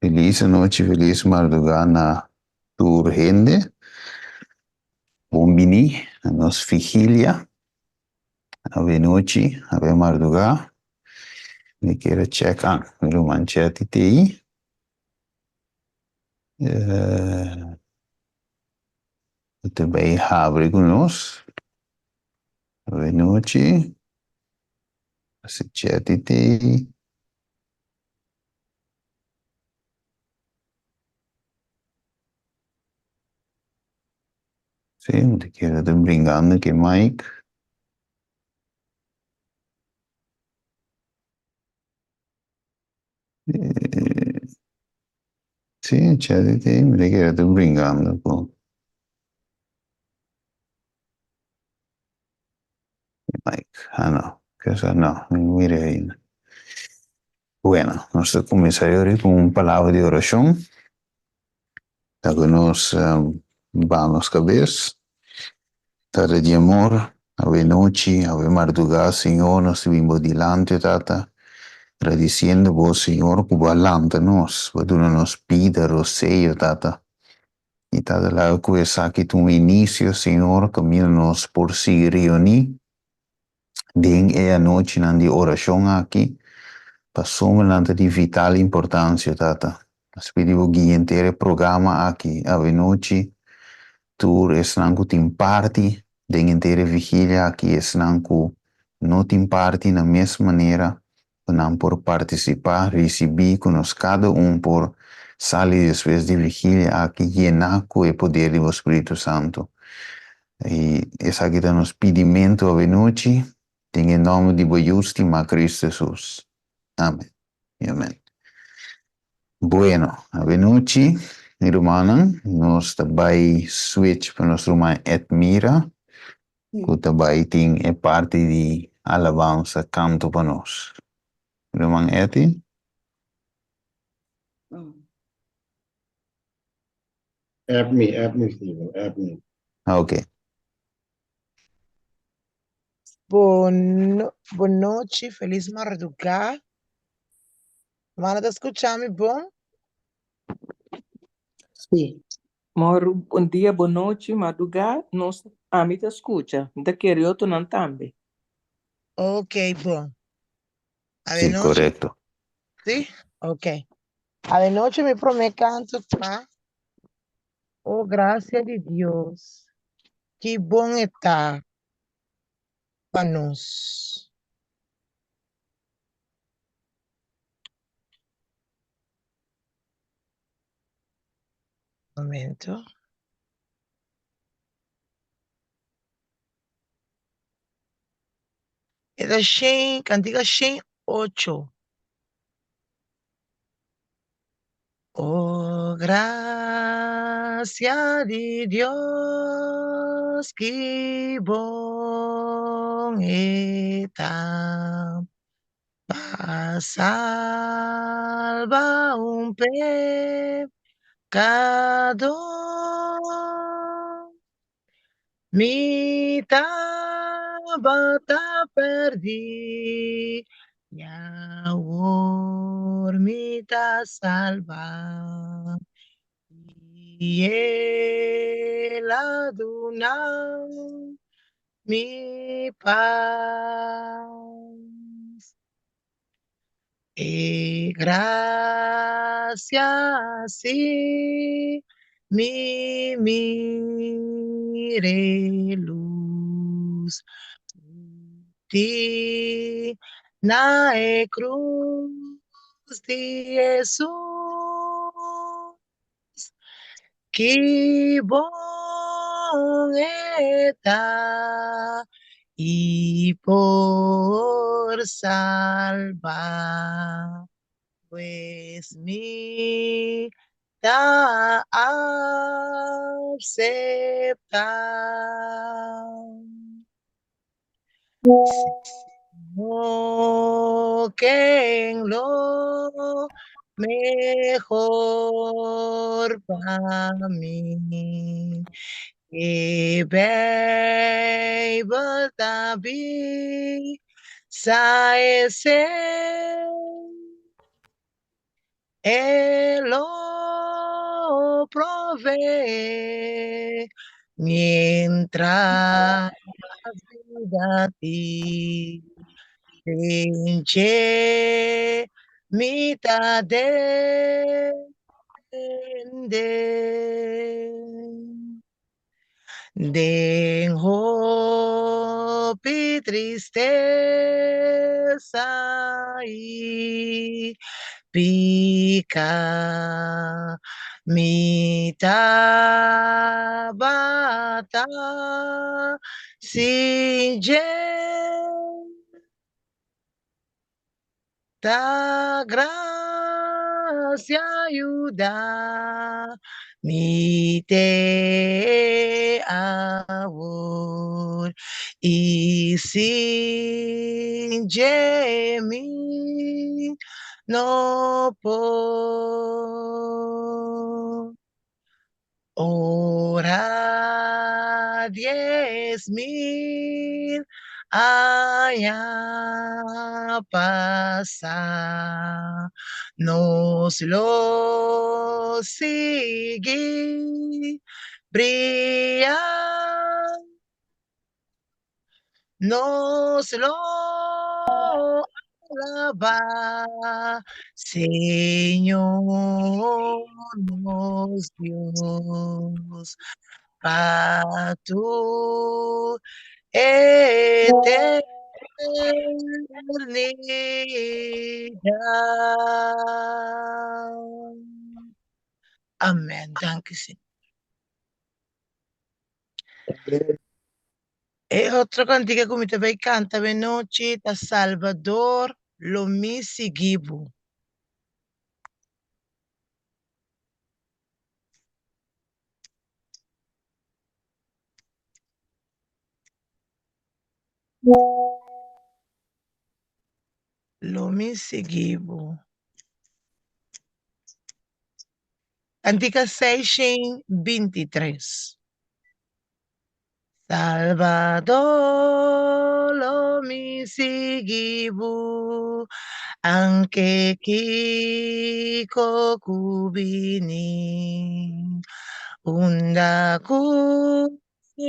Felis anochi, felis mardugá na tur hende. Bon biní na nos vigilia. Awe nochi, awe mardugá. Mi kier a check an mi ruman Chetty te ei. E ta bay habri ku nos. Awe nochi. Asi Chetty te ei. Sí, mi ta kere ta bringando ku e mic. Sí, Chetty te mi ta kere ta bringando ku e mic. Ah no, kesa no, mi no mira ainda. Bueno, nos ta kuminsá yori ku un palabra di orashon. Ta ku nos baha nos kabes. Tata di amor, awe nochi, awe mardugá, Señor, nos ta bin bo dilanti, Tata, gradisiendo bo, Señor, ku bo a lanta nos, bo a duna nos bida, roseo, Tata. I Tata, laga ku esaki ta un inisio, Señor, kaminda nos por sigui reuní Den e anochinan di orashon aki, pasobra nan ta di vital importansia, Tata. Nos pidi bo guia henter e programa aki awenochi, tur esnan ku tin parti den henter e vigilia aki, esnan ku no tin parti na mes manera ku nan por partisipá, risibí ku nos kada un por sali despues di vigilia aki yená ku e poder di bo Spiritu Santu. I esaki ta nos pidimentu awenochi, den e nòmber di bo Yu stimá Kristu Hesus. Amen i amen. Bueno, awenochi, mi rumannan, nos ta bai switch pa nos ruman Edmira, ku ta bai tin e parti di alabansa kanto pa nos. Ruman Etty? App mi, app mi, Steven, app mi. Ok. Bon, bon nochi, feliz mardugá. Mano ta skucha mi bon? Sí. Mor, bon dia, bon nochi, madrugá, nos, ami ta skucha, mi ta kere otronan tambe. Ok, bon. Sí, Avenochi, korekto. sí? Ok. Avenochi mi promé kanto ta, Oh grasia di Dios, ki bon e ta pa nos. Momento. E ta shen, kantika 108. Oh, gracia di Dios, ki bon e ta pa salba un pecador. Mi tabata perdí, i awor mi ta salbá. I el a duna mi pas. E gracia si mi mire luz ti na e cruz di Jesus. Ki bon e ta i por salba, pues mi ta acepta. Sino ken lo mehor pa mi. E Bijbel ta bisa esei. E lo provee mientras vida tin. Den dje mi ta depende. Den hopi tristesa i pika mi tabata sin dje. Ta gracia yuda mi te awor i sin dje mi no por. Ora 10,000 aña pasa, nos lo sigui bria. Nos lo alabá Señor nos Dios pa tur eternidad. Amen. Danki Señor. E otro kantika ku mi ta bai kanta benochi ta Salbador lo mi sigui bo. Lo mi sigui bo. Kantika 623. Salvador, lo mi sigui bo, anke kiko ku bini. Unda ku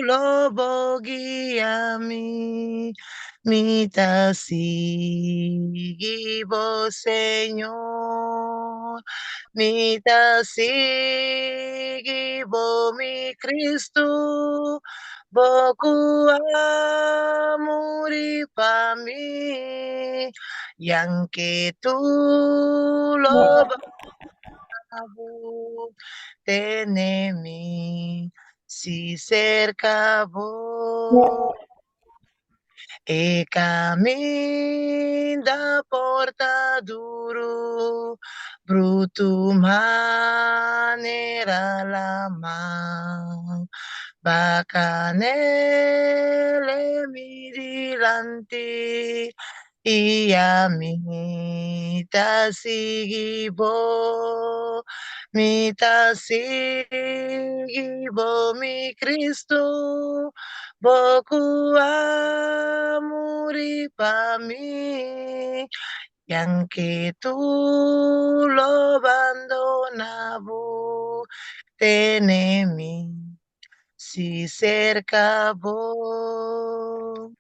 lo bo guia mi, mi ta sigui bo, Señor. Mi ta sigui bo, mi Cristo, bo ku a muri pa mi. I anke tur lo bo tene mi si serka bo. E kaminda por ta duru, brutu manera laman. Bakanele mi dilanti, i ami ta sigui bo. Mi ta sigui bo, mi Cristo, bo ku a muri pa mi. I anke tur lo bandona bo, tene mi si serka bo.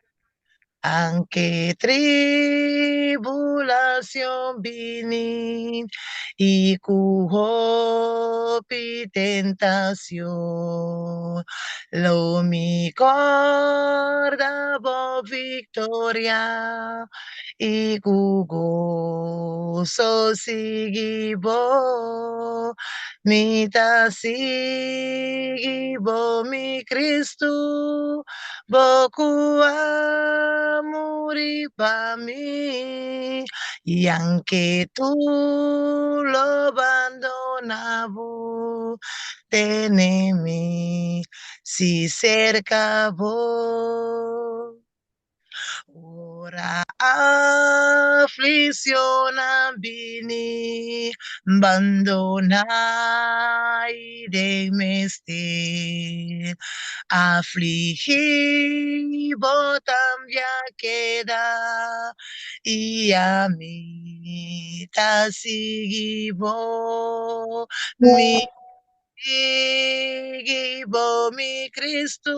Anke tribulacion bini i ku hopi tentacion, lo mi corda bo victoria i ku goso sigui bo. Mi ta sigui bo, mi Cristo, bo ku a muri pa mi. I anke tur lo bandona bo, tene mi si serka bo. Ora afliccionnan bini, bandoná i den mester. Afligí bo tambe a keda, i ami ta sigui bo. Mi Sigui bo mi Cristo,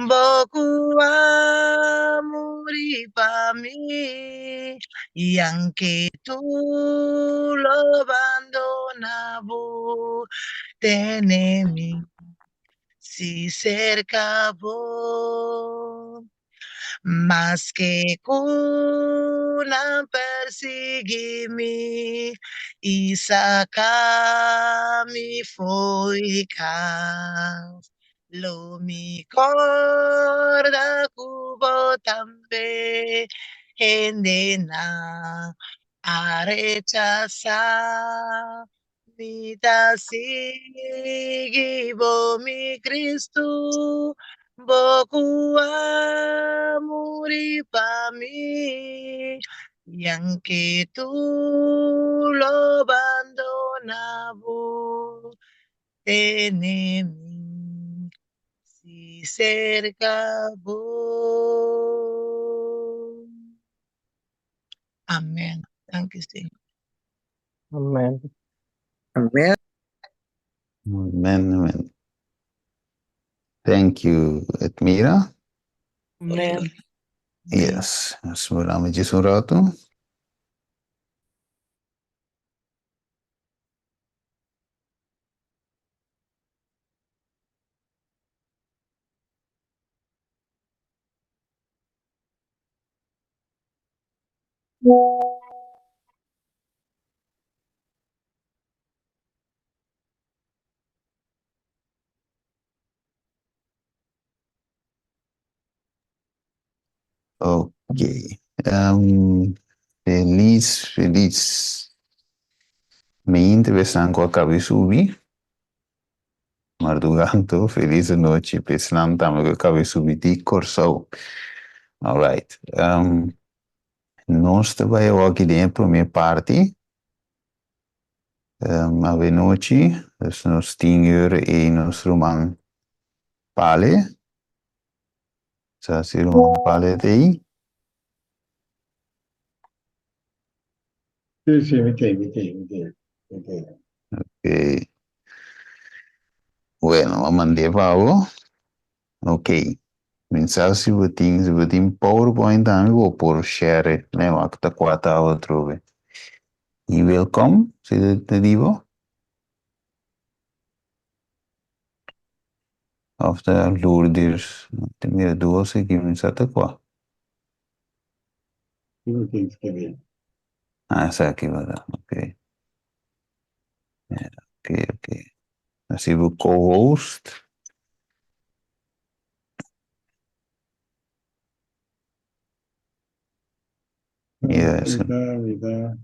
bo ku a muri pa mi, i anke tur lo bandona bo, tene mi si serka bo. Maske ku nan persiguí mi i saka mi fo'i di kas, lo mi kòrda ku bo tambe hendenan a rechasá. Mi ta sigui bo, mi Cristo, bo ku a muri pa mi, i anke tur lo bandona bo, tene mi si serka bo. Amen. Danki, Señor. Amen. Amen. Amen, amen. Thank you, Edmira. Amen. Yes, nos miramos djis un rato. Ok. Felis, felis. Mi interesan ku a kabi subi. Marduganto, felis anochi. Pesnan tambe ku a kabi subi di Kòrsou. Alright. Nos ta bai awor aki den e promé parti. Avenochi, dus nos tin ur ei nos ruman Pale. Sa si ruman Pale ta ei? Sí, sí, mi t'ei, mi t'ei, mi t'ei, mi t'ei. Ok. Bueno, a mand'é pa bo. Ok. Mi sa si bo tin, si bo tin PowerPoint tambe bo por share e. Me wak ta kua ta atrobe. I welkom, si ta di bo. Of ta Lourdes. Te mira dos aki, mi sa ta kua. Si bo tin skirbi. Ah, esaki bo ta, ok. Ok, ok. Así bo co-host. Yes. Mi ta, mi ta,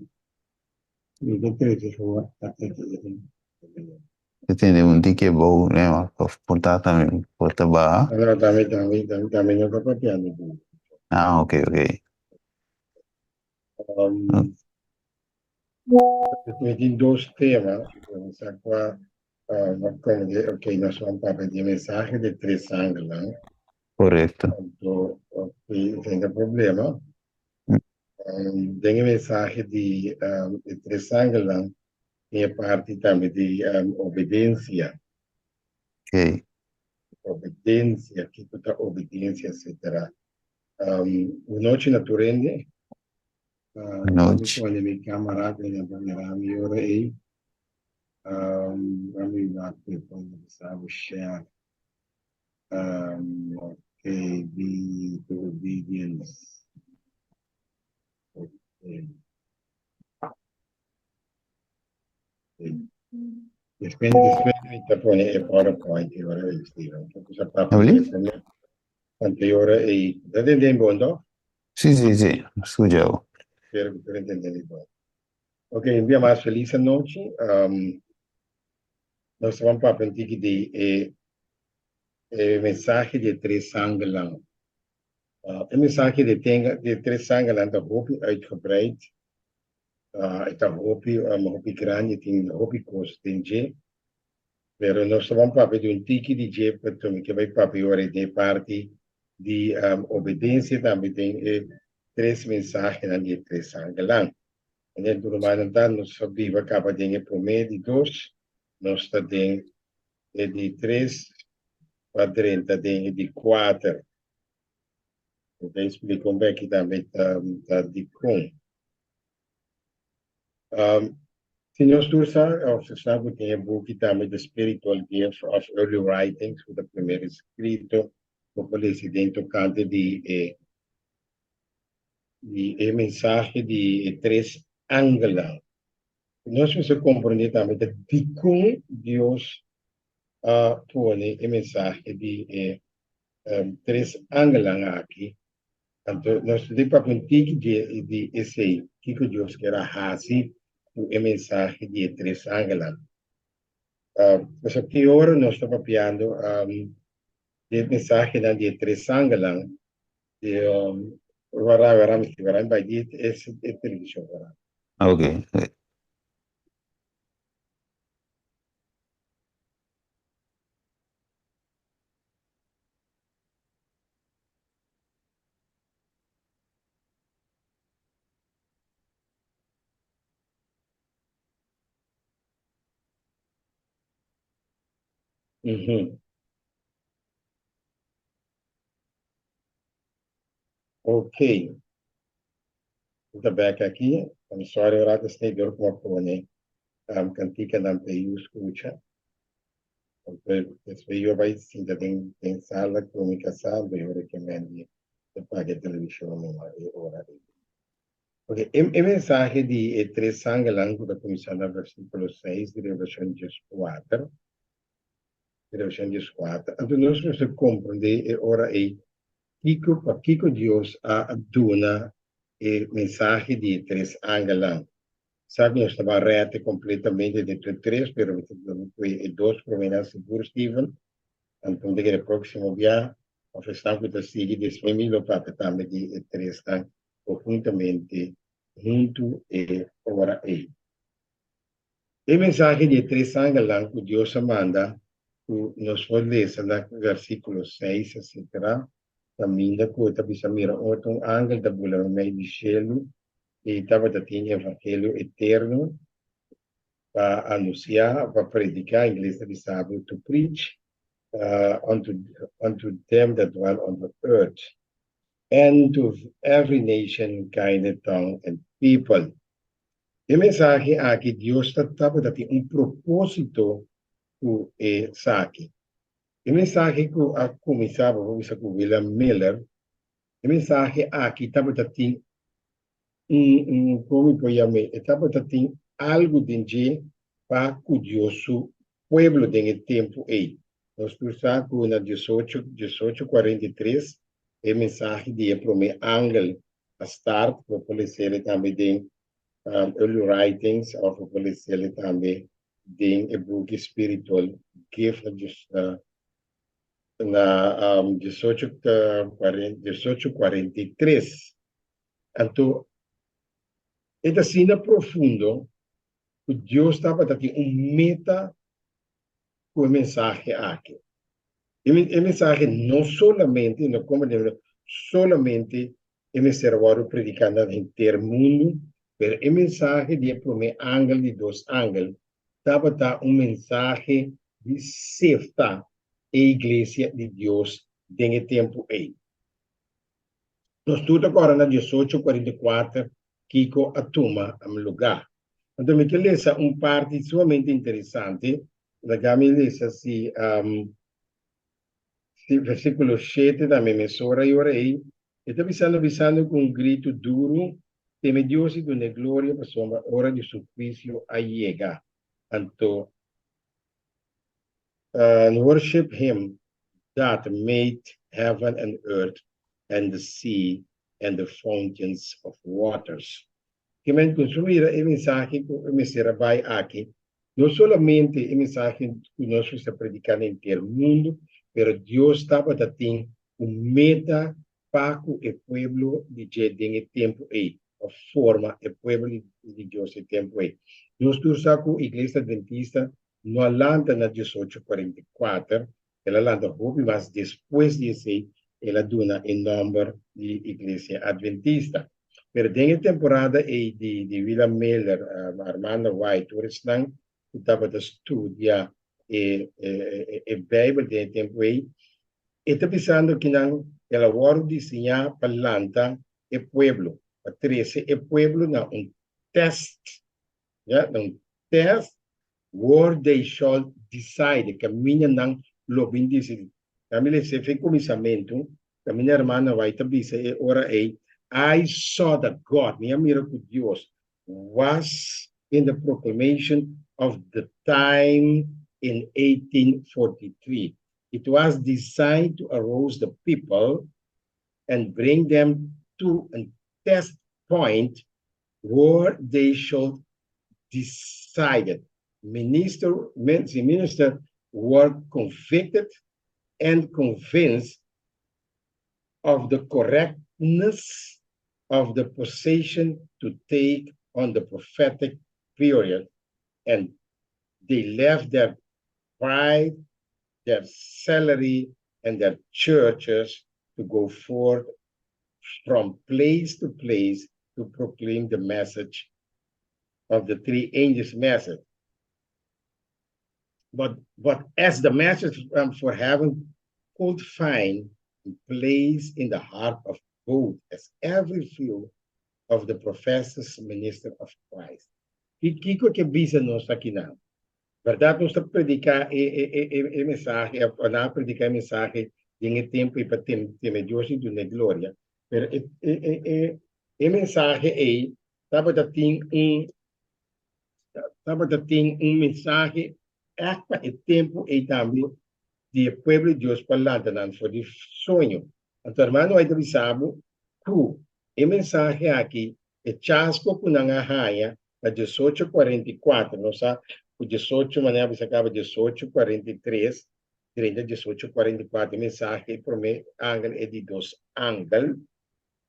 mi ta trece su Te tende un tiki abou, ne, of por ta tambe, por ta baha. No, tambe, tambe, tambe, tambe no ta papiando. Ah, ok, ok. Mi tin dos tema, mi sa kua como de, ok, nos van papia di mensahe de tres angelnan. Correcto. Anto, ok, sin problema. Den e mensahe di e tres angelnan tin e parti tambe di obedensia. Ok. Obedensia, kiko ta obedensia, etcetera. Un nochi na tur hende. Nochi. Mi pone mi camera ku nan ta mira mi ora ei. Mi wak ku e pone bisa bo share. Ok, be to obedience. Ok. Despues, despues mi ta pone e PowerPoint e ora ei, Steven. Porque sa papia Abli? Anto e ora ei, ta entende bon toch? Sí, sí, sí, scucha bo. Espero que tur entende bon. Ok, un bia mas feliz anochi. Nos ta ban papia un tiki di e, e mensahe di e tres angelnan. E mensahe di tenga di tres angelnan ta hopi uitgebreid. E ta hopi hopi grandi, tin hopi kos den dje. Pero nos ta ban papia di un tiki di dje, pasobra mi ke bai papia ora den e parti di obedensia tambe den e tres mensahenan di e tres angelnan. Manera tur rumannan ta, nos a biba kaba den e promé di dos, nos ta den e di tres pa drenta den e di kuater. Mi ta explica un beki tambe ta dikon. Si nos tur sa of sa ku tin e buki tambe The Spiritual Gift of Early Writings ku ta primer eskrito ku por lesi den tokante di e di e mensahe di e tres angelnan. Nos mester komprendé tambe ta dikon Dios a pone e mensahe di e tres angelnan aki. Anto nos ta papia un tiki di esei, kiko Dios kier a hasi ku e mensahe di e tres angelnan. Pasobra ki ora nos ta papiando di e mensahenan di e tres angelnan, di wara wara mi wara bai di e televishon wara. Okay. Mhm. Ok. Ta bek aki. I'm sorry, ora ta snei dor ku a pone kantikanan pa yu skucha. Despues yu a bai sinta den den sala ku mi kasá, anto yu rekemendi ta paga e televishon numa e ora ei. Ok, e e mensahe di e tres angelnan ku ta kuminsá na versíkulo seis di Revelashon dieskuater, Revelashon dieskuater, anto nos mester komprendé e ora ei kiko pakiko Dios a duna e mensahe di e tres angelnan. Sa ku nos ta ban rète kompletamente den tur tres, pero mi ta duna ku e dos proménan sigur, Steven. Anto mi ta kere próksimo bia òf esnan ku ta sigui despues mi lo papia tambe di e tresnan konhuntamente huntu e ora ei. E mensahe di e tres angelnan ku Dios a manda ku nos por lesa na versíkulo seis etsetera, kaminda ku e ta bisa mira otro un angel ta bula meimei di shelu i tabata tin evangelio eterno pa anunsiá, pa prediká, ingles ta bisa bo to preach unto unto them that dwell on the earth, and to every nation, kind, tongue, and people. E mensahe aki Dios ta tabata tin un propósito ku esaki. E mensahe ku a kuminsá, bo por bisa ku William Miller, E mensahe aki tabata tin un, un, kon mi por yam'é? E tabata tin algu den dje pa ku Dios su pueblo den e tempu ei. Nos tur sa ku na diesocho, 1843 e mensahe di e promé angel a start, bo por les'é tambe den Early Writings òf bo por les'é tambe den e buki Spiritual Gift na na 1843. Anto e ta asina profundo ku Dios tabata tin un meta ku e mensahe aki. E mensahe no solamente, no komprendé, solamente e mester a wòrdu prediká na henter mundu, pero e mensahe di e promé angel di dos angel tabata un mensahe di sefta e iglesia di Dios den e tempu ei. Nos tur ta kòrda na 1844 kiko a tuma lugá. Anto mi ke lesa un parti sumamente interesante. Laga mi lesa si si versíkulo shete tambe mesora i ora ei. E ta bisando bisando ku un gritu duru, Teme Dios i dun'é gloria, pasobra ora di su huisio a yega. Anto And worship him that made heaven and earth and the sea and the fountains of waters. Ke men ku su mira e mensahe ku e mester a bai aki, no solamente e mensahe ku nos mester prediká na henter mundu, pero Dios tabata tin un meta. pa ku e pueblo di dje den e tempu ei, pa forma e pueblo di Dios e tempu ei. Nos tur sa ku Iglesia Adventista no a lanta na diesocho kuarenta i kuater, el a lanta hopi mas despues di esei el a duna e nòmber di Iglesia Adventista. Pero den e temporada ei di di William Miller, Armando White, tur esnan ku tabata studia e e Beibel den e tempu ei, e ta bisando kinan el a wòrdu diseñá pa lanta e pueblo, pa trese e pueblo na un tèst, ya, na un tèst where they shall decide, kaminda nan lo bin disidí. Ta mi lesa fe kuminsamentu, kaminda hermana White ta bisa e ora ei, I saw that God, mi a mira ku Dios, was in the proclamation of the time in 1843. It was designed to arouse the people and bring them to a test point where they should decide. Minister, the minister were convicted and convinced of the correctness of the position to take on the prophetic period, and they left their pride, their salary, and their churches to go forth from place to place to proclaim the message of the three angels' message. But, but as the message um, for heaven could find place in the heart of both as every few of the professors minister of Christ. Kiko ke bisa nos aki nan? Berdad nos ta predica e e e e e mensahe of nan a predica e mensahe den e tempo ei pa tem teme Dios y dun'e gloria, pero e e e e e mensahe ei tabata tin un tabata tin un mensahe ègt pa e tempo ei tambe di e pueblo di Dios pa lanta nan for di soño. Anto hermano ai ta bisa bo ku e mensahe aki, e chasco ku nan a haña na diesocho kuarenta i kuater, nos sa ku diesocho manera a bisa kaba diesocho kuarenta i tres, drenta diesocho kuarenta i kuater e mensahe e promé angel e di dos angel,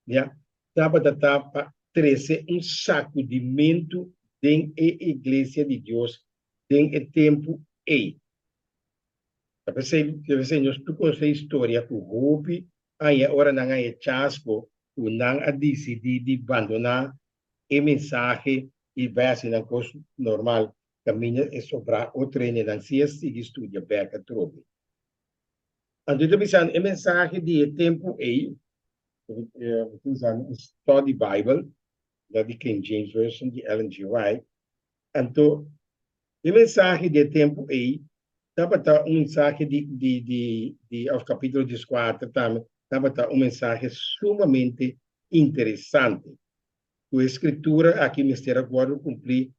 ya, tabata ta pa trese un sakudimentu den e iglesia di Dios den e tempu ei. Ta p'esei, ta p'esei nos tur konosé historia ku hopi aña ora nan a e chasco ku nan a disidí di bandoná e mensahe i bai hasi nan kos normal kaminda e sobrá otro hendenan si a sigui studia bèk atrobe. Anto e ta bisando e mensahe di e tempu ei, mi ta usando un study Bible, di King James Version di Ellen G. White, anto E mensahe di e tempu ei tabata un mensahe di di di di òf kapítulo dieskuater tambe tabata un mensahe sumamente interesante ku e skritura aki mester a wòrdu kumplí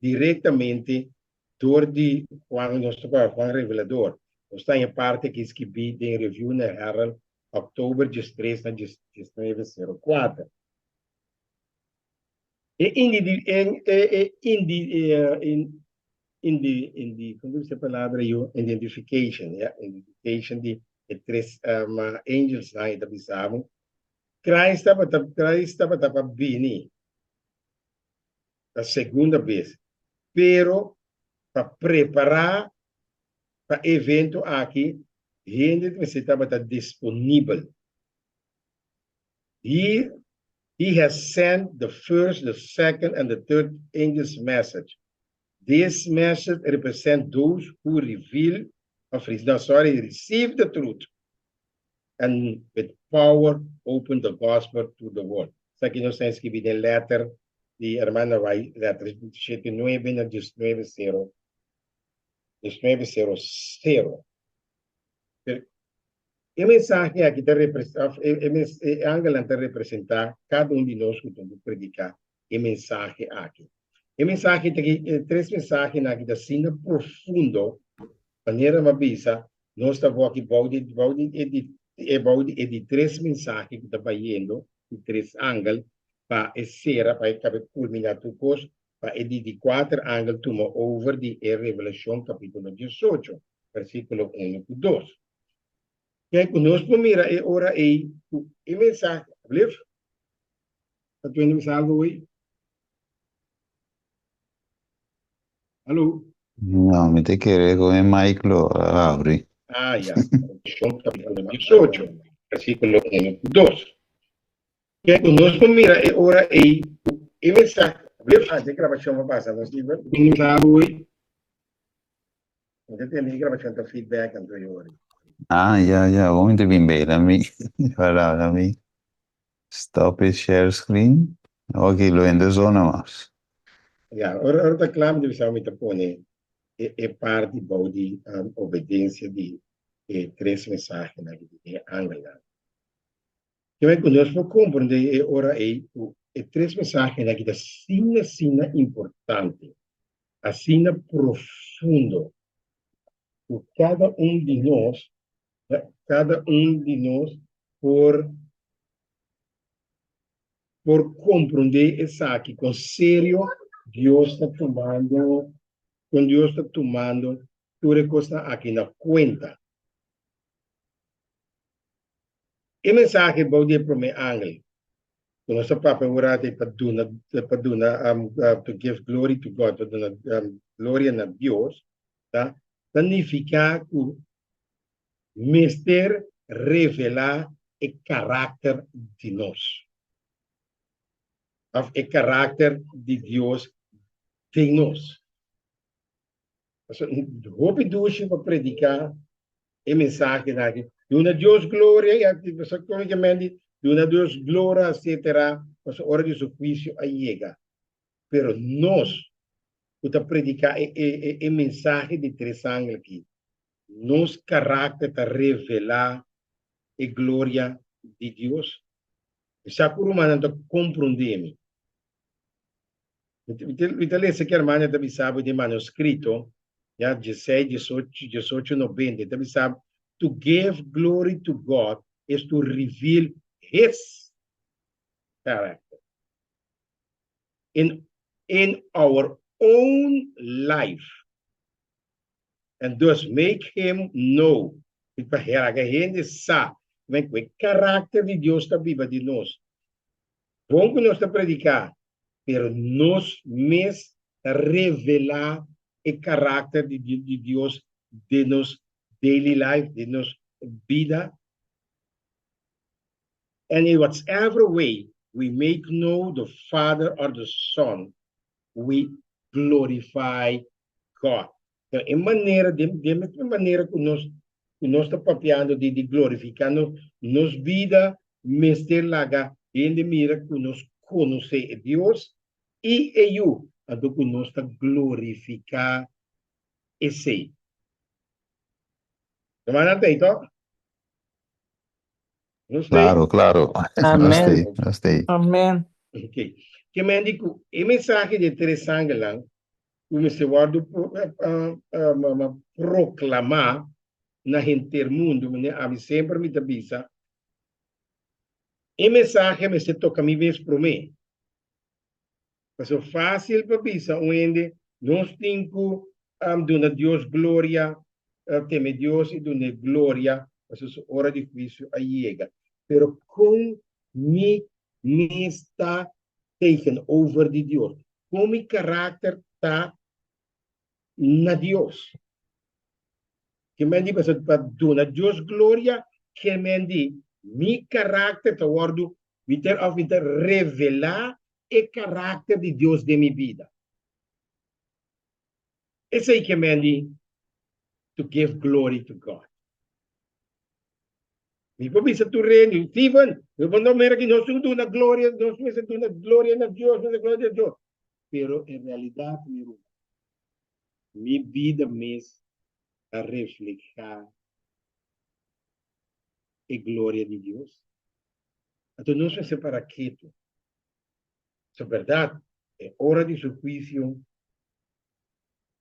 direktamente dor di Juan, nos ta kòrda Juan Revelador. Nos ta haña parti aki skibí den Review and Herald òktober diestres na diesnuebe sero kuater. E indi di e e indi indi indi kon ta bisa e palabra yu identification ya identification di e tres angels nan e ta bisa bo Christ tabata Christ tabata pa bini pa segunda bes pero pa prepara pa e evento aki hende mester tabata disponibel. He He has sent the first, the second and the third angel's message. This message represent those who reveal of no sorry receive the truth and with power open the gospel to the world. Esaki nos ta skibi den letter di hermana White, letter shete nuebe na diesnuebe sero, diesnuebe sero sero. E mensahe aki ta of e angelnan ta representá kada un di nos ku ta prediká e mensahe aki. E mensahe ta aki, e tres mensahenan aki ta asina profundo, manera mi a bisa, nos ta wòki bou di bou di e di e bou di e di tres mensahe ku ta bayendo, di tres angel, pa e sera, pa e kaba kulminá tur kos, pa e di di kuater angel tuma over di e Revelashon kapítulo diesocho, versíkulo unu ku dos. Kijk, ku nos por mira e ora ei ku e mensahe, alsjeblieft, ta twende bisa algo hoy? Hallo? No, mi ta kere ku e mic lo a habri. Ah, ya. Revelacion capítulo 18, versículo 1 ku 2. Kijk, ku nos por mira e ora ei ku e mensahe, alsjeblieft. Ah, e grabacion a pasa, no, Steven? Twende bisa algo hoy? Mi ta tende e grabacion ta feedback anto e ora. Ah, ya, ya. Bon mi ta bin bei. Laat mi, wala, laat mi stop e share screen. Ok, lo ende zona mas. Ya, ora, ora ta kla mi ta bisa mi ta pone e, e parti bou di um, obedensia di e tres mensahenan di e angelnan. Keme ku nos por komprendé e ora ei ku e tres mensahenan aki ta asina, asina importante. Asina profundo ku kada un di nos, kada un di nos por por komprondé esaki kon serio Dios ta tumando, kon Dios ta tumando tur e kosnan aki na kuenta. E mensahe bou di e promé angel ku nos a papia un rato ei pa duna pa duna to give glory to God, pa duna gloria na Dios, ta ta nifiká ku mester revelá e karakter di nos òf e karakter di Dios den nos. Pasobra hopi dushi pa prediká e mensahenan aki. Duna Dios gloria i aki pasobra kómikamente duna Dios gloria etcetera pasobra ora di su huisio a yega. Pero nos ku ta prediká e e e mensahe di tres angel aki, nos karakter ta revelá e gloria di Dios. Mi sa ku rumannan ta komprondé mi. Mi ta lesa ki hermana ta bisa bo den manuscrito, ya, dieseis, diesocho, diesocho noventa, e ta bisa bo, To give glory to God is to reveal His character in in our own life and thus make Him know. I pa laga hende sa ku e karakter di Dios ta biba di nos. Bon ku nos ta prediká, pero nos mes ta revelá e karakter di di Dios den nos daily life, den nos bida. And in whatever way we make know the Father or the Son, we glorify God. Então, e manera, den, den mesma manera ku nos, ku nos ta papiando di, di glorifiká nos, nos bida mester laga hende mira ku nos konosé e Dios i e Yu, anto ku nos ta glorifiká esei. Rumannan ta ei tòg? Nos ta ei? Claro, claro. Nos ta ei, Amen. nos ta ei. Amen. Ok. Ke men di ku e mensahe di e tres angelnan ku mester wòrdu proklamá na henter mundu, manera ami semper mi ta bisa, e mensahe mester toka mi mes promé. Pasobra fásil pa bisa un hende, nos tin ku duna Dios gloria, teme Dios i dun'é gloria, pasobra su ora di huisio a yega. Pero kon mi mes ta tegenover di Dios? Kon mi karakter ta na Dios? Ke men di pasobra pa duna Dios gloria, ke men di mi karakter ta wòrdu, mi ta òf mi ta revelá e karakter di Dios den mi bida. Esei ke men di to give glory to God. Mi por bisa tur hende, Steven, bo no mira ki nos tin duna gloria, nos mester duna gloria na Dios, nos gloria na Dios. Pero en realidad, mi ruman, mi bida mes ta refleha e gloria di Dios. Anto nos mester para ketu. So berdad, e ora di su huicio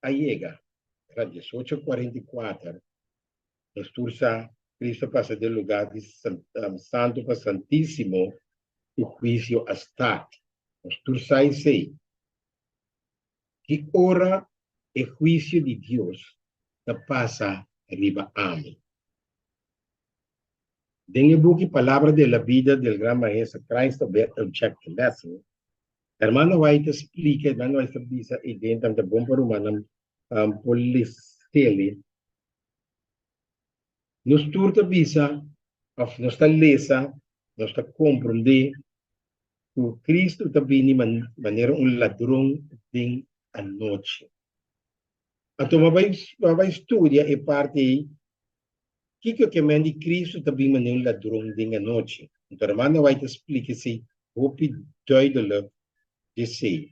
a yega. Era diesocho cuarenta i kuater. Nos tur sa, Cristo a pasa den lugar di Santo pa Santísimo, su huicio a start. Nos tur sa esei. Ki ora e huicio di Dios ta pasa riba ami? Den e buki Palabra de la Vida del Gran Maestro Christ of Objective Lesson, Hermano White ta splika, Hermano White ta bisa i den ta bon pa rumannan por les'e. Nos tur ta bisa òf nos ta lesa, nos ta komprondé ku Kristu ta bini manera un ladron den anochi. Anto bo a bai studia e parti ei, kiko ke men di Kristu ta bini manera un ladron den anochi? Anto Hermano White ta splika esei hopi duidelijk djesei,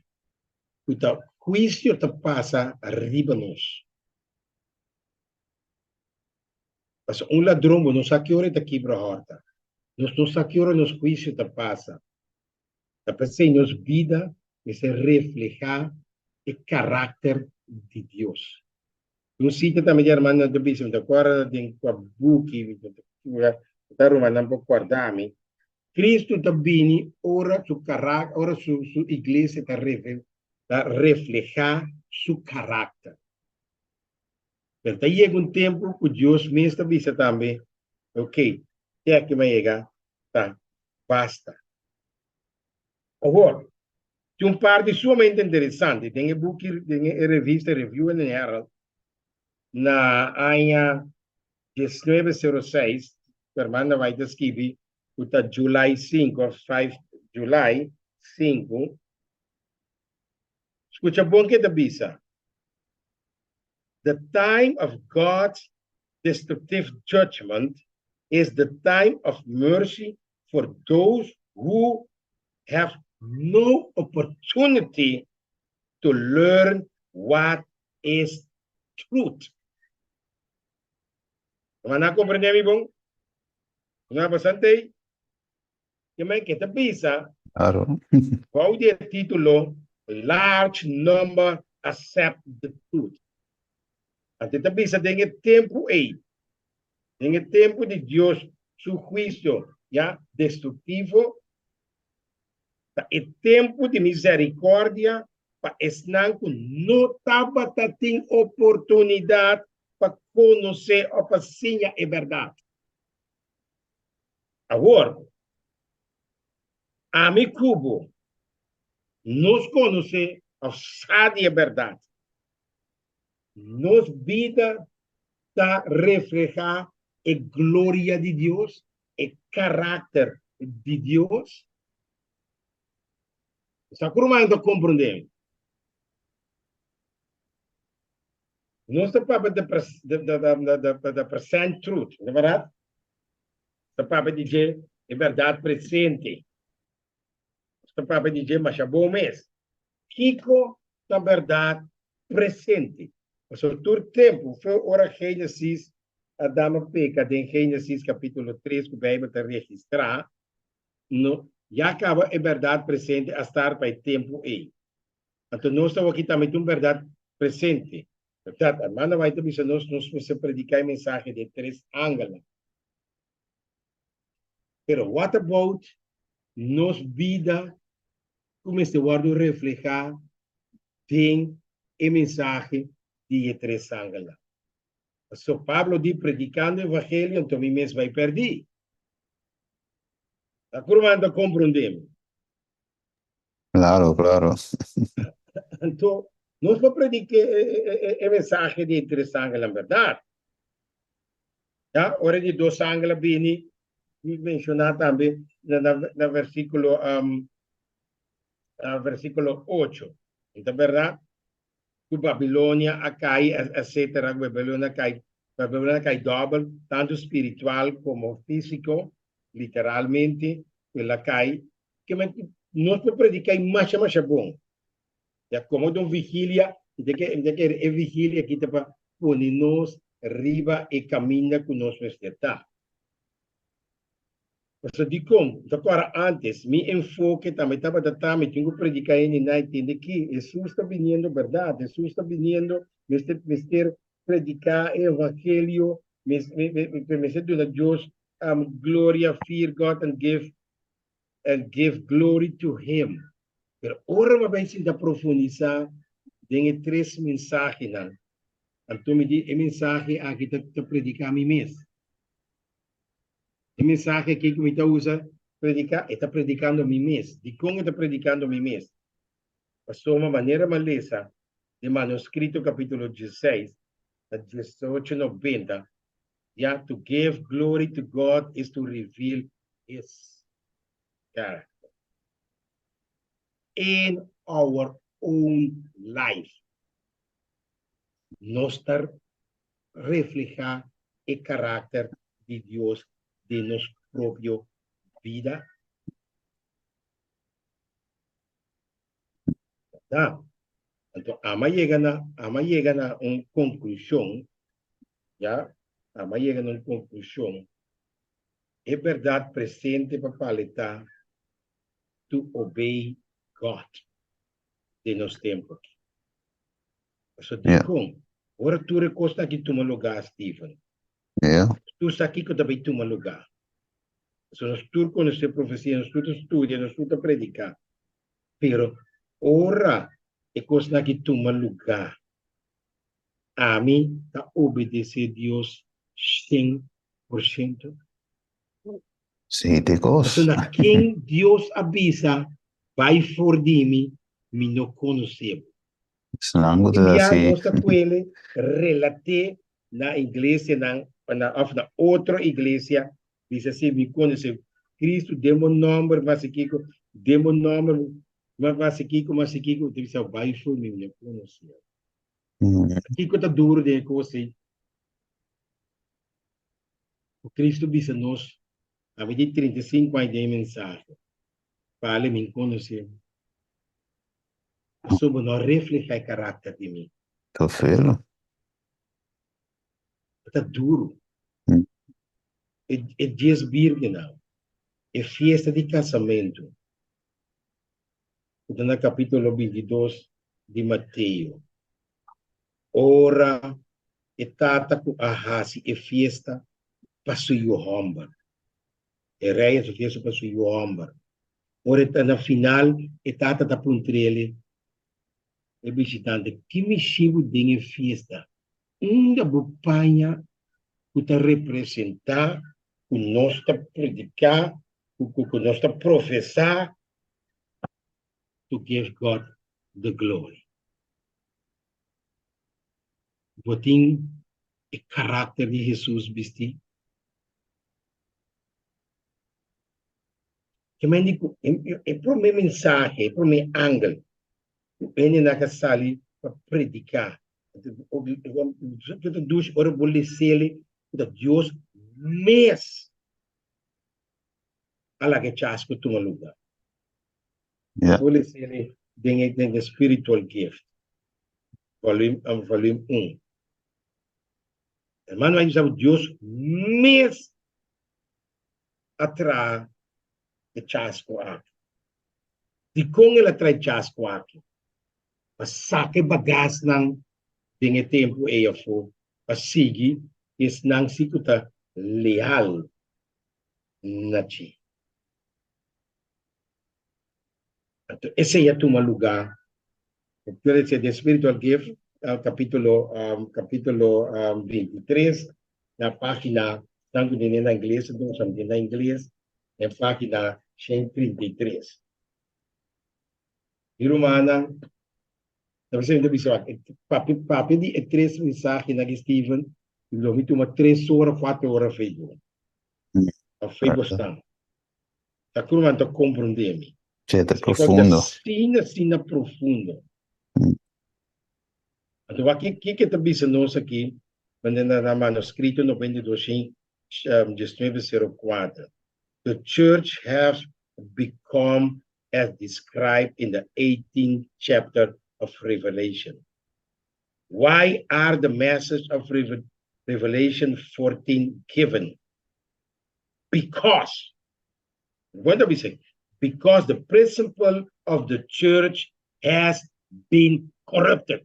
ku ta huisio ta pasa riba nos. Pasobra un ladron bo no sa ki ora e ta kibra hòrta. Nos no sa ki ora nos huisio ta pasa. Ta p'esei nos bida mester reflehá e karakter di Dios. Un sita tambe di hermanonan ta bisa, mi ta kòrda den kua buki, mi ta rumannan por kòrda mi, Cristo ta bini ora su karak, ora su su iglesia ta ta reflehá su karakter. Pero ta yega un tempu ku Dios mes ta bisa tambe, Ok, te aki mi a yega, ta basta. Awor, tin un parti sumamente interesante den e buki, den e revista Review and Herald, na aña diesnuebe sero seis, ku Hermana White a skibi, ku ta July sinku òf five July sinku. Skucha bon ke ta bisa, The time of God's destructive judgment is the time of mercy for those who have no opportunity to learn what is truth. Nan a comprende mi bon? Nan a bastante? Ke men ke ta bisa Claro. bou di e titulo Large Number Accept the Truth. Anto e ta bisa den e tempu ei, den e tempu di Dios su huisio ya destruktivo, ta e tempu di misericordia pa esnan ku no tabata tin oportunidat pa konosé òf pa siña e bèrdat. Awor, ami ku bo, nos konosé òf sa di e bèrdat. Nos bida ta reflehá e gloria di Dios, e karakter di Dios. Sa ku ruman ta komprondé? Nos ta papia the present truth, no ta bèrdat? Ta papia di dje e bèrdat presente. Nos ta papia di dje masha bon mes. Kiko ta bèrdat presente? Pasobra tur tempu, for ora Génesis, Adam a peka den Génesis kapítulo tres ku Beibel ta registrá, no, ya kaba e bèrdat presente a start pa e tempu ei. Anto nos ta wak tambe tin un bèrdat presente. Bèrdat, Hermana White ta bisa nos, nos mester prediká e mensahe di e tres angelnan. Pero what about nos bida ku mester wòrdu reflehá den e mensahe di e tres angelnan? Pasobra Pablo di, predikando evangelio, anto mi mes bai pèrdí. Ta ku ruman ta komprondé mi? Claro, claro. Anto, nos por predica e mensahe di e tres angelnan, berdad? Ya, ora di dos angel a bini, mi menciona tambe na, na, na versículo, um, na versículo 8. Enta berdad? Ku Babilonia a kai, etcétera, ku Babilonia a kai, Babilonia a kai dobel, tanto spiritual como físico, literalmente, ku el a kai. Ke men nos por prediká i masha masha bon. Ya komo ta un vigilia, mi ta kere mi ta kere e vigilia aki ta pa pone nos riba e kaminda ku nos mester ta. Pasobra dikon? Mi ta kòrda ántes, mi enfoke tambe tabata ta mi tin ku prediká hende nan tende ki Hesus ta biniendo bèrdat, Hesus ta biniendo, mester mester prediká e evangelio, mester duna Dios gloria, fear God and give and give glory to him. Pero ora mi a bai sinta profundisá den e tres mensahenan, anto mi di e mensahe aki ta ta prediká mi mes. E mensahe aki ku mi ta usa prediká, e ta predikando mi mes. Dikon e ta predikando mi mes? Pasobra manera mi a lesa den manuskrito kapítulo diesseis na diesocho nobenta, ya, to give glory to God is to reveal His character in our own life. Nos ta reflehá e karakter di Dios den nos propio bida? Ta. Anto ama yega na ama yega na un konklushon, ya, ama yega na un konklushon, e bèrdat presente pa pale ta to obey God den nos tempu aki. Pasobra dikon? Ora tur e kosnan aki tuma lugá, Steven, tur sa kiko ta bai tuma lugá. Pasobra nos tur konosé profesia, nos tur ta studia, nos tur ta prediká. Pero ora e kosnan aki tuma lugá, ami ta obedesé Dios 100%? Sí, te kos. Pasobra na ken Dios a bisa, Bai for di mi, mi no konosé bo. Esnan ku Tin ta bia hasi. nos ta kuele relat'é na iglesianan òf na otro iglesia, bisa si mi konosé Cristo den bo nòmber mi hasi kiko, den bo nòmber mi hasi kiko, mi hasi kiko, ta bisa bai for mi, mi no konosé bo. Kiko ta duru den e kos ei? Ku Cristo bisa nos, ami di 35 aña den e mensahe, pale mi konosé bo. Pasobra bo no a reflehá e karakter di mi. Ta felo. Ta duru. E dies birgennan, e fiesta di kasamentu, ku ta na kapítulo 22 di Mateo. Ora e tata ku a hasi e fiesta pa su yu hòmber, E rei a sufri eso pa su yu hòmber. Ora e ta na final, e tata ta puntr'el, e bishitante, Ki mishi bo den e fiesta? Unda bo paña ku ta representá ku nos ta prediká, ku nos ta profesá to give God the glory? Bo tin e karakter di Hesus bistí? Ke men di ku e promé mensahe, e promé angel ku hendenan ka sali pa prediká, ta dushi ora bo les'el ku ta Dios mes a laga e chasco tuma lugá. Bo les'el den e Spiritual Gift, volume un. Hermano, a bisa Dios mes a traha e chasco aki. Dikon el a traha e chasco aki? Pa saka e bagasnan den e tempu ei afó, pa sigui esnan si ku ta leal na dje. Anto esei a tuma lugá Puede ser The Spiritual Gift, capítulo, capítulo 23, na página, tanto den na ingles, entonces den na ingles, en página 133. Mi rumannan, ta bisa mi ta bisa, papia, papia di e tres mensahenan di Steven, lo mi tuma tres ora, cuatro ora fei. Fei bosnan. Ta ku ruman ta komprondé mi. Sí, ta profundo. Asina, asina profundo. Anto wak kiko e ta bisa nos aki, manera na manuskrito 92 1904. The church has become as described in the 18th chapter of Revelation. Why are the message of Revelation 14 given? Because, Bo ta bisa, because the principle of the church has been corrupted.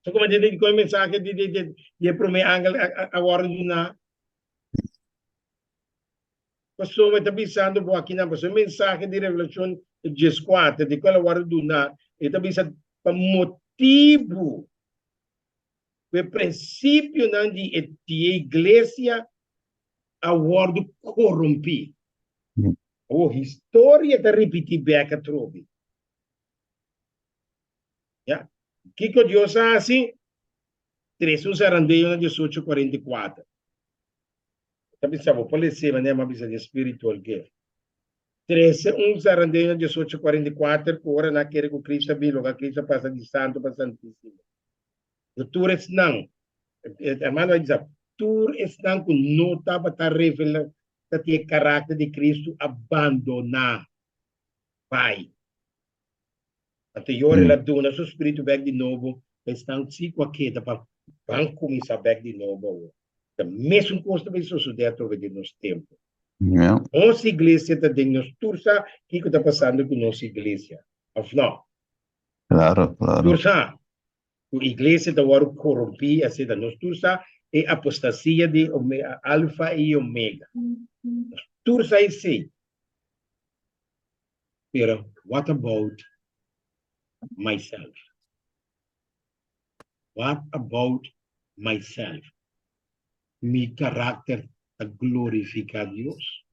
So como di con mensahe di di di di e prome angel a worde duna? Pasobra e ta bisando bo akinan, pasobra e mensahe di Revelacion 14 di cual a worde duna, e ta bisa pa motibu. Ku e prinsipionan di e di e iglesia a wòrdu korumpí. Awor historia ta ripití bèk atrobe. Ya. Kiko Dios a hasi? Trese un zarandeo na diesocho kuarenta i kuater. Ta bisa bo por lese manera mi a bisa den spiritual gift. Trese un zarandeo na diesocho kuarenta i kuater ku ora nan a kere ku Cristo a bini loke Cristo a pasa di santo pa santisimo. Lo tur esnan, hermano a bisa, tur esnan ku no tabata revela ta tin e karakter di Cristo a bandoná bai. Anto yora el a duna su spiritu bek di nobo pa esnan si ku a keda pa ban kuminsá bek di nobo awor. Ta mesun kos ta bai sosodé atrobe den nos tempu. Nos iglesia ta den nos tur sa kiko ta pasando ku nos iglesia, òf no? Claro, claro. Tur sa ku iglesia ta wòrdu korompí asina. Nos tur sa e apostasia di Alfa i Omega. Nos tur sa esei. Pero what about myself? What about myself? Mi karakter ta glorifiká Dios?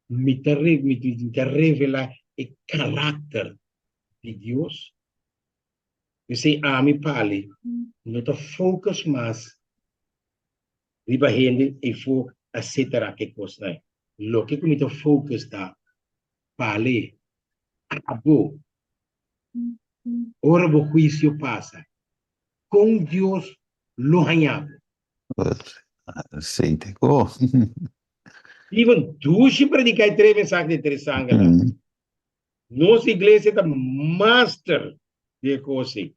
Mi ta mi ta revelá e karakter di Dios? P'esei ami pali no ta focus mas riba hende eifo etcetera ke kosnan. Loke ku mi ta focus ta pale abo ora bo huisio pasa kon Dios lo haña bo. Esei te ko. Steven dushi prediká e tres mensahe di tres angelnan. Nos iglesia ta master di e kos ei.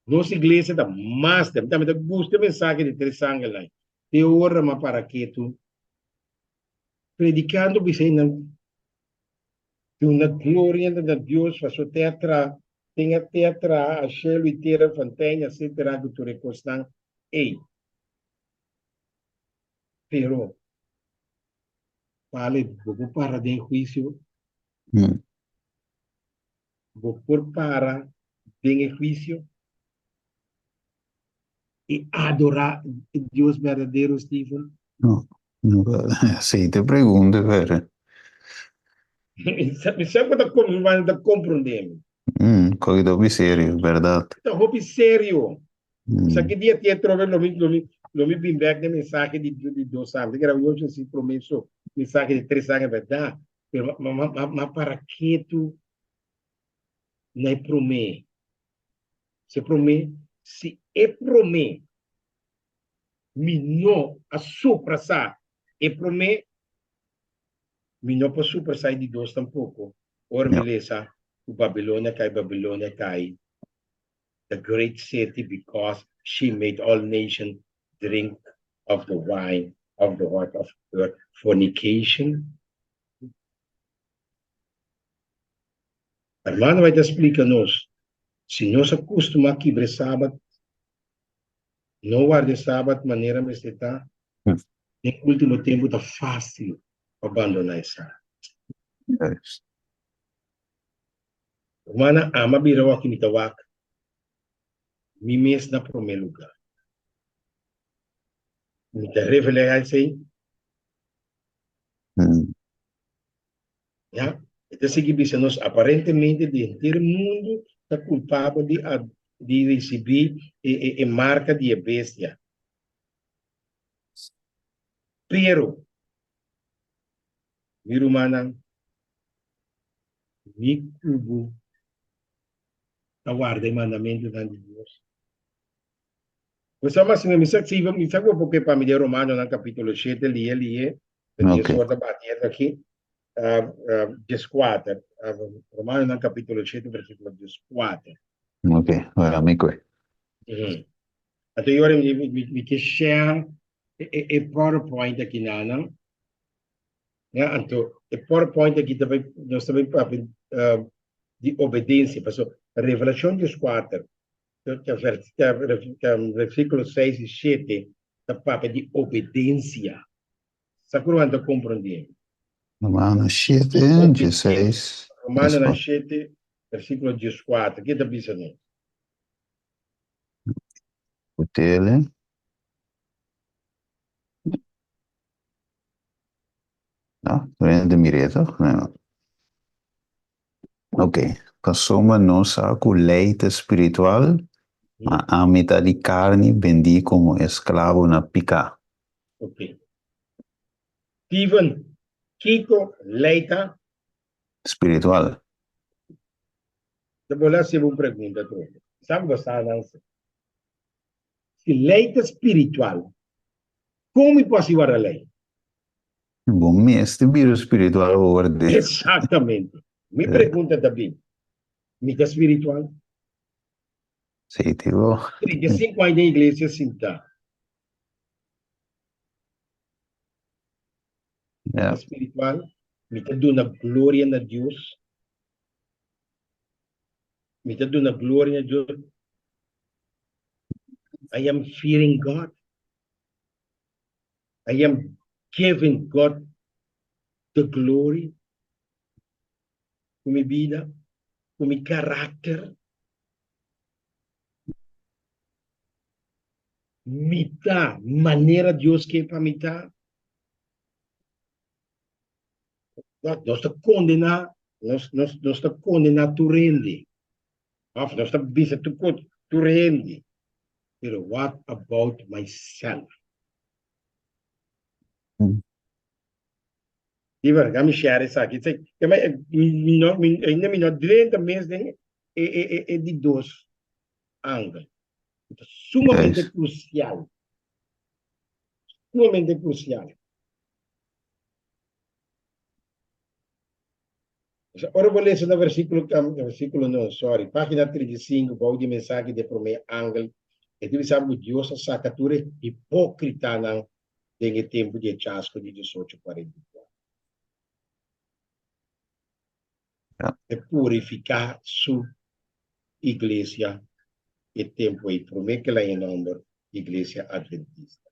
Nos iglesia ta master. Mi tambe ta gusta e mensahe di tres angelnan. Te ora mi a para ketu predicando bisa einan duna gloria na Dios pasobra te a traha ten a te a traha a shelu i tera fontein etcetera ku tur e kosnan ei. Pero pale bo por para den huisio? Bo por para den e huisio i adorá e Dios berdadero, Steven? No, no, sí te pregunta, pero. Mi sa ku ta ta komprondé mi. Koki ta hopi serio, bèrdat. Ta hopi serio. Sa ki dia tin atrobe lo mi lo mi lo mi bin bèk den mensahe di di dos aña. Mi ta kere yoshi si promé so mensahe di tres aña, bèrdat? Pero ma ma ma ma para ketu na e promé. Si e promé, si e promé mi no a suprasá e promé, mi no por suprasá e di dos tampoko. Ora mi lesa ku Babilonia kai, Babilonia kai, the great city, because she made all nations drink of the wine of the wrath of her fornication. Hermano White ta splika nos, si nos a kustumá kibra e Sabat, no warda e Sabat manera mester ta, den último tempu ta fásil pa bandoná e Sabat. Rumannan, ama bira wak mi ta wak mi mes na promé lugá. Mi ta revelá esei. Ya, e ta sigui bisa nos aparentemente di henter mundu ta kulpabel di a di risibí e e e marka di e bestia. Pero, mi rumannan, mi ku bo ta warda e mandamentunan di Dios. Bo sa mas mi sa si mi sa ku porque pa mi den Romanonan kapítulo shete lie lie ta dies Ok. ora ta bati et aki dieskuater Romanonan kapítulo shete versíkulo dieskuater. Ok, ora mi kue. Anto i ora mi mi mi ke share e e e powerpoint aki nanan. Ya, anto e powerpoint aki ta bai nos ta bai papia di obedensia pasobra Revelashon dieskuater Versíkulo seis i shete ta papia di obedensia. Sa ku ruman ta komprondé? Romano shete, dieseis. Romanonan shete, Versíkulo 14, ke ta bisa nos? Utele. No, ta mir'é toch? No. Ok, pasobra nos sa ku lei ta spiritual, ma ami ta di karni, bendí komo esklabo na piká. Ok. Steven, kiko lei ta? Spiritual. Ta bo la hasibo un pregunta atrobe. Sa ku bo sa nan si. Si lei ta spiritual, kon mi por hasi warda lei? Bo mester bira spiritual pa ward'é. Exactamente. Mi pregunta ta bin, mi ta spiritual? Sí, tipo. 35 aña den iglesia sintá. Mi ta spiritual? Mi ta duna gloria na Dios? Mi ta duna gloria na Dios? I am fearing God. I am giving God the glory ku mi bida, ku mi karakter. Mi ta manera Dios ke pa mi ta. Nos ta kondená, nos, nos, nos ta kondená tur hende. Òf nos ta bisa tur kos, tur hende. Pero what about myself? Ivan, ga mi share esaki. Sey, ke mi, mi no, mi, ainda mi no drenta mes den e, e, e, e di dos angel. Ta sumamente krusial. Sumamente krusial. Ora bo lesa na versíkulo, versíkulo no, sorry, página 35, bou di mensahe di e promé angel, e ta bisa ku Dios a saka tur e hipókritanan den e tempu di e chasko di diesocho kuarenta i kuater. E purifiká su iglesia e tempu ei, promé ku el a haña nòmber Iglesia Adventista.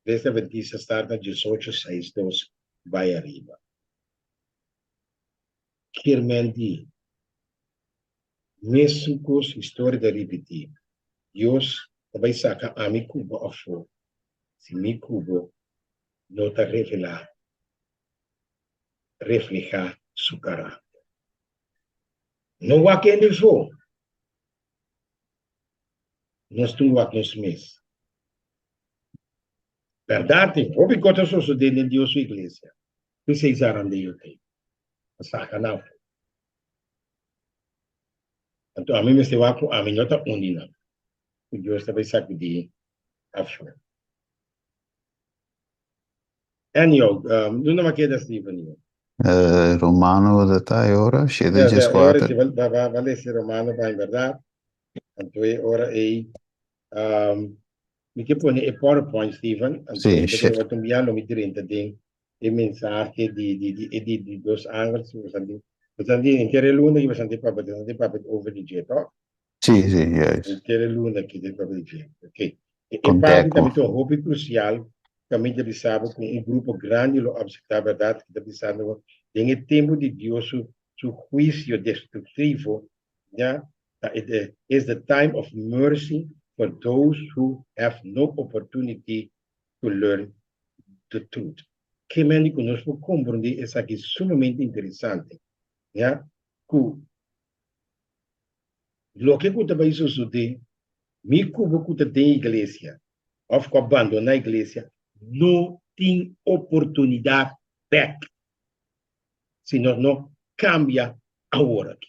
Iglesia Adventista start na diesocho seis dos bai ariba. Kier men di, mesun kos historia ta ripití, Dios ta bai saka ami ku bo afó si mi ku bo no ta revelá, reflehá su karakter. No wak hende afó, nos tin wak nos mes. Bèrdat, tin hopi kos ta sosodé den Dios su iglesia. P'esei zarandeo ta ei, pa saka nan afó. Anto ami mester wak ku ami no ta un di nan, ku Dios ta bai sakudí afó. Anyhow, unda mi a keda, Steven? Romano bo ta ta e ora, shete Ya, djes ya, e ora kuater. si ba, ba, ba lesa Romano pa mi, bèrdat? Anto e ora ei, Mi ke pone e PowerPoint, Steven, anto Sí, mi ta shit. kere otro bia lo mi drenta den e mensahe di di di e di di dos angels ku boso tin. Boso tin henter e luna ki boso tin papia, boso tin papia over di dje, toch? Sí, sí, juist. Henter e luna ki tin papia di dje. Ok. E e Con parti Teco. tambe ta hopi krusial kaminda bisa bo ku un grupo grandi lo apseptá bèrdat ki ta bisando bo den e tempu di Dios su su huisio destruktivo, ya, Ta it is the time of mercy for those who have no opportunity to learn the truth. Ke mende ku nos por komprondé esaki sumamente interesante, ya, ku loke ku ta bai sosodé, mi ku bo ku ta den iglesia òf ku a bandoná iglesia no tin oportunidat bèk si nos no kambia awor aki.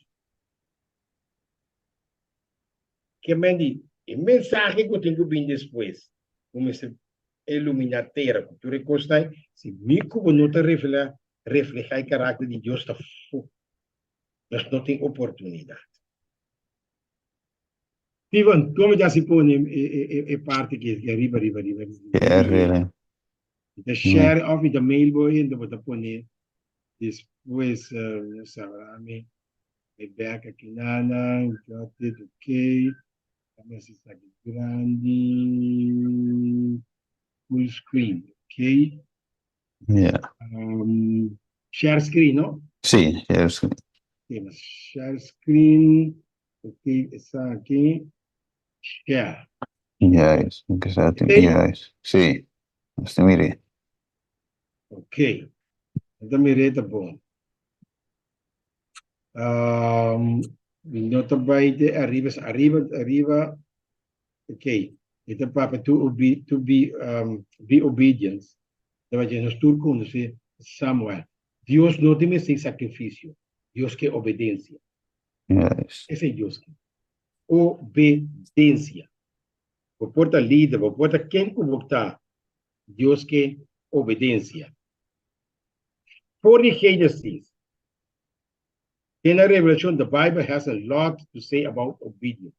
Ke men di e mensahe ku tin ku bin despues, ku mester iluminá tera ku tur e kosnan, si mi ku bo no ta revelá, reflehá e karakter di Dios ta fu. Nos no tin oportunidat. Steven, kon mi ta hasi pone e parti aki riba riba riba? Share. Mi ta share òf mi ta mail bo e, bo ta pone despues, no sa, ami. E bek aki nanan, got it, ok. Ta mester esaki grandi, full screen, ok. Yeah. Share screen, no? Sí, share screen. Ok, share screen. Ok, esaki. Share. Juist, ik zet hem juist. Sí, nos ta mir'é. Ok, nos ta mir'é ta bon. Um, mi no ta bai de ariba, ariba, ariba. Ok, e ta papia to obe, to be, um, be obedient. Ta bai nos tur konosé Samuel. Dios no tin mester sakrifisio, Dios ke obedensia. Juist. Esei Dios ke. Obedensia. Bo por ta lider, bo por ta ken ku bo ta, Dios ke obedensia. For di Genesis te na Revelashon, the Bible has a lot to say about obedience.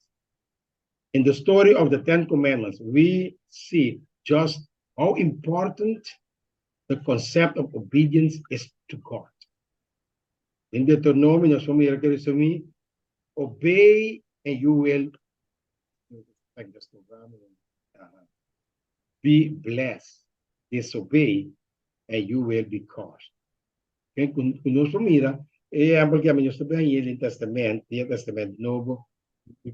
In the story of the Ten Commandments, we see just how important the concept of obedience is to God. Den Deuteronomio nos por mira ke resumí, Obey and you will be blessed, disobey and you will be cursed. Ku nos por mira e ehèmpel ku ami nos ta haña den Tèstamènt, den e Tèstamènt Nobo,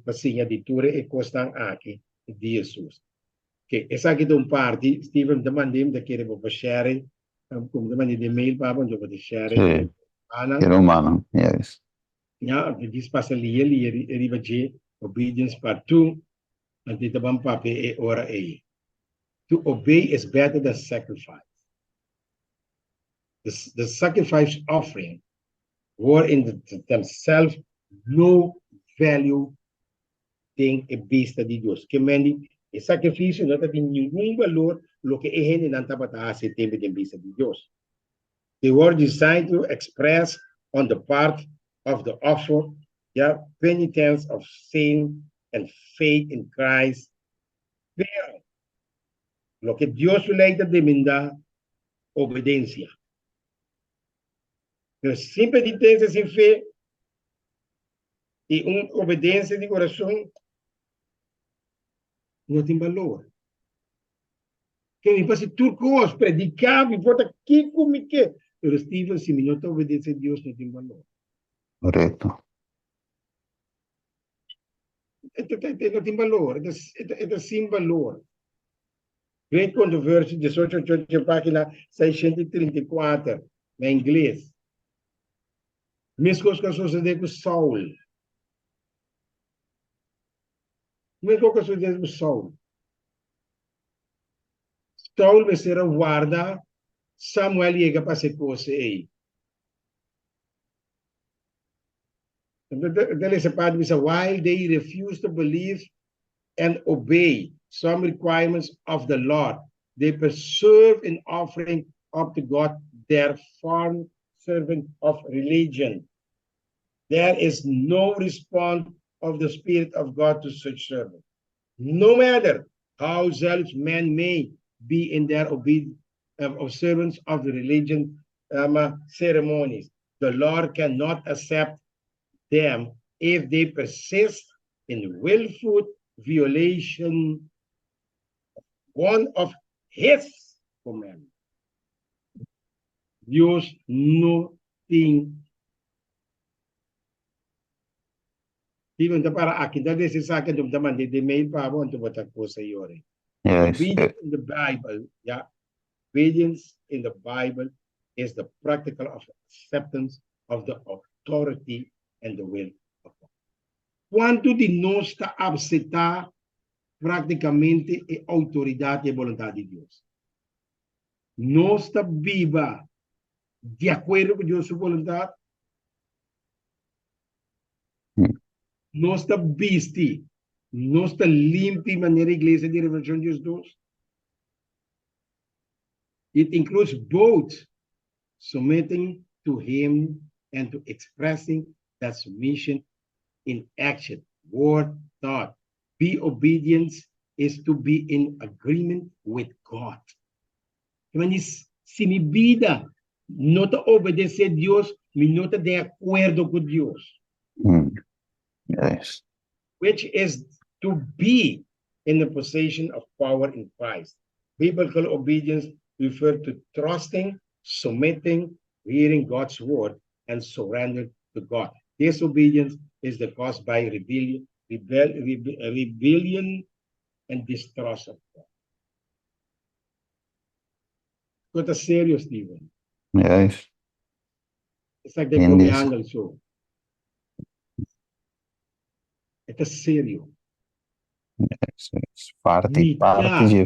pa siña di tur e kosnan aki di Hesus. Oke, esaki ta un parti, Steven, mi ta mand'é, mi ta kere bo pa share, ku mi ta mand'é den mail pa bo, anto bo ta share Sí, ku e rumannan, yes. Ya, djis pasa lia lia riba dje, Obedience Part 2, anto i ta ban papia e ora ei. To obey is better than sacrifice. The, the sacrifice offering were in the, themselves no value den e bista di Dios. Ke men di, e sakrifisio no ta tin ningun balor loke e hendenan tabata hasi e tempu den bista di Dios. They were designed to express on the part of the offer their penitence of sin and faith in Christ. Pero, loke Dios su lei ta demandá, obedensia. Pero sin penitencia, sin fe i un obedensia di kurason, no tin balor. Ke mi por hasi tur kos, prediká, mi por ta kiko mi ke, pero Steven, si mi no ta obedesé Dios, no tin balor. Korekto. E no tin balor, e ta sin balor. Great Controversy, diesocho ocho ocho, página 634, na ingles. Meskos ku a sosodé ku Saul. Meskos ku a sosodé ku Saul. Saul mester a warda Samuel yega pa hasi e kos ei. Ta lesa parti bisa, While they refused to believe and obey some requirements of the law, they persevered in offering up to God their form servant of religion. There is no response of the Spirit of God to such servant. No matter how zealous men may be in their observance of the religion um, ceremonies, the Lord cannot accept them if they persist in willful violation of one of His commandments. Dios no tin. Steven ta para aki ta desi esaki anto mi ta mand'é den mail pa bo anto bo ta cosa yori. Yes. Obedience in the Bible, ya. Obedience in the Bible is the practical of acceptance of the authority and the will of God. Kuantu di nos ta apseptá práktikamente e outoridat i e boluntat di Dios? Nos ta biba di akuerdo ku Dios su boluntat? Nos ta bisti, nos ta limpi manera Iglesia di Revelashon 12? It includes both submitting to Him and to expressing that submission in action, word, thought. Be obedience is to be in agreement with God. Si mi bida no ta obedesé Dios, mi no ta den akuerdo ku Dios. Yes. Which is to be in the position of power in Christ. Biblical obedience refer to trusting, submitting, hearing God's word, and surrender to God. Disobedience is the cause by rebellion, rebel, rebellion and distrust of God. Ko ta serio, Steven. Yes. Esaki ta e prome angel so. E ta serio. Yes, Parti, parti dje,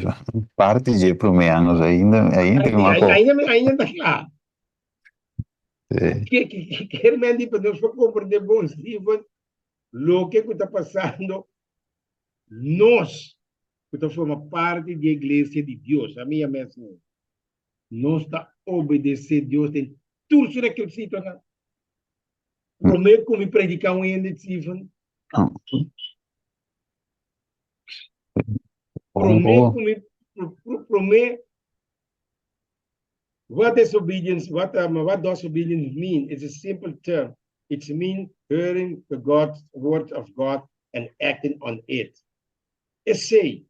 parti dje prome angel ainda, ainda tin un Ainda, ainda ta kla. Ke, ke, ke men di pa nos por komprende bon, Steven, loke ku ta pasando nos ku ta forma parti di e iglesia di Dios, ami a mes nos ta obedesé Dios den tur su rekisitonan. Promé ku mi prediká un hende, Steven, promé ku mi promé what is obedience, what, what does obedience mean? It's a simple term. It means hearing the God, word of God and acting on it. Esei.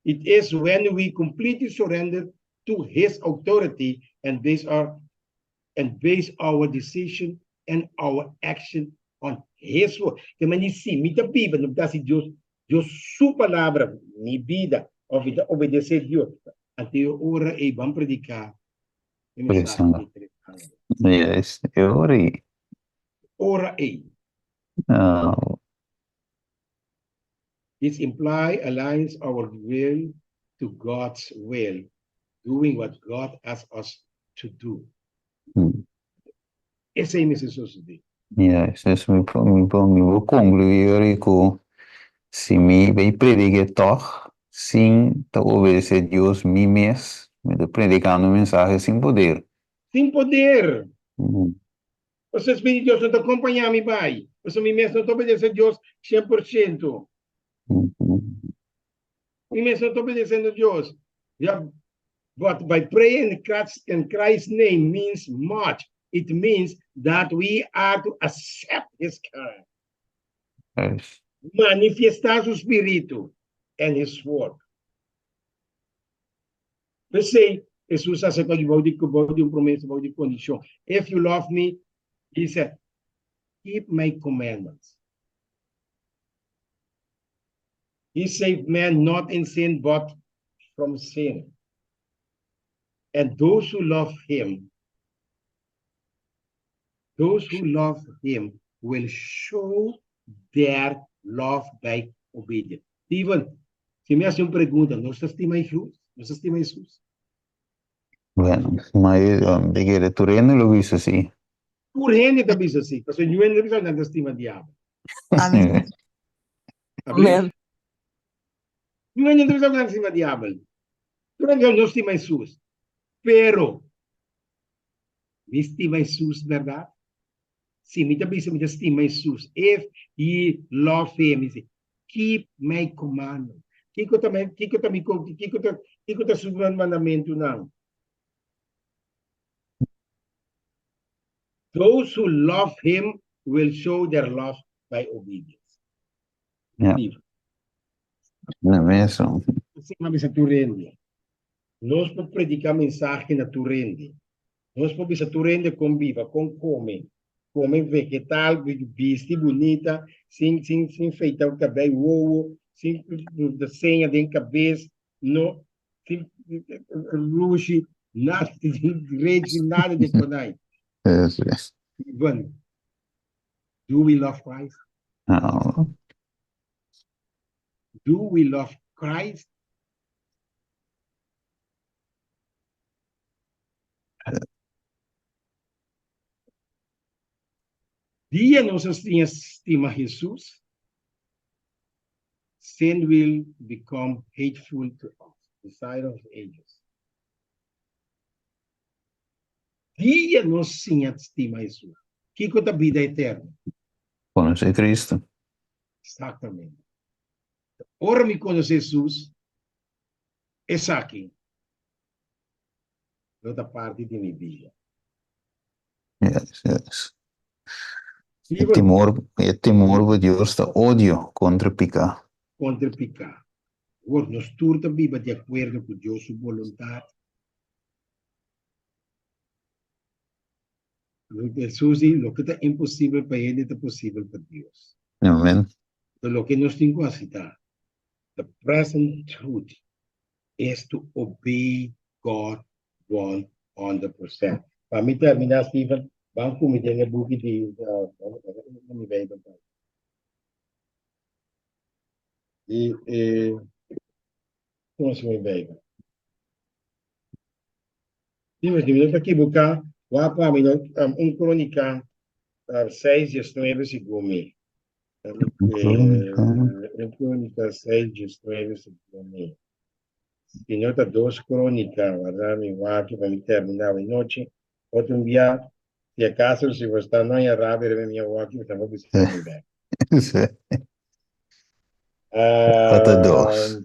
It is when we completely surrender to His authority and base our and base our decision and our action on His word. Ke men di si mi ta biba, no ta hasi Dios, Dios su palabra mi bida, of mi ta obedesé Dios. Anto e ora ei ban prediká e mensahe di tres angel. Yes, e ora ei. Ora ei. This imply aligns our will to God's will, doing what God asks us to do. Esei mester sosodé. Yes, es mi por mi por mi por concluí ori ku si mi bay prediké tòg sin ta obedesé Dios mi mes, mi ta predikando un mensahe sin poder. Sin poder! Pasobra e Spiritu di Dios no ta kompañá mi bai, pasobra mi mes no ta obedesé Dios 100%. Mi mes no ta obedesendo Dios. Ya, but by praying in Christ, in Christ's name means much. It means that we are to accept His character. Yes. Manifestá su spiritu and His work. P'esei, Hesus a seka bou di bou di un promesa, bou di kondishon, If you love me, he said, keep my commandments. He saved man not in sin, but from sin. And those who love him, those who love him will show their love by obedience. Steven, si mi hasi un pregunta, nos ta stima Hesus? Nos ta stima Hesus? Bueno, ma di kere tur hende lo bisa si. Tur hende ta bisa si, pasobra niun hende ta bisa nan ta stima diabel. Amen. Amen. Niun hende ta bisa nan ta stima diabel. Tur hende ta bisa nos stima Hesus. Pero, mi stima Hesus berdad? Si mi ta bisa mi ta stima Hesus, if ye love him, he say, keep my commandment. Kiko ta mi, kiko ta mi, kiko ta, kiko ta su mandamentunan? Those who love him will show their love by obedience. Ja. Na mesun. Asina bisa tur hende. Nos por prediká mensahe na tur hende. Nos por bisa tur hende kon biba, kon kome, kome vegetal, bisti bunita, sin sin sin feita kabei wowo, sin seña den kabes, no sin lushi, nada, sin rechi, nada di konai. Even, do we love Christ? No. Do we love Christ? Dia nos a siña stima Hesus, sin will become hateful to us, Desire of Ages. Dia nos siña stima Hesus, kiko ta bida eterno? Konosé Cristo. Exactamente. Ora mi konosé Hesus, esaki lo ta parti di mi bida. Yes, yes. E temor, e temor pa Dios ta odio kontra piká. Kontra piká. Awor, nos tur ta biba di akuerdo ku Dios su boluntat. Hesus di, loke ta imposibel pa hende ta posibel pa Dios. Amen. Entonces loke nos tin ku hasi ta, the present truth is to obey God 100%. Pa mi terminá, Steven, ban ku mi den e buki di, mi Bijbel ta. Di e, kon si mi Bijbel? Dime, si mi no ta ekiboká, wak pa mi no, un Kronika 6, 19 segun mi. Un Kronika 6, 19 segun mi. Si no ta dos Kronika, warda mi wak pa mi terminá awe nochi. Otro un bia, si akaso si bo sta no ya rabia riba mi awaki, bo ta por bisa mi bek. Ota dos.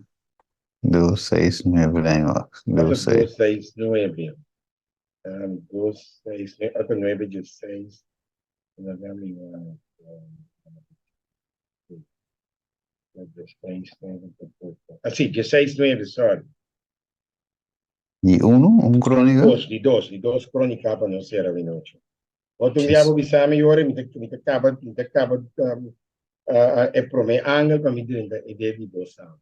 Dos, seis, nuebe, den wak. Dos, seis. Dos, seis, nuebe. Dos, seis, nuebe. Otro nuebe, dies, seis. Ah, sí, dies, seis, nuebe, sorry. Di uno, un crónica? Dos, di dos, di dos crónica pa nos cera mi noche. Otro un dia bo bisa mi yora, mi ta, mi ta caba, mi ta caba um, uh, e prome angel pa mi drenta e de di dos angel.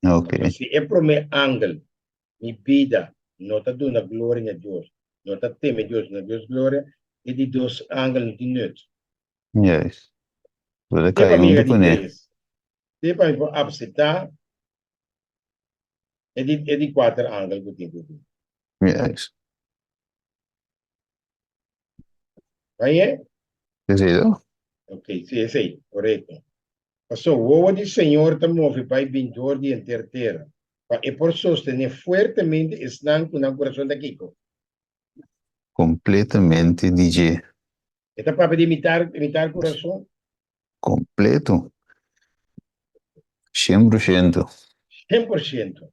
Ok. Si e prome angel, mi bida no ta duna gloria na Dios, no ta teme Dios, duna Dios gloria, e di dos angel no tin nut. Juist. Bo ta Te pa kai mi huntu di kuné. tres. Te pa mi por acepta e di, e di kuater angel ku tin ku bin. Juist. Baie? Esei to? Ok, sí, esei, korekto. Paso, wowo di Señor ta move bai bin dor di henter tera, pa e por sostené fuertemente esnan ku nan kurason ta kiko? Kompletamente di dje. E ta papia di mitar, mitar kurason? Kompleto. Shen por shento. 100%.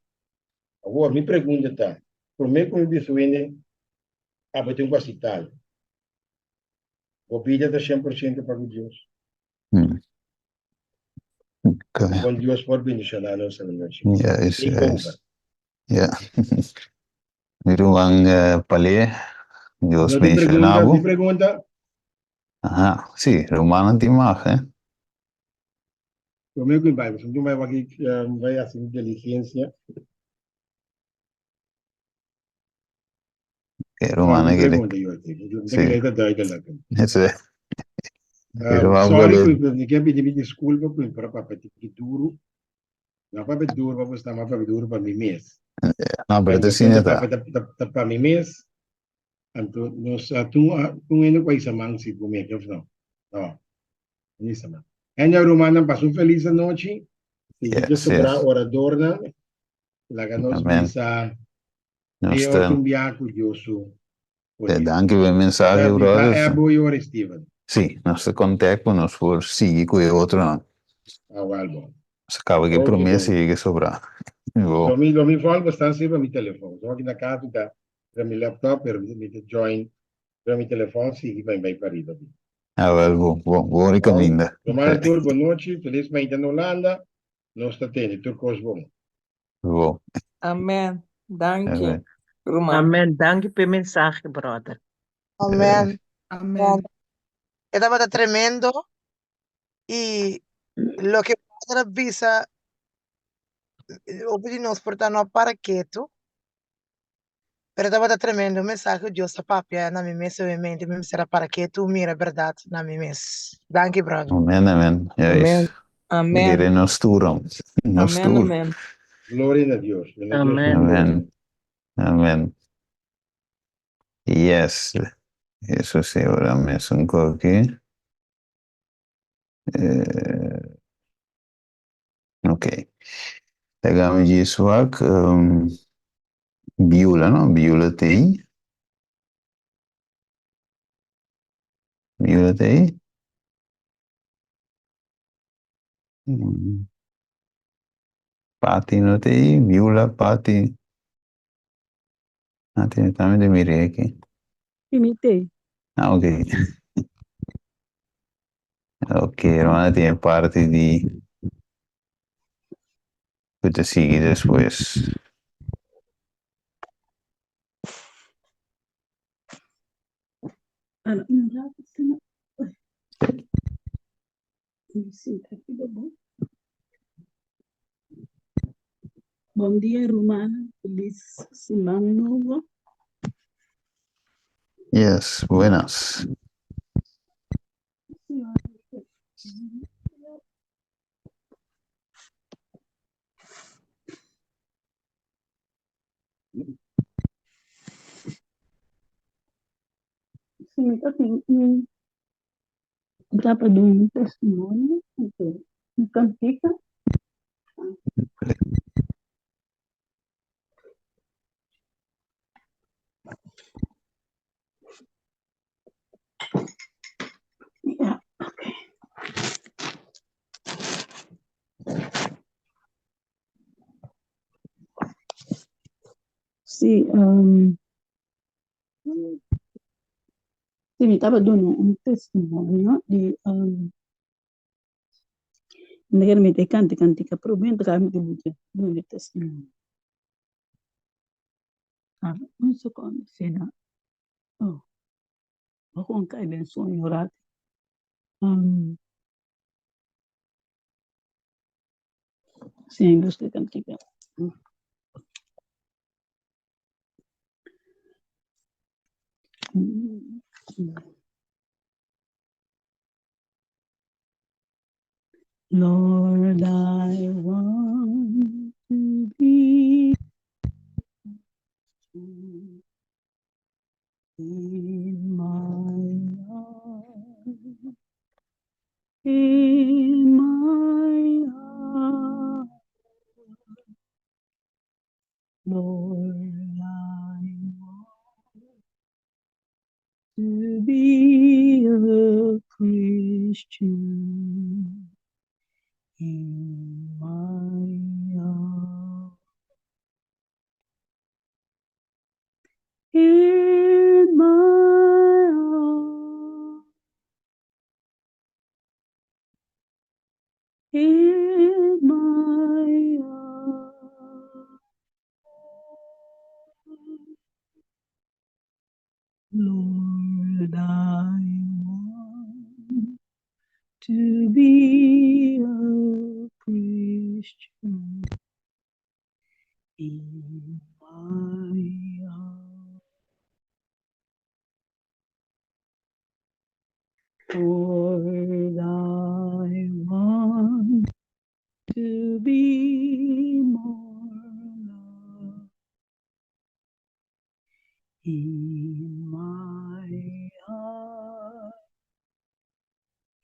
Awor, mi pregunta ta, promé ku mi bisa wende, abo tin ku asiptá. Bo bida ta 100% pa ku Dios? Kon Dios por bendishoná nos awe nochi? Yes, Take yes. over. Ja. Mi ruman Palé, Dios No tin bendishoná pregunta, bo. tin pregunta? Aha, sí, rumannan tin mag, eh. Promé ku mi bai, pasobra mi bai wak mi bai hasi mi diligensia. E rumannan Mi kere. pregunta yo a ti. Mi ta kere ta duidelijk. Ese. E ruman Sorry Palé. ku mi ke pidi mi diskulpa ku mi por a papia tiki duru. No a papia duru pa bo, ma papia duru pa mi mes. No, pero ta asina ta. Ta pa mi mes. Anto nos a tun tun hende ku a hisa man si ku meke of no? No. No hisa man. Hende rumannan pasa un felis anochi. Sigui ke Yes, sobrá yes. oradornan. Laga nos Amen. bisa Nos e ta otro un biaha ku Dios su poder. Danki pa e mensahe, Ta brother. ebo yori, Steven. Sí, nos ta kontek pa nos por sigui ku e otronan. Ah, wel bon. Nos a kaba ku e Oké, promé, bon. sigui ku e sobrá. Bo. Lo mi, lo mi vòl bastan sirbi mi telefòn. So aki na kas mi ta riba mi laptop, pero mi ta join riba mi telefòn sigui pa mi bai pariba di. Ah, wel bon, bon, bon Bon, rikaminda. rumannan tur, bon nochi, felis mainta na Hulanda. Nos ta tende tur kos bon. Bon. Amen. Danki, Amen. ruman. Amen. Danki p'e mensahe, brother. Amen. Amen. E tabata tremendo y loke brother a bisa hopi di nos por ta no a para ketu. Pero tabata tremendo mensahe ku Dios a papia na mi mes obviamente mi mester a para ketu mira berdad na mi mes. Danki brother. Amen amen Amen. Juist. Amen. Kere nos tur om. Nos Amen tur. amen. Gloria na Dios. Na Dios Amen. Amen. Amen. Yes. Eso sí, ora mesun koki. Eh, ok. Laga mi djis wak um, Biola, no? Biola t'ei. Biola t'ei. Mm. Pati no t'ei. Biola, Pati. Ah, tiene tambe de mire aki. Sí, mi t'ei. Ah, ok. Ok, hermana tiene parte di ku ta sigui despues. Para un rato asina. Mi sinta aki bo. Bon dia, ruman. Felis siman nobo. Yes, buenas. Si mi ta tin un etapa di un testimonio, anto un kantika. Ja, oké. Sí, sí, mi taba duna un testimonio di mi ta mi ta kanta kantika promé mi ta mi ta duna testimonio. Ah, un sekondo, sina. Oh, mi a kai den soño un rato. Sí, buska kantika. Lord, I want to be in my heart, in my heart. Lord, I want to be a Christian in my heart. In my heart, in my heart, Lord, I want to be a Christian in my heart. Lord, I want to be more loved in my heart,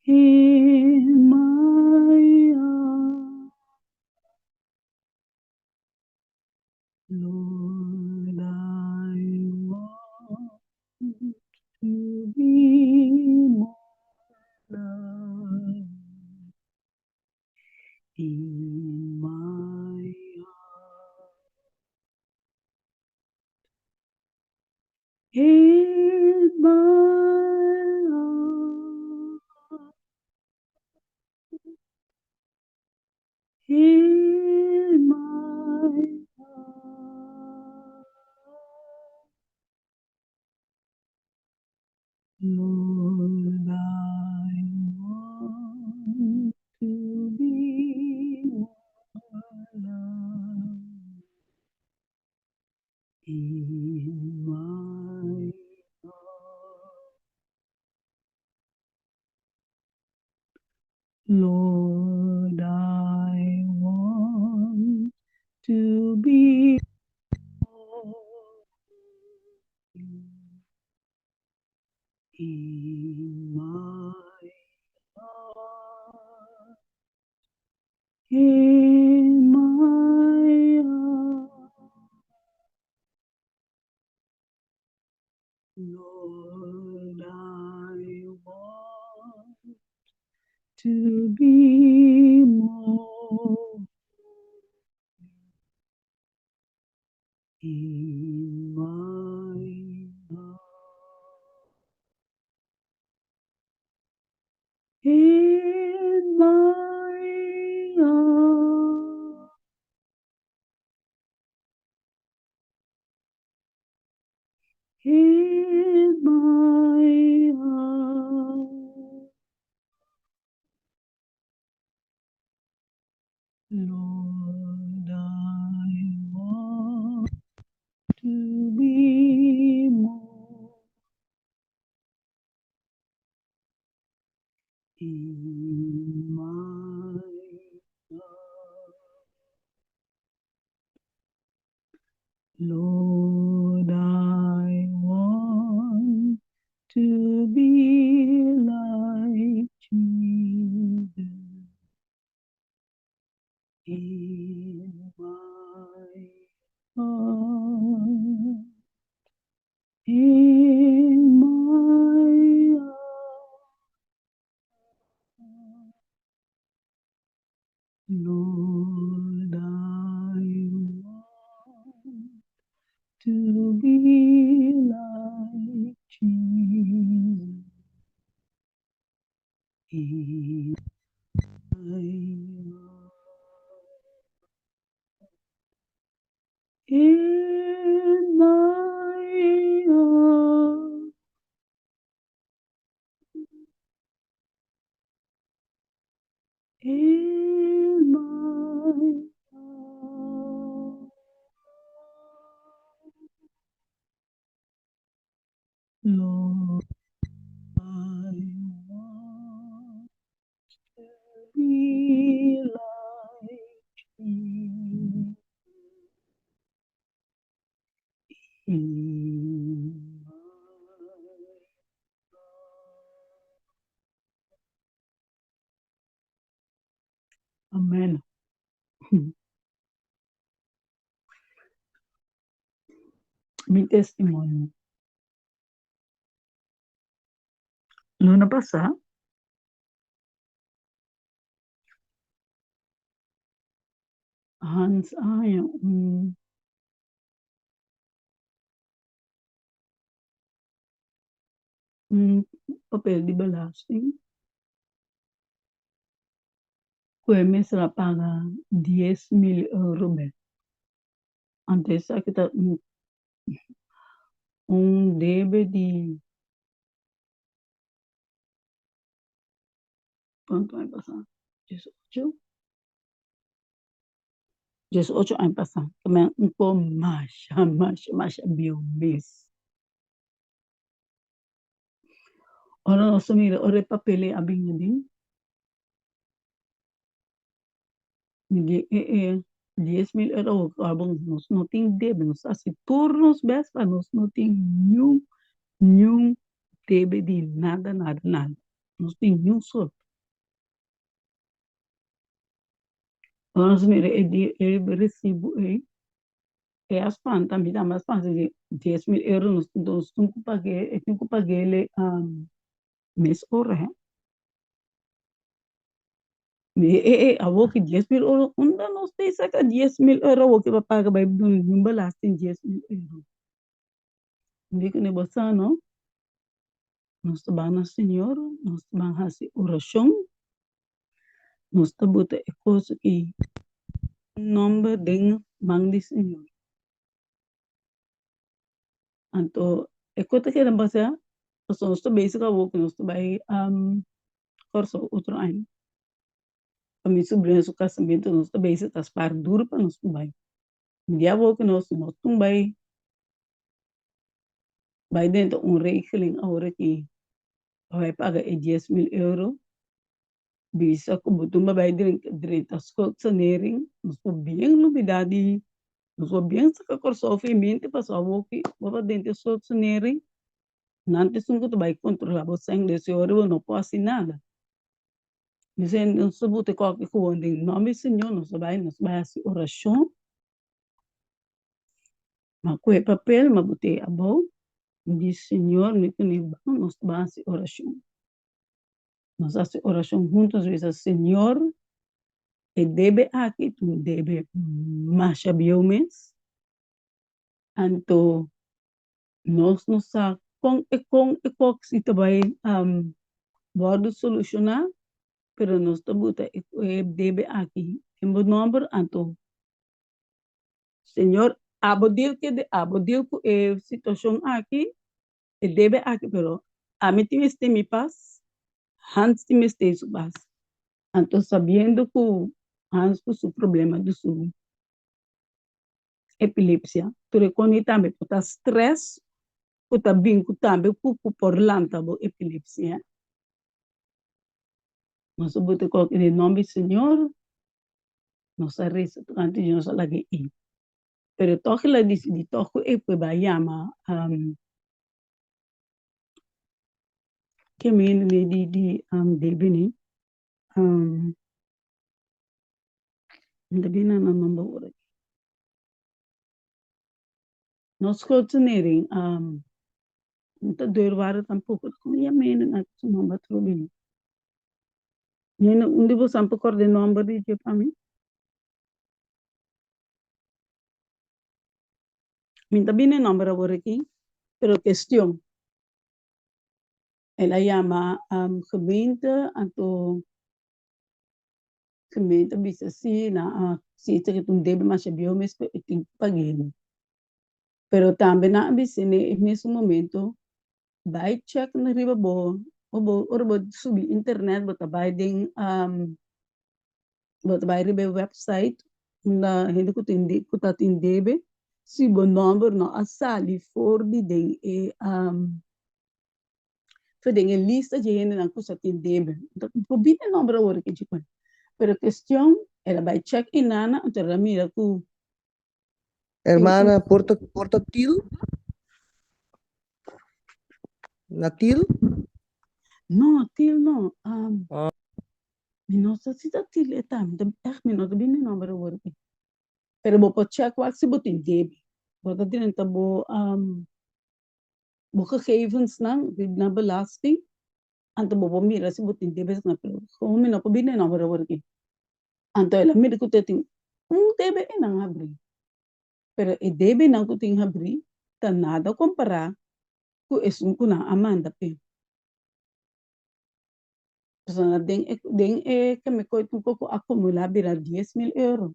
in my heart. Lord, I want to be more loved in my heart. In my heart, in my heart, Lord, I want to be more loved in my heart. Lord, I want to be in my heart, in my heart. Lord, I want to be more in my heart. In my heart, in my Lord, I want to be more in my heart. Lord, I want to be like Jesus in my heart. In my heart. Lord, I want to be like Jesus. In my heart. In my heart. In my heart. Lord, I want to be like you. In my Amen. Mi testimonio. Luna pasá, Hans a haña un un papel di belasting ku e mester a paga 10,000 euro bek. Anto esaki ta un un debe di kuantu aña pasá? 18? 18 aña pasá. Ta un ko masha masha masha bieu mes. Ora nos a mira ora e papel ei a bin aden, mi di e e 10,000 euro awor nos no tin debe, nos a hasi tur nos bes pa nos no tin niun niun debe di nada nada nada, nos tin niun solo. Ora nos mira e di e resibo ei, e a spanta, mi tambe a spanta di 10,000 euro nos nos tin ku pag'é, e tin ku pag'é mes ora he. Mi di e e awor ki 10,000 euro, unda nos ta saka 10,000 euro awor ki pa paga bai duna un belasting 10,000 euro? Mi di kuné bo sa no, nos ta bai na Señor, nos ta bai hasi orashon, nos ta bota e kos aki nomber den man di Señor. Anto e kos ta keda basa, pasobra nos ta bezig awor ku nos ta bai Kòrsou otro aña. Pa mi subrina su kasamentu nos ta bezig ta spar duru pa nos por bai. Mi di awor ku nos no tin bai bai denter un regeling awor aki pa bai paga e 10,000 euro bisa ku bo tumba bai drenta schuldsanering nos por bien lubida di nos por bien saka Kòrsou for e mente pasobra awor ki bo ta drenta schuldsanering nan ta esun ku ta bai kontrola bo sèn desi ora bo no por hasi nada. Disi nos ta buta kòke ku bo den nòmber di Señor nos ta bai nos ta bai hasi orashon ma ku e papel ma bot'é abou mi di Señor mi ku mi ban nos ta bai hasi orashon. Nos a hasi orashon huntu nos a bisa Señor e debe aki ta un debe masha bieu mes anto nos no sa kon e kon e kos si ta bai wòrdu solushoná pero nos ta buta e debe aki den bo nòmber anto Señor abo deal ke abo deal ku e situashon aki e debe aki pero ami tin mester mi pas Hans tin mester su pas anto sabiendo ku. Hans ku su problema di su epilepsia. Tur e koni tambe por ta stress ku ta bin ku tambe ku ku por lanta bo epilepsia. Nos a buta koki den nomber di Señor, nos a resa tokante di nos a laga e i. Pero tòg el a disidí tòg ku e por bai yama ke mende di di debe ni mi ta bini na nan nomber ora aki. No schuldsanering no ta deurwaarder tampoco kon yama hende nan su nomber atrobe ni. Hende un di boso por kòrda e nomber di dje pa mi? Mi ta bini e nomber awor aki, pero kestion. El a yama gemeente anto gemeente a bisa si nan a si esaki ta un debe masha bieu mes pero e tin ku pag'é. Pero tambe nan a bisa n'e e mesun momento bai check na riba bo ora bo subi internet bo ta bai den Bo ta bai riba e website unda hende ku tin ku ta tin debe, si bo nòmber no a sali for di den e for den e lista dje hendenan ku sa tin debe. Anto bo bini e nòmber awor aki dje Pero kestion el a bai chèk e nana anto el a mira ku tin un Hermana, por ta por ta til? Na til? No, til no. Mi no sa si ta til e ta, mi ta ègt mi no ta bini nòmber awor aki. Pero bo por chèk wak si bo tin debe. Bo ta drenta bo bo gegevensnan di na belasting, anto bo por mira si bo tin debe esnan, pero komo mi no por bini nòmber awor aki. Anto el a mira ku ta tin un debe e nan habrí, pero e debenan ku tin habrí ta nada kompará ku esun ku nan a manda p'e. Pasobra den e den e kemikoi tin koko akumulá bira 10,000 euro.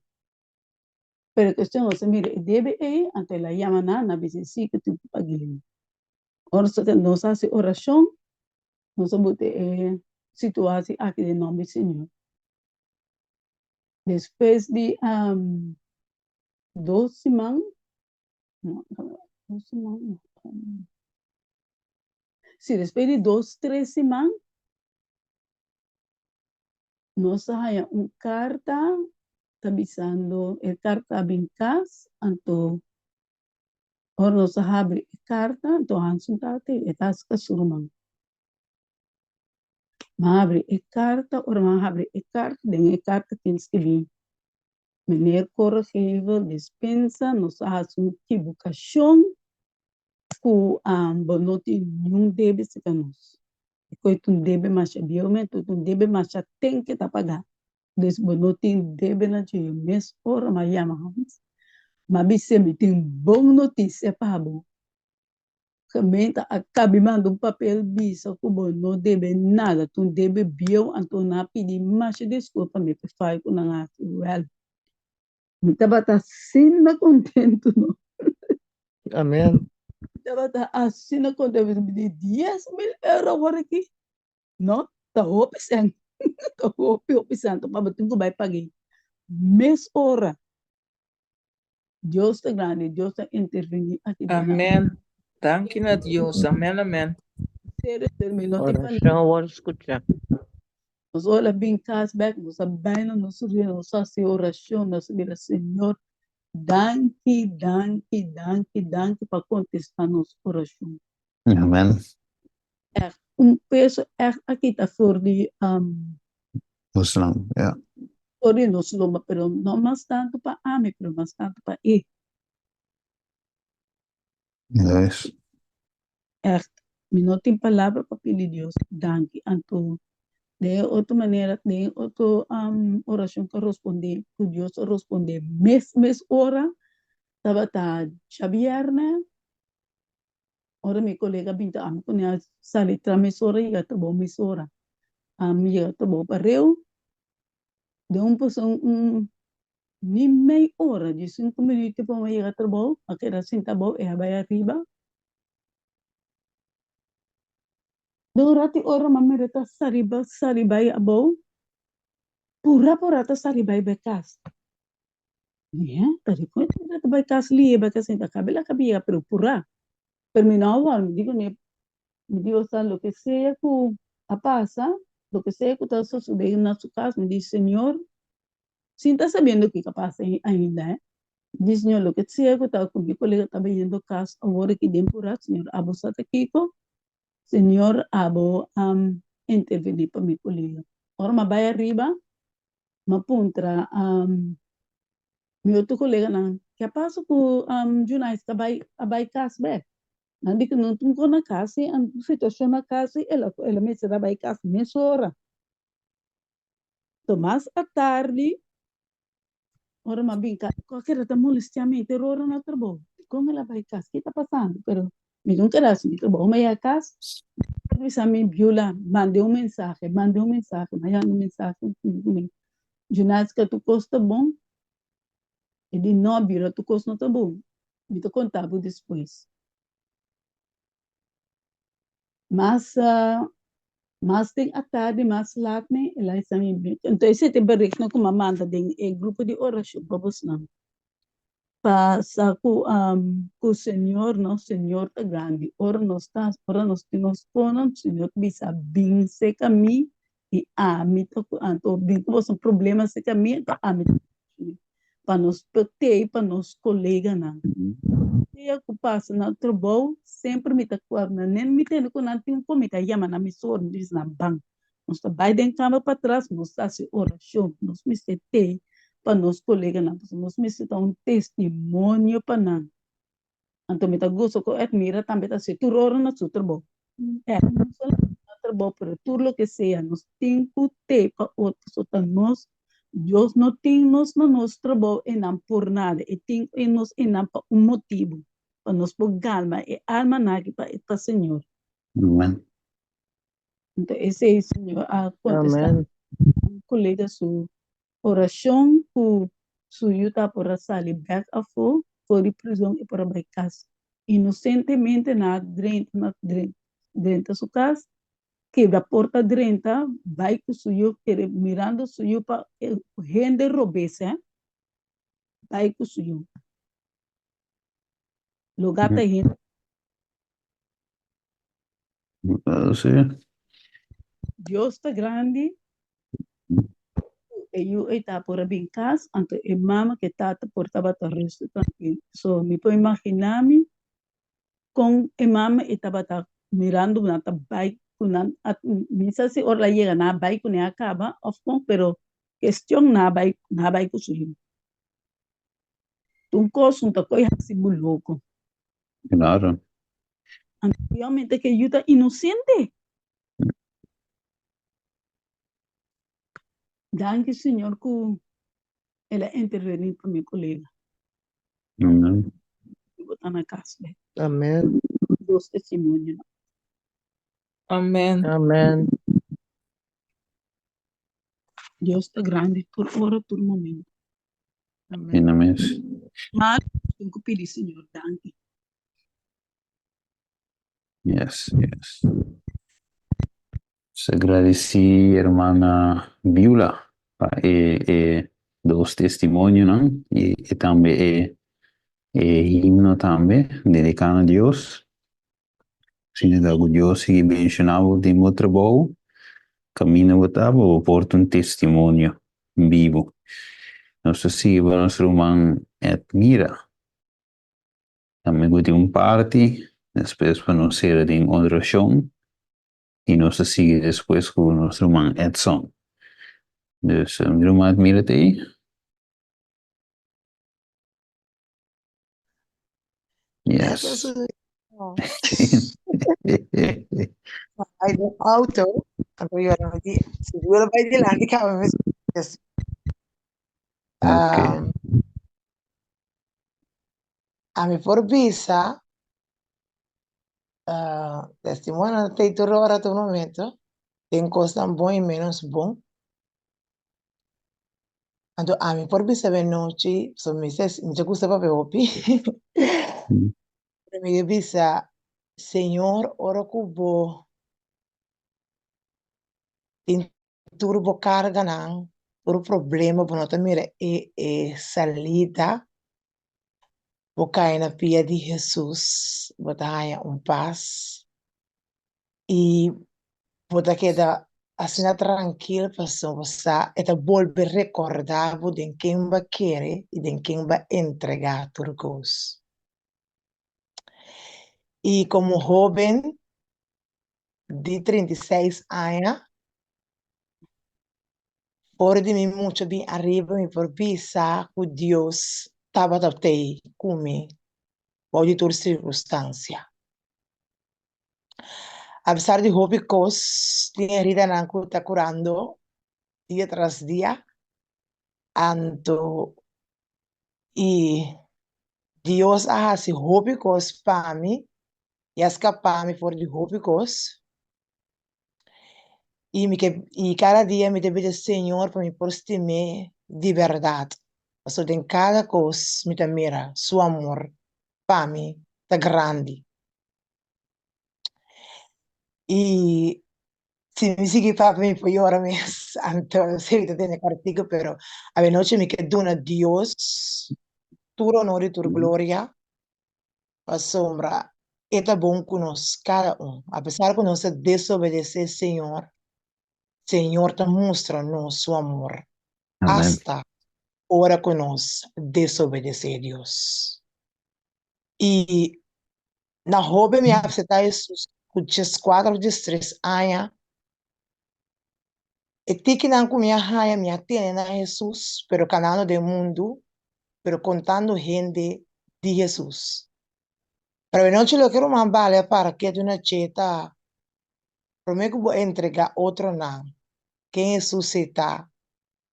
Pero e kuestion nos a mira e debe ei, anto el a yama nan, nan a bisa si ku tin ku pag'é. Ora nos a hasi orashon, nos a buta e situasi aki den nòmber di Señor. Despues di dos siman, no, dos siman no, si despues di dos, tres siman, nos a haña un karta ta bisando, e karta a bin kas, anto ora nos a habri e karta, anto Hanson tabata ei, e ta haci su ruman. Mi a habri e karta, ora mi a habri e karta, den e karta tin skibí, Meneer Korregever Dispensa, nos a hasi un kibukashon ku bo no tin niun debe serka nos. E koe ta un debe masha bieu mes, ta un debe masha ten ke ta pagá. Dus bo no tin debe na dje. Mes ora mi a yama Hans, mi a bis'é mi tin bon notisia pa bo. Gemeente a kabi manda un papel bisa ku bo no debe nada, ta un debe bieu, anto nan a pidi masha diskulpa mi pa e fai ku nan a hasi. Wèl, mi tabata asina kontentu no. Amen. Mi tabata asina kontentu, mi di 10,000 euro awor aki, no, ta hopi sèn, ta hopi hopi sèn, anto pa bo tin ku bai pag'é mes ora. Dios ta grandi, Dios ta intervení aki den nan. Amen. Danki na Dios. Amen, amen. Serio, serio, mi no tin palabra. Oracion a wòrdu skuchá. Nos ora bin kas bèk, nos a bai na nos rudia, nos a hasi orashon, nos a bira, Señor, danki, danki, danki, danki pa kontestá nos orashon. Amen. Ègt, un peso ègt a kita for di Nos lan, ja. For di nos lomba, pero no mas tantu pa ami, pero mas tantu pa e. Juist. Ègt, mi no tin palabra pa pidi Dios danki. Anto, den e otro manera, den e otro orashon ku a rospondé, ku Dios a rospondé mes mes ora, tabata djabièrnè, Ora mi kolega bin ta ami ku a sali tra mesora yega trabou mesora. Ami yega trabou pareu den un pason un ni mei ora di sinku minuto pa mi yega trabou a keda sinta abou e a bai ariba. Den un ratu ora mi a mira ta sali sali bai abou. Pura pura ta sali bai bai kas. Di hè, ta di kon e ta bai kas lihe bai kas sinta kabe la kabe yega pero pura. Pero mi no a wòrdu, mi di kuné, mi di osea loke sea ku a pasa, loke sea ku ta sosodé na su kas, mi di Señor, sin ta sabiendo kiko a pasa ainda hè, mi di Señor loke sea ku ta ku mi kolega ta bayendo kas awor aki den pura, Señor abo sa ta kiko, Señor abo a intervení pa mi kolega. Ora mi a bai ariba, mi a puntra mi otro koleganan, ke a pasa ku Junais ta bai a bai kas bek? Nan di ku no tin kon na kas i situashon na kas i el a mester a bai kas mesora. Tomas atardi Ora mi a bin kas, kualkera ta molestia mi, te ora na trabou. Dikon el a bai kas? Ke ta pasando? Pero mi no keda hasi mi trabou. Mi a yega kas, mi a bisa mi Beulah, mand'é un mensahe, mand'é un mensahe. Mi a yanda un mensahe ku mi, Junaska, tur kos ta bon? E di, No, Beulah, tur kos no ta bon. Mi ta konta bo despues. Mas mas den atardi, mas lat mi, el a bisa mi, enton esei ta e berichtnan ku mi a manda den e grupo di orashon pa bosnan, pa sa ku ku Señor, nos Señor ta grandi, ora nos ta, ora nos tin nos konan, Señor ta bisa bin serka mi i ami ta ku anto bin ku boso problema serka mi, anto ami ta pa nos protei pa nos koleganan. Dia ku pasa na trabou, semper mi ta kòrda nan. Mi tende ku nan tin un kon, mi ta yama nan, mi sor, mi bisa nan, Ban, nos ta bai den kama patras, nos ta hasi orashon. Nos mester tei pa nos koleganan, pasobra nos mester ta un testimonio pa nan. Anto mi ta gusta ku Edmira tambe ta hasi tur ora na su trabou. No solamente na trabou, pero tur loke sea, nos tin ku tei pa otro, pasobra ta nos, Dios no tin nos na nos trabou einan por nada, e tin nos einan pa un motibu, pa nos por galma e almanan aki pa pa Señor. Amen. Anto esei Señor a kontestá Amen. un kolega su Orashon ku su yu ta por a sali bèk afó for di prizon i por a bai kas. Inosentemente nan a drenta na drenta su kas, kebra porta drenta, bai ku su yu, kere mirando su yu pa hende robes, eh, bai ku su yu. Lugá ta hende. Sí. Dios ta grandi. E yu ei ta por a bin kas, anto e mama ku e tata por tabata rustu trankil. So mi por imaginá mi kon e mama ei tabata mirando nan ta bai ku nan, mi sa si ora el a yega nan a bai kuné a kaba òf kon, pero kestion nan a bai, nan a bai ku su yu. Tur kos no ta koe hasi bo loko. Claro. Anteriormente ke yu ta inosente. Danki Señor ku el a intervení pa mi kolega. Amen. Bo ta na kas be. Amen. Dos testimonionan. Amen. Amen. Dios ta grandi tur ora, tur momento. Amen. Ina mes. Mal, tin ku pidi Señor danki. Yes, yes. Nos agradeci hermana Beulah pa e e dos testimonionan y e tambe e e himno tambe dedica na Dios. Asina ta cu Dios sigui benciona bo den bo trabou, caminda bo ta pa bo por ta un testimonio bibo. Nos ta sigui pa nos ruman Edmira. Tambe cu tin un parti, despues pa nos cera den oracion y nos ta sigui despues cu nos ruman Edson. Dus mi ruman Edmira ta ey? Yes. Ay, den auto, anto yo no di, si yo lo bai dilanti kaba mi yes. Okay. Um, a mi por bisa, uh, testimonio te tur ora tur momento, den kosnan bon i menos bon. Anto ami por bisa be nochi, so mi sa, mi ta gusta papia hopi. Pero mi ta bisa, Señor, ora ku bo tin tur bo karganan, Tur problema bo no ta mira e e salida, bo kai na pia di Hesus, bo ta haña un pas i bo ta keda asina trankil pasobra bo sa e ta bolbe rekordá bo den ken bo a kere i den ken bo a entregá tur kos. I komo hóben di 36 aña, for di mi mucha bin ariba mi por bisa ku Dios tabata tei ku mi bou di tur sirkunstansia. Apesar di hopi kos, tin heridanan ku ta kurando dia tras dia, anto i Dios a hasi hopi kos pa mi i a skapa mi for di hopi kos. I mi ke i kada dia mi ta pidi Señor pa mi por stim'é di bèrdat, pasobra den kada kos mi ta mira su amor pa mi ta grandi. I si mi sigui papia mi por yora mes, anto si mi ta tene kòrtiku, pero avenochi mi ke duna Dios tur honor i tur gloria pasobra e ta bon ku nos kada un. Apesar ku nos ta desobedesé Señor, Señor ta mustra nos su amor asta ora ku nos desobedesé Dios. I na hoben mi a aseptá Hesus ku dieskuater òf diestres aña. E tikinan ku mi a haña mi a tene na Hesus, pero kanando den mundu, pero kontando hende di Hesus. Pero anochi loke ruman bale a para ketu na dje ta, promé ku bo entregá otronan ken Hesus ei ta,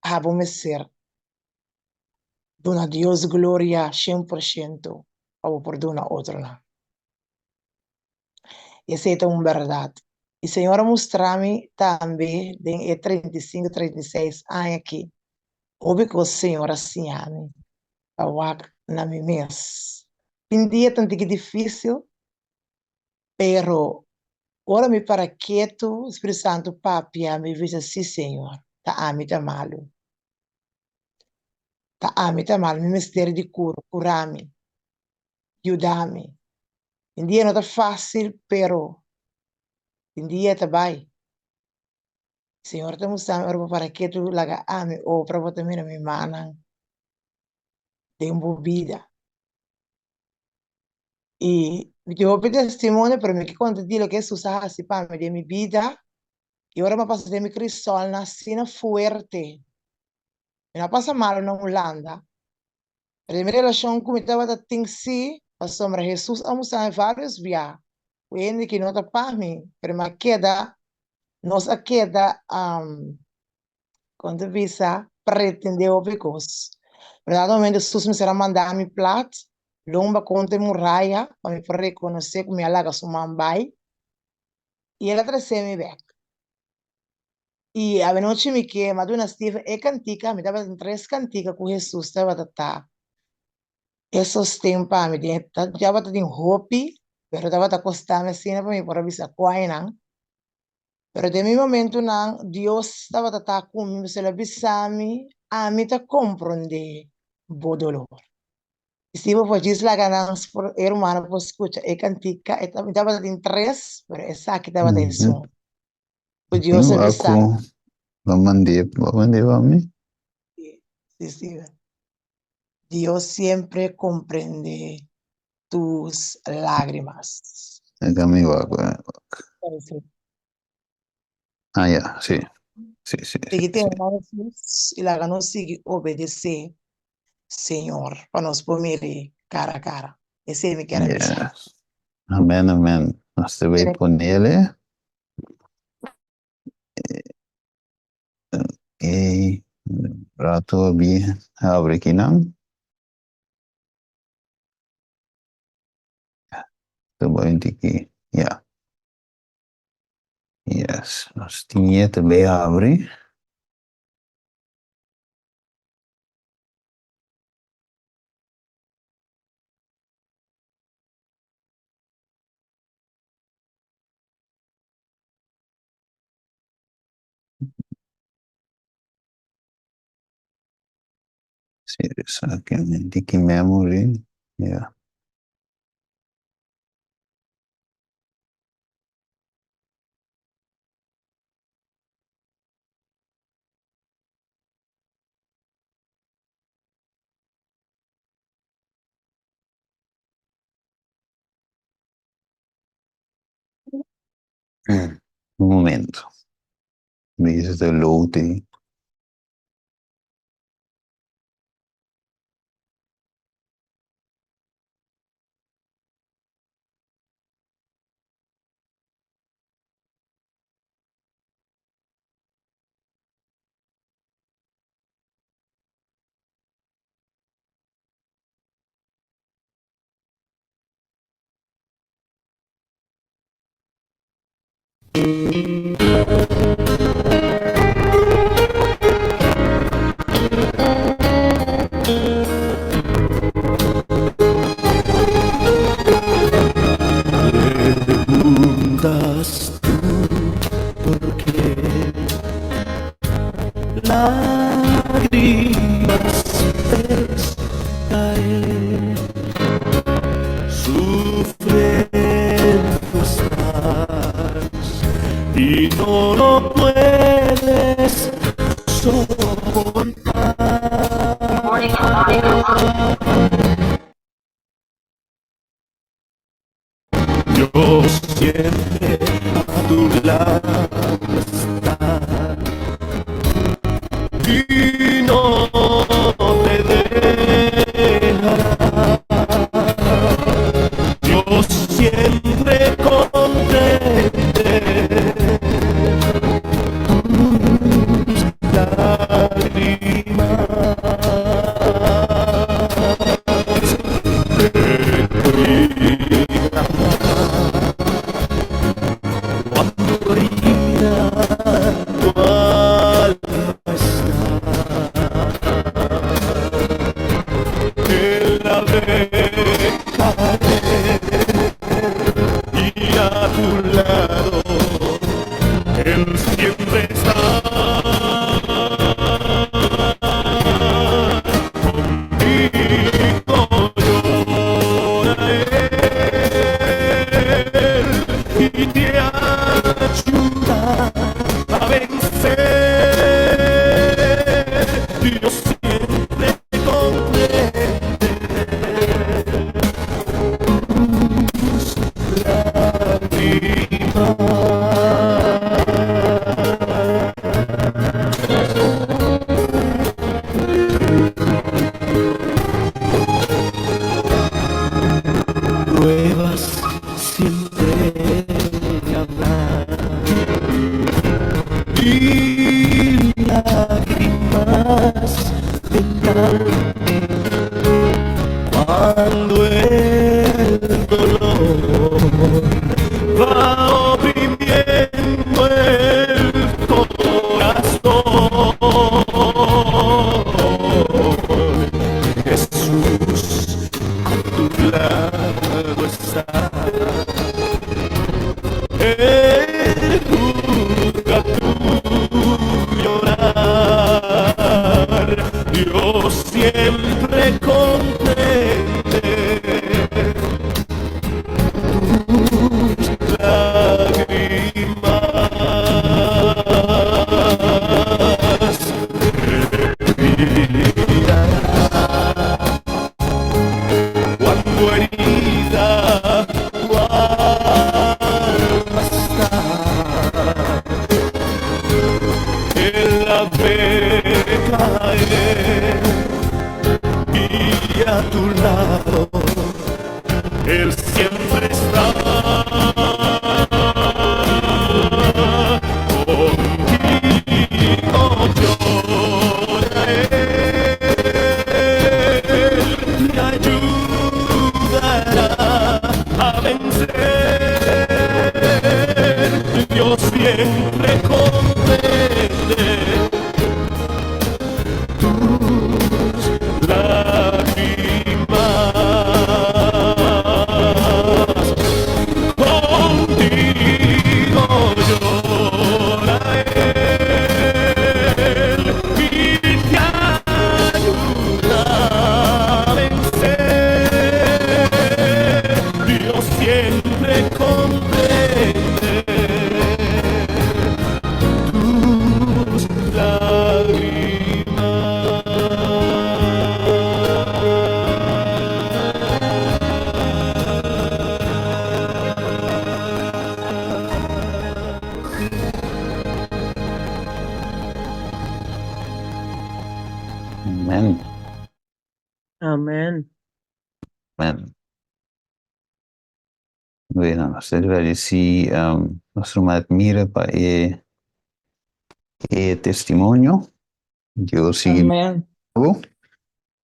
abo mester duna Dios gloria 100% pa bo por duna otronan. Esei ta un bèrdat. I Señor a mustra mi tambe den e 35, 36 aña aki, hopi kos Señor a siña mi pa wak na mi mes. Tin dia ta un tiki difísil, pero ora mi para ketu, Spiritu Santu papia, mi bisa, Sí, Señor, ta ami ta malu. Ta ami ta malu, mi mester di kura, kura mi, yuda mi. Tin dia no ta fácil, pero tin dia ta bai. Señor ta mustra mi ora bo para ketu laga ami obra, bo ta mira mi mannan den bo bida. I mi tin hopi testimonio, pero mi ke konta di loke Hesus a hasi pa mi den mi bida. I ora mi a pasa den mi krisolnan asina fuerte, mi no a pasa malu na Hulanda, Pero den mi relashon ku mi tabata tin sí, pasobra Hesus a mustra mi vários bia ku hende ki no ta pa mi, pero mi a keda, nos a keda, kon ta bisa, pretendé hopi kos. Pero dado momento Hesus mester a manda mi plat, lomba kontra e muraya, pa mi por rekonosé ku mi a laga su man bai, i el a trese mi bèk. I avenochi mi ke ma duna Steven e kantika, mi tabatin tres kantika ku Hesus tabata ta e sosten pa mi den e tabata tin hopi, pero tabata kosta mi asina pa mi por a bisa kuainan. Pero den mi momentunan Dios tabata ta ku mi, pasobra el a bisa mi, ami ta komprondé bo dolor. I si bo por djis laga nan e rumannan por skucha e kantika, mi tabata tin tres, pero esaki tabata esun. Ku Dios a bisa. Aku lo mandé, lo mandé pa mi. Sí, sí. Dios siempre comprende tus lágrimas. Acá mi va, Ah, ya, sí. Sí, sí, Sigui sí, tene sí. na Hesus i laga nos sigui obedesé Señor pa nos por mir'é cara a cara. Esei mi kier a bisa. Yes. Amén, amén. Nos te voy ponerle. Ok, rato bi abre aquí nan. Te voy aquí. Ya. Yes, nos tiene te voy a abrir. Sí, esaki tiki memory, ya. Un momento. Bisa ta loading. Preguntas tú por qué lágrimas ves caer, sufriendo estás y no lo puedes soportar. Dios siempre a tu lado está y no te dejará. Dios siempre comprende tus lágrimas. Te cuidará cuando herida tu alma está. Él la ve caer y a tu lado Él siempre está. Contigo llora Él y te ayuda a vencer. Dios siempre comprende tus lágrimas. Pruebas siempre habrá y lágrimas vendrán cuando el dolor va oprimiendo el corazón. Jesús a tu lado está. Él juzga tu llorar. Dios siempre comprende tus lágrimas. Te cuidará cuando herida tu alma está. Él la ve caer y Amen. Amen. Amen. Bueno, nos ta gradisí nos ruman Admira pa e e testimonio. Dios sigui Amen. bo,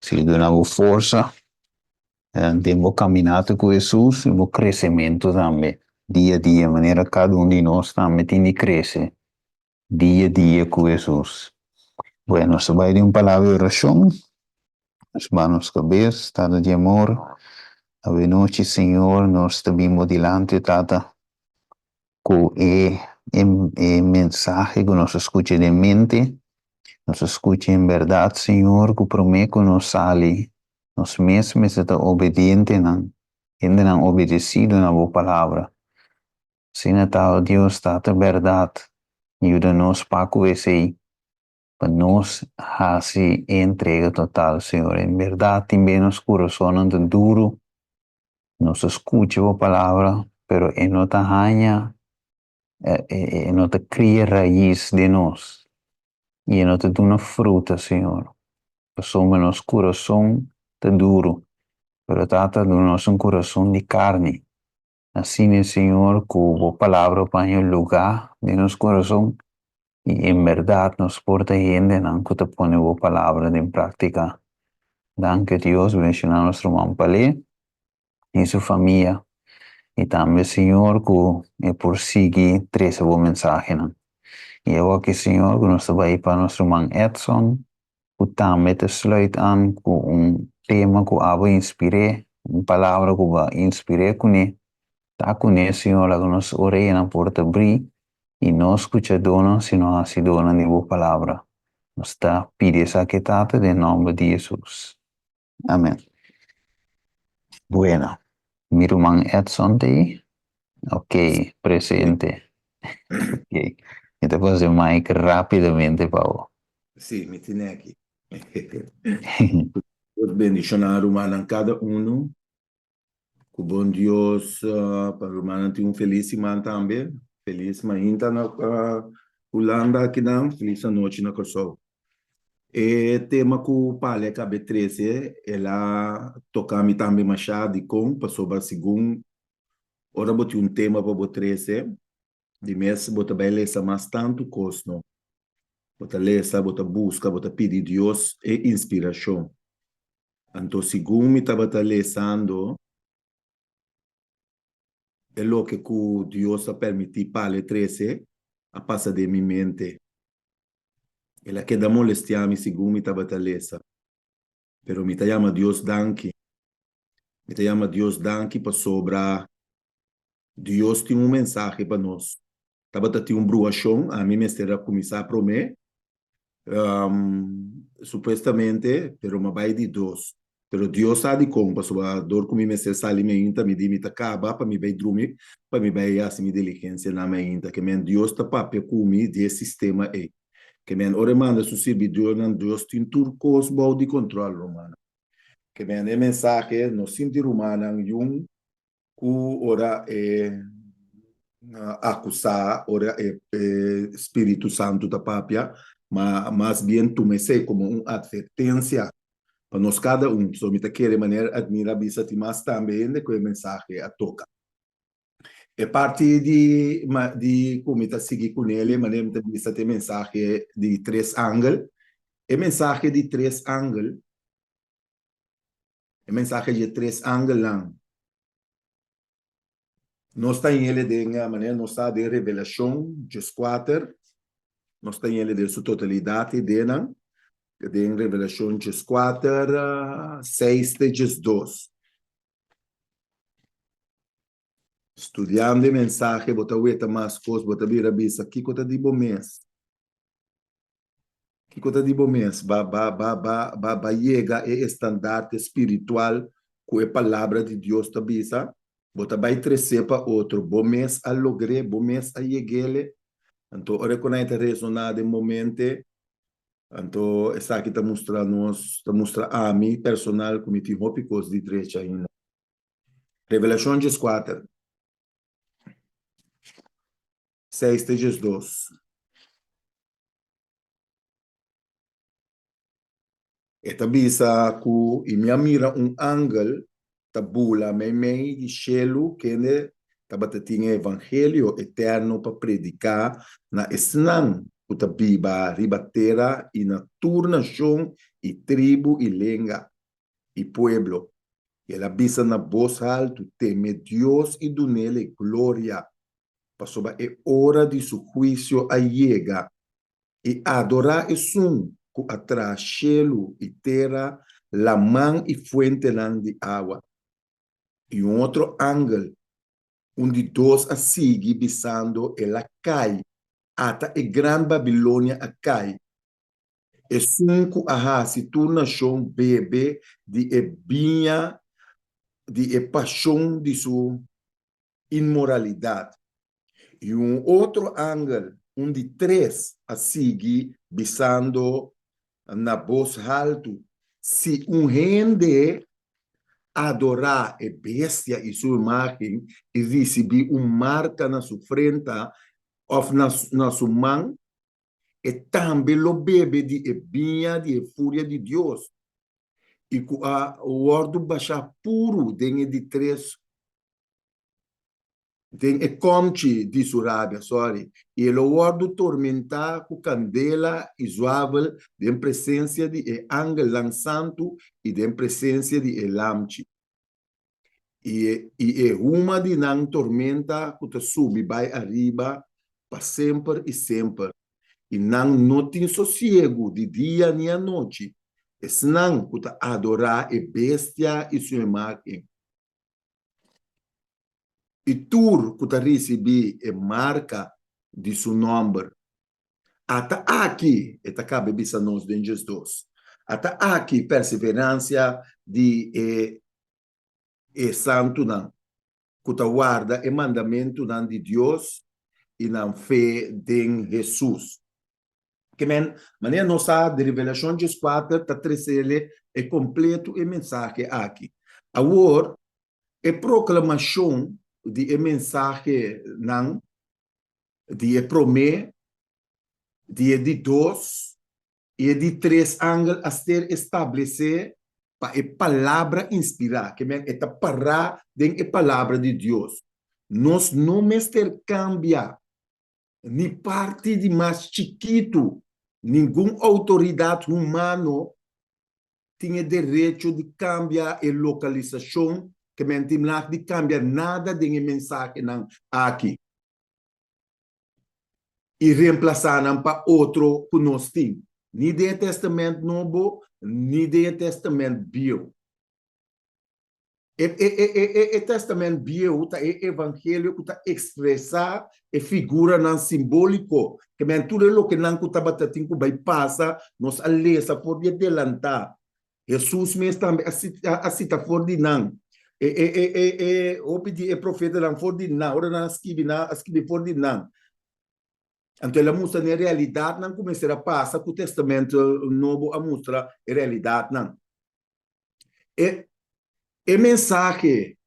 sigui duna bo forsa den bo kaminata ku Hesus i bo kresementu tambe dia a dia, manera kada un di nos tambe tin di krese dia a dia ku Hesus. Bueno, nos ta bai den un palabra di orashon. Nos baha nos kabes, Tata di amor, awe nochi, Señor, nos ta bin bo dilanti, Tata, ku e e mensahe ku nos a skucha den mente, nos a skucha en bèrdat, Señor, ku promé ku nos sali, nos mes mester ta obedientenan, hendenan obedesido na bo palabra. Asina ta, o Dios, Tata bèrdat, yuda nos pa ku esei, pa nos hasi e entrega total, Señor. En bèrdat, tin bes nos kurasonnan ta duru, Nos ta skucha bo palabra, pero e no ta haña, e no ta kria rais den nos i e no ta duna fruta, Señor. Pasobra nos kurason ta duru, pero Tata duna nos un kurason di karni. Asina, Señor, ku bo palabra por haña lugá den nos kurason i en bèrdat nos por ta hendenan ku ta pone bo palabra den práktika. Danki Dios, bendishoná nos ruman Palé i su famia i tambe Señor ku e por sigui trese bo mensahenan. I awoki Señor ku nos ta bai pa nos ruman Edson ku tambe ta sluit an ku un tema ku abo inspir'é, un palabra ku bo a inspir'é kuné. Ta kuné, Señor, laga nos oreanan por ta brí i no skuchadónan sino hasidónan di bo palabra. Nos ta pidi esaki, Tata, den nòmber di Hesus. Amèn. Bueno, mi ruman Edson ta ei? Ok, presente. Ok, mi ta pasa e mic rápidamente pa bo. Sí, mi tene aki. Dios bendiciona rumannan cada uno. Cu bon Dios pa rumannan tin un feliz siman tambe. Feliz mainta na Hulanda akinan, feliz anochi na Kòrsou. E tema ku Pali a kabe trese, el a toka mi tambe mashá. Dikon? Pasobra segun ora bo tin un tema pa bo trese, di mes bo ta bai lesa mas tantu kos, no? Bo ta lesa, bo ta buska, bo ta pidi Dios e inspirashon. Anto segun mi tabata lesando e loke ku Dios a permití Pali trese, a pasa den mi mente. El a keda molestiá mi segun mi tabata lesa. Pero mi ta yama Dios danki. Mi ta yama Dios danki pasobra Dios tin un mensahe pa nos. Tabata tin un bruashon, ami mester a kuminsá promé, supuestamente, pero mi a bai di dos. Pero Dios sa dikon, pasobra dor ku mi mester sali mainta, mi di mi ta kaba pa mi bai drumi, pa mi bai hasi mi diligensianan mainta. Ke men Dios ta papia ku mi di e sistema ei. Ke men ora e manda su sirbidornan, Dios tin tur kos bou di kontrol, rumannan. Ke men e mensahe no sinti rumannan yun ku ora e akusá, ora e Spiritu Santu ta papia, ma mas bien tuma esei komo un atvertensia pa nos kada un. So mi ta kere manera Admira a bisa tin mas tambe hende ku e mensahe a toka. E parti di di ku mi ta sigui kunele manera mi ta bisa ta e mensahe di tres angel. E mensahe di tres angel. E mensahe dje tres angelnan. Nos ta hele den manera nos sa den Revelashon djeskuater, nos ta hele den su totalidat e denan, den Revelashon djeskuater, seis te djesdos. Studiando e mensahe bo ta weta mas kos, bo ta bira bisa kiko ta di bo mes. Kiko ta di bo mes? Ba ba ba ba ba ba yega e estandarte spiritual ku e Palabra di Dios ta bisa? Bo ta bai tresé pa otro, bo mes a logr'é, bo mes a yeg'ele? Anto ora ku nan ta resoná den bo mente, anto esaki ta mustra nos, ta mustra ami personal ku mi tin hopi kos di drecha ainda. Revelashon dieskuater, seis te diesdos. E ta bisa ku, I mi a mira un angel ta bula meimei di shelu kende tabata tin e evangelio eterno pa prediká na esnan ku ta biba riba tera i na tur nashon i tribu i lenga i pueblo. I el a bisa na bos haltu, Teme Dios i dun'el e gloria, pasobra e ora di su huisio a yega, i adorá esun ku a traha shelu i tera, laman i fuentenan di awa. I un otro angel, un di dos a sigui bisando, El a kai, ata e gran Babilonia a kai, esun ku a hasi tur nashon bebe di e biña di e pashon di su inmoralidat. I un otro angel, un di tres, a sigui bisando na bos haltu, Si un hende adorá e bestia i su imágen i risibí un marka na su frenta òf na su man, e tambe lo bebe di e biña di e furia di Dios, i ku a wòrdu bashá puru den e di tres den e kòmchi di su rabia, sorry, i e lo wòrdu tormentá ku kandela i zuavel den presensia di e angelnan santu i den presensia di e Lamchi. I e i e huma di nan tormenta ku ta subi bai ariba pa semper i semper, i nan no tin sosiegu di dia ni anochi, esnan ku ta adorá e bestia i su imágen. I tur ku ta risibí e marka di su nòmber. Ata aki, e ta kaba bisa nos den 12, ata aki perseveransia di e e santunan ku ta warda e mandamentunan di Dios i nan fe den Hesus. Ke men, manera nos sa di Revelashon 14 ta tresele e kompletu e mensahe aki. Awor, e proklamashon di e mensahenan di e promé, di e di dos i e di tres angel a ser establesé pa e Palabra inspirá, ke men e ta pará den e Palabra di Dios. Nos no mester kambia ni parti di mas chikitu, ningun outoridat humano tin e derecho di kambia e lokalisashon, ke men tin lag di kambia nada den e mensahenan aki i remplasá nan pa otro ku nos tin, ni den e Tèstamènt Nobo ni den e Tèstamènt Bieu. E e e e e e Tèstamènt Bieu ta e evangelio ku ta ekspresá e figuranan simbóliko, ke men tur e lokenan ku tabata tin ku bai pasa, nos a lesa for di e delantá. Hesus mes tambe a sita a sita for di nan. E e e e e hopi di e profetanan for di nan, ora nan a skibi nan a skibi for di nan. Anto el a mustra na e realidatnan ku mester a pasa ku Tèstamènt Nobo a mustra e realidatnan. E e mensahe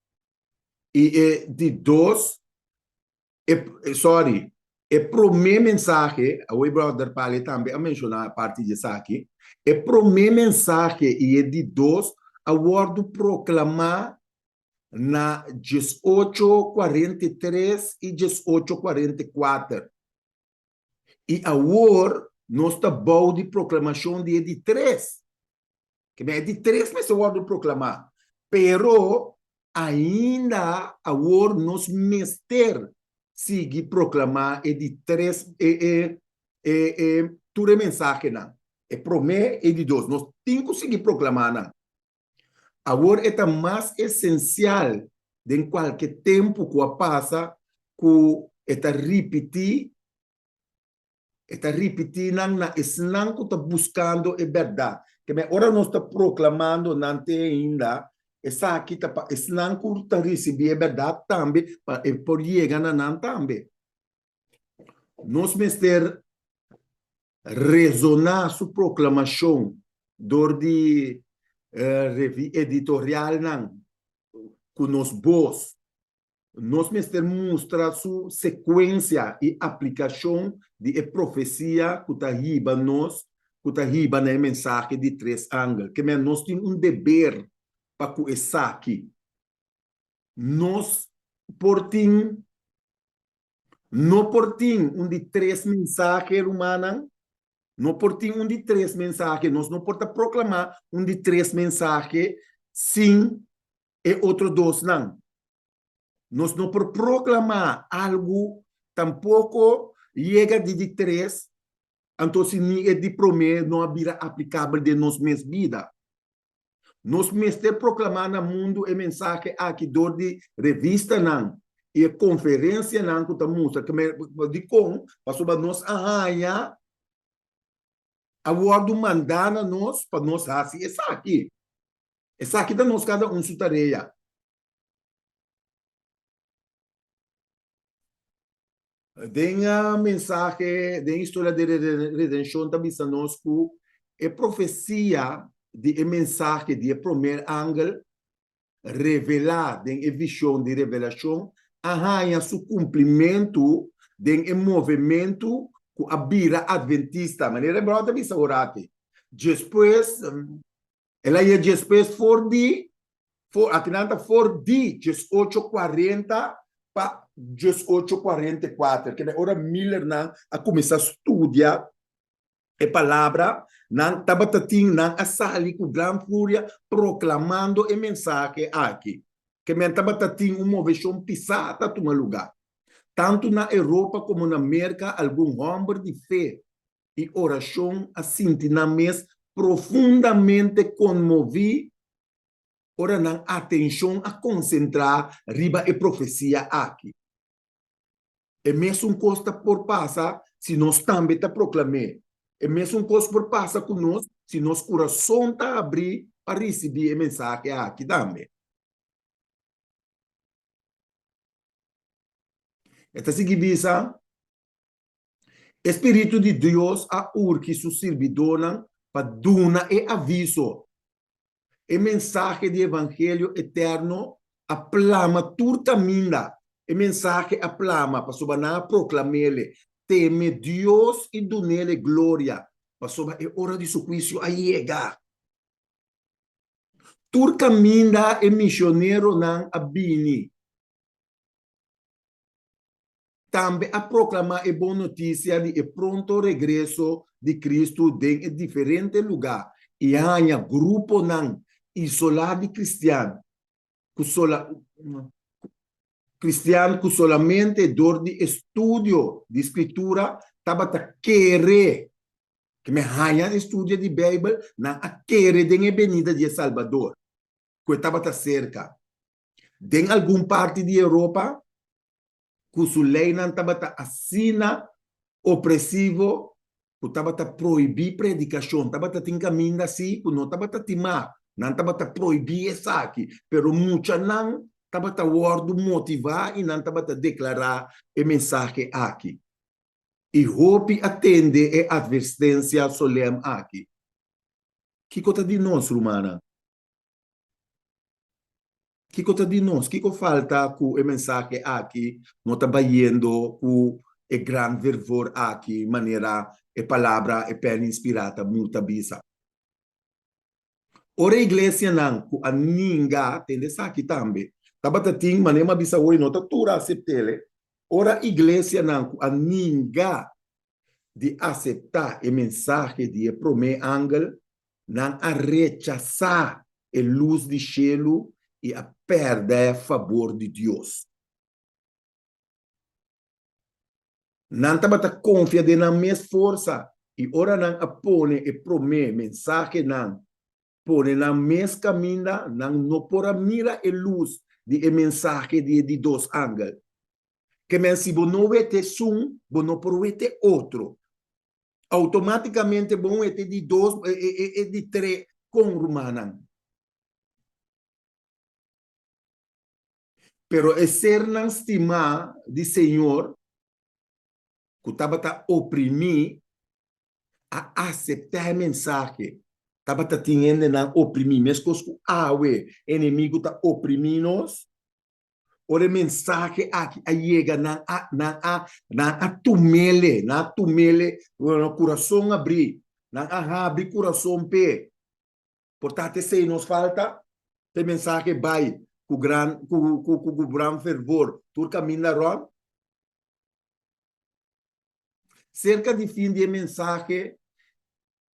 i e di dos e sorry e promé mensahe awor brother Pale tambe a menshoná parti di esaki e promé mensahe i e di dos a wòrdu proklamá na diesocho 43 i diesocho 44 i awor nos ta bou di proklamashon di e di tres Ke men e di tres mester wòrdu proklamá, pero ainda awor nos mester sigui proklamá e di tres e e e e tur e mensahenan, e promé i di dos. Nos tin ku sigui proklamá nan. Awor e ta mas esensial den kualke tempu ku a pasa ku e ta ripití E ta ripití nan na esnan ku ta buskando e bèrdat. Ke men ora nos ta proklamando nan te ainda, esaki ta pa esnan ku ta risibí e bèrdat tambe, pa e por yega na nan tambe. Nos mester rezoná su proklamashon dor di revi editorialnan ku nos bos. Nos mester mustra su sekuensia i aplikashon di e profesia ku ta hiba nos ku ta hiba na e mensahe di tres angel. Ke men nos tin un deber pa ku esaki. Nos por tin, no por tin un di tres mensahe, rumannan. No por tin un di tres mensahe. Nos no por ta proklamá un di tres mensahe sin e otro dosnan. Nos no por proklamá algu tampoko yega di di tres, anto si ni e di promé no a bira aplikabel den nos mes bida. Nos mester proklamá na mundu e mensahe aki dor di revistanan i e konferensianan ku ta mustra dikon pasobra nos a haña a wòrdu mandá na nos pa nos hasi esaki. Esaki ta nos kada un su tarea. Den mensahe den historia di redenshon ta bisa nos ku e profesia di e mensahe di e promer angel revelá den e vishon di Revelashon a haña su kumplimentu den e movementu ku a bira adventista, manera e bròder ta bisa orati. Despues El a yega despues for di, for, akinan ta for di diesocho kuarenta pa diesocho kuarenta i kuater. Kende ora Millernan a kuminsá studia e palabra, nan tabata tin, nan a sali ku gran furia proklamando e mensahe aki. Ke men tabata tin un moveshon pisá ta tuma lugá. Tantu na Europa komo na Merka algun hòmber di fe i orashon a sinti nan mes profundamente konmoví ora nan atenshon a konsentrá riba e profesia aki. E mesun kos ta por pasa si nos tambe ta proklam'é. E mesun kos por pasa ku nos si nos kurason ta habrí pa risibí e mensahe aki tambe. E ta sigui bisa. E spiritu di Dios a urgi su sirbidónan pa duna e aviso. E mensahe di evangelio eterno a plama tur kaminda. E mensahe a plama pasobra nan a proklam'ele, Teme Dios i dun'ele gloria, pasobra e ora di su huisio a yega. Tur kaminda e misioneronan a bini. Tambe a proklamá e bon notisia di e pronto regreso di Kristu den e diferente lugá i a haña gruponan isolá di kristian ku kristian ku solamente dor di estudio di Skritura tabata kere, ke men haña estudio di Beibel, nan a kere den e benida di e Salbador, ku e tabata serka. Den algun parti di Europa, ku su leinan tabata asina opresivo ku tabata prohibí predikashon. Tabata tin kaminda sí ku no tabata timá, nan tabata prohibí esaki, pero muchanan tabata wòrdu motivá i nan tabata deklará e mensahe aki. I hopi a tende e atverstensia solèm aki. Kiko ta di nos, rumannan? Kiko ta di nos? Kiko falta ku e mensahe aki no ta bayendo ku e gran vervor aki manera e palabra e pèn inspirá ta ta bisa? Ora e iglesianan ku a ninga, tende esaki tambe, tabata tin, manera mi a bisa hoy, no ta tur a asept'el, ora iglesianan ku a ninga di aseptá e mensahe di e promé angel, Nan a rechasá e lus di shelu i a pèrdè fabor di Dios. Nan tabata konfia den nan mes forsa i ora nan a pone e promé mensahenan pone nan mes kaminda, nan no por a mira e lus di e mensahe di e di dos angel. Ke men si bo no wete esun, bo no por wete otro. Automáticamente bon e te di dos, e, e, e, e di tre con rumannan. Pero e sernan stimá di Señor, ku tabata oprimí, a aseptá e mensahe. Tabata tin hendenan oprimí, meskos ku awe enemigu ta oprimí nos. Ora e mensahe aki a yega, nan a, nan a, nan a tumele, nan a tumele, nan kurason a bri. Nan a habri kurason p'e. Por ta t'esei nos falta? P'e mensahe bai ku gran ku ku ku gran fervor tur kaminda rònt? Serka di fin di e mensahe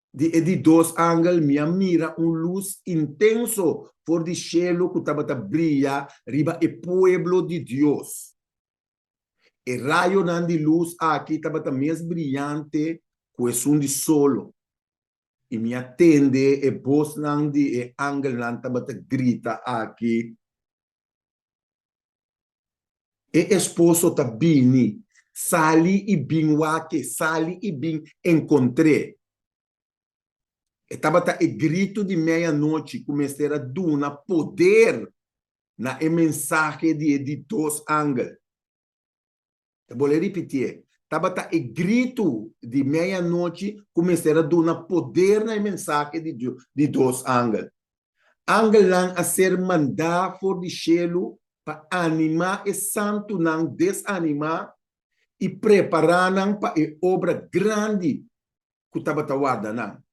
di e di dos angel mi a mira un lus intenso for di shelu ku tabata bria riba e pueblo di Dios. E rayonan di lus aki tabata mes briante ku esun di solo, i mi a tende e bosnan di e angelnan tabata grita aki, E esposo ta bini, sali i bin wak-e, sali i bin enkontr'é. E tabata e gritu di meianochi ku mester a duna poder na e mensahe di e di dos angel. Ta bolbe ripitié, tabata e gritu di meianochi ku mester a duna poder na e mensahe di di dos angel. Angelnan a ser mandá for di shelu pa animá e santunan desanimá i prepará nan pa e obra grandi ku tabata warda nan.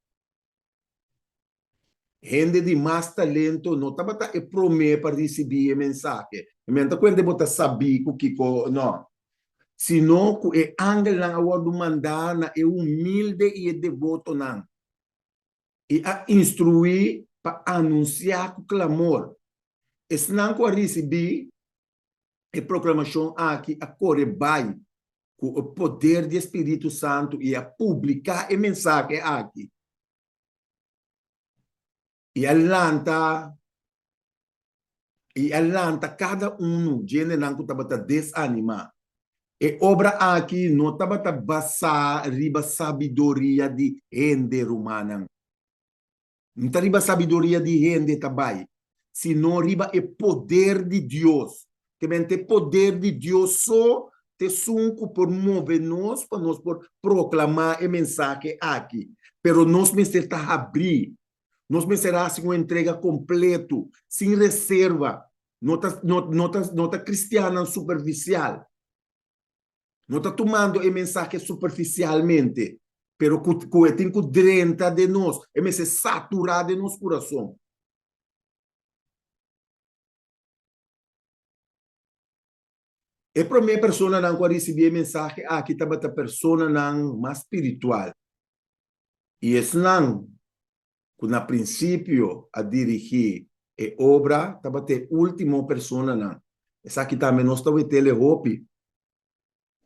Hende di mas talento no tabata e promé pa risibí e mensahe. Mi no ta kuenta bo ta sabí ku kiko, no. Sino ku e angelnan a wòrdu mandá na e humilde i e debotonan. I a instruí pa anunsiá ku klamor. Esnan ku a risibí e proklamashon aki a kore bai ku e poder di e Spiritu Santu i a publiká e mensahe aki. I a lanta i a lanta kada unu djendenan ku tabata desanimá. E obra aki no tabata basá riba sabiduria di hende, rumannan. No ta riba sabiduria di hende ta bai, sino riba e poder di Dios. Te mente e poder di Dios so ta esun ku por move nos pa nos por proklamá e mensahe aki. Pero nos mester ta habrí. Nos mester hasi un entrega kompleto, sin reserva. No ta, no, no ta, no ta kristiannan superfisial. No ta tumando e mensahe superfisialmente, pero ku, ku e tin ku drenta den nos, e mester saturá den nos kurason. E promé personanan ku a risibí e mensahe aki tabata personanan mas spiritual, i esnan ku na prinsipio a dirigí e obra tabata e último personanan. Esaki tambe nos ta wet'el e hopi.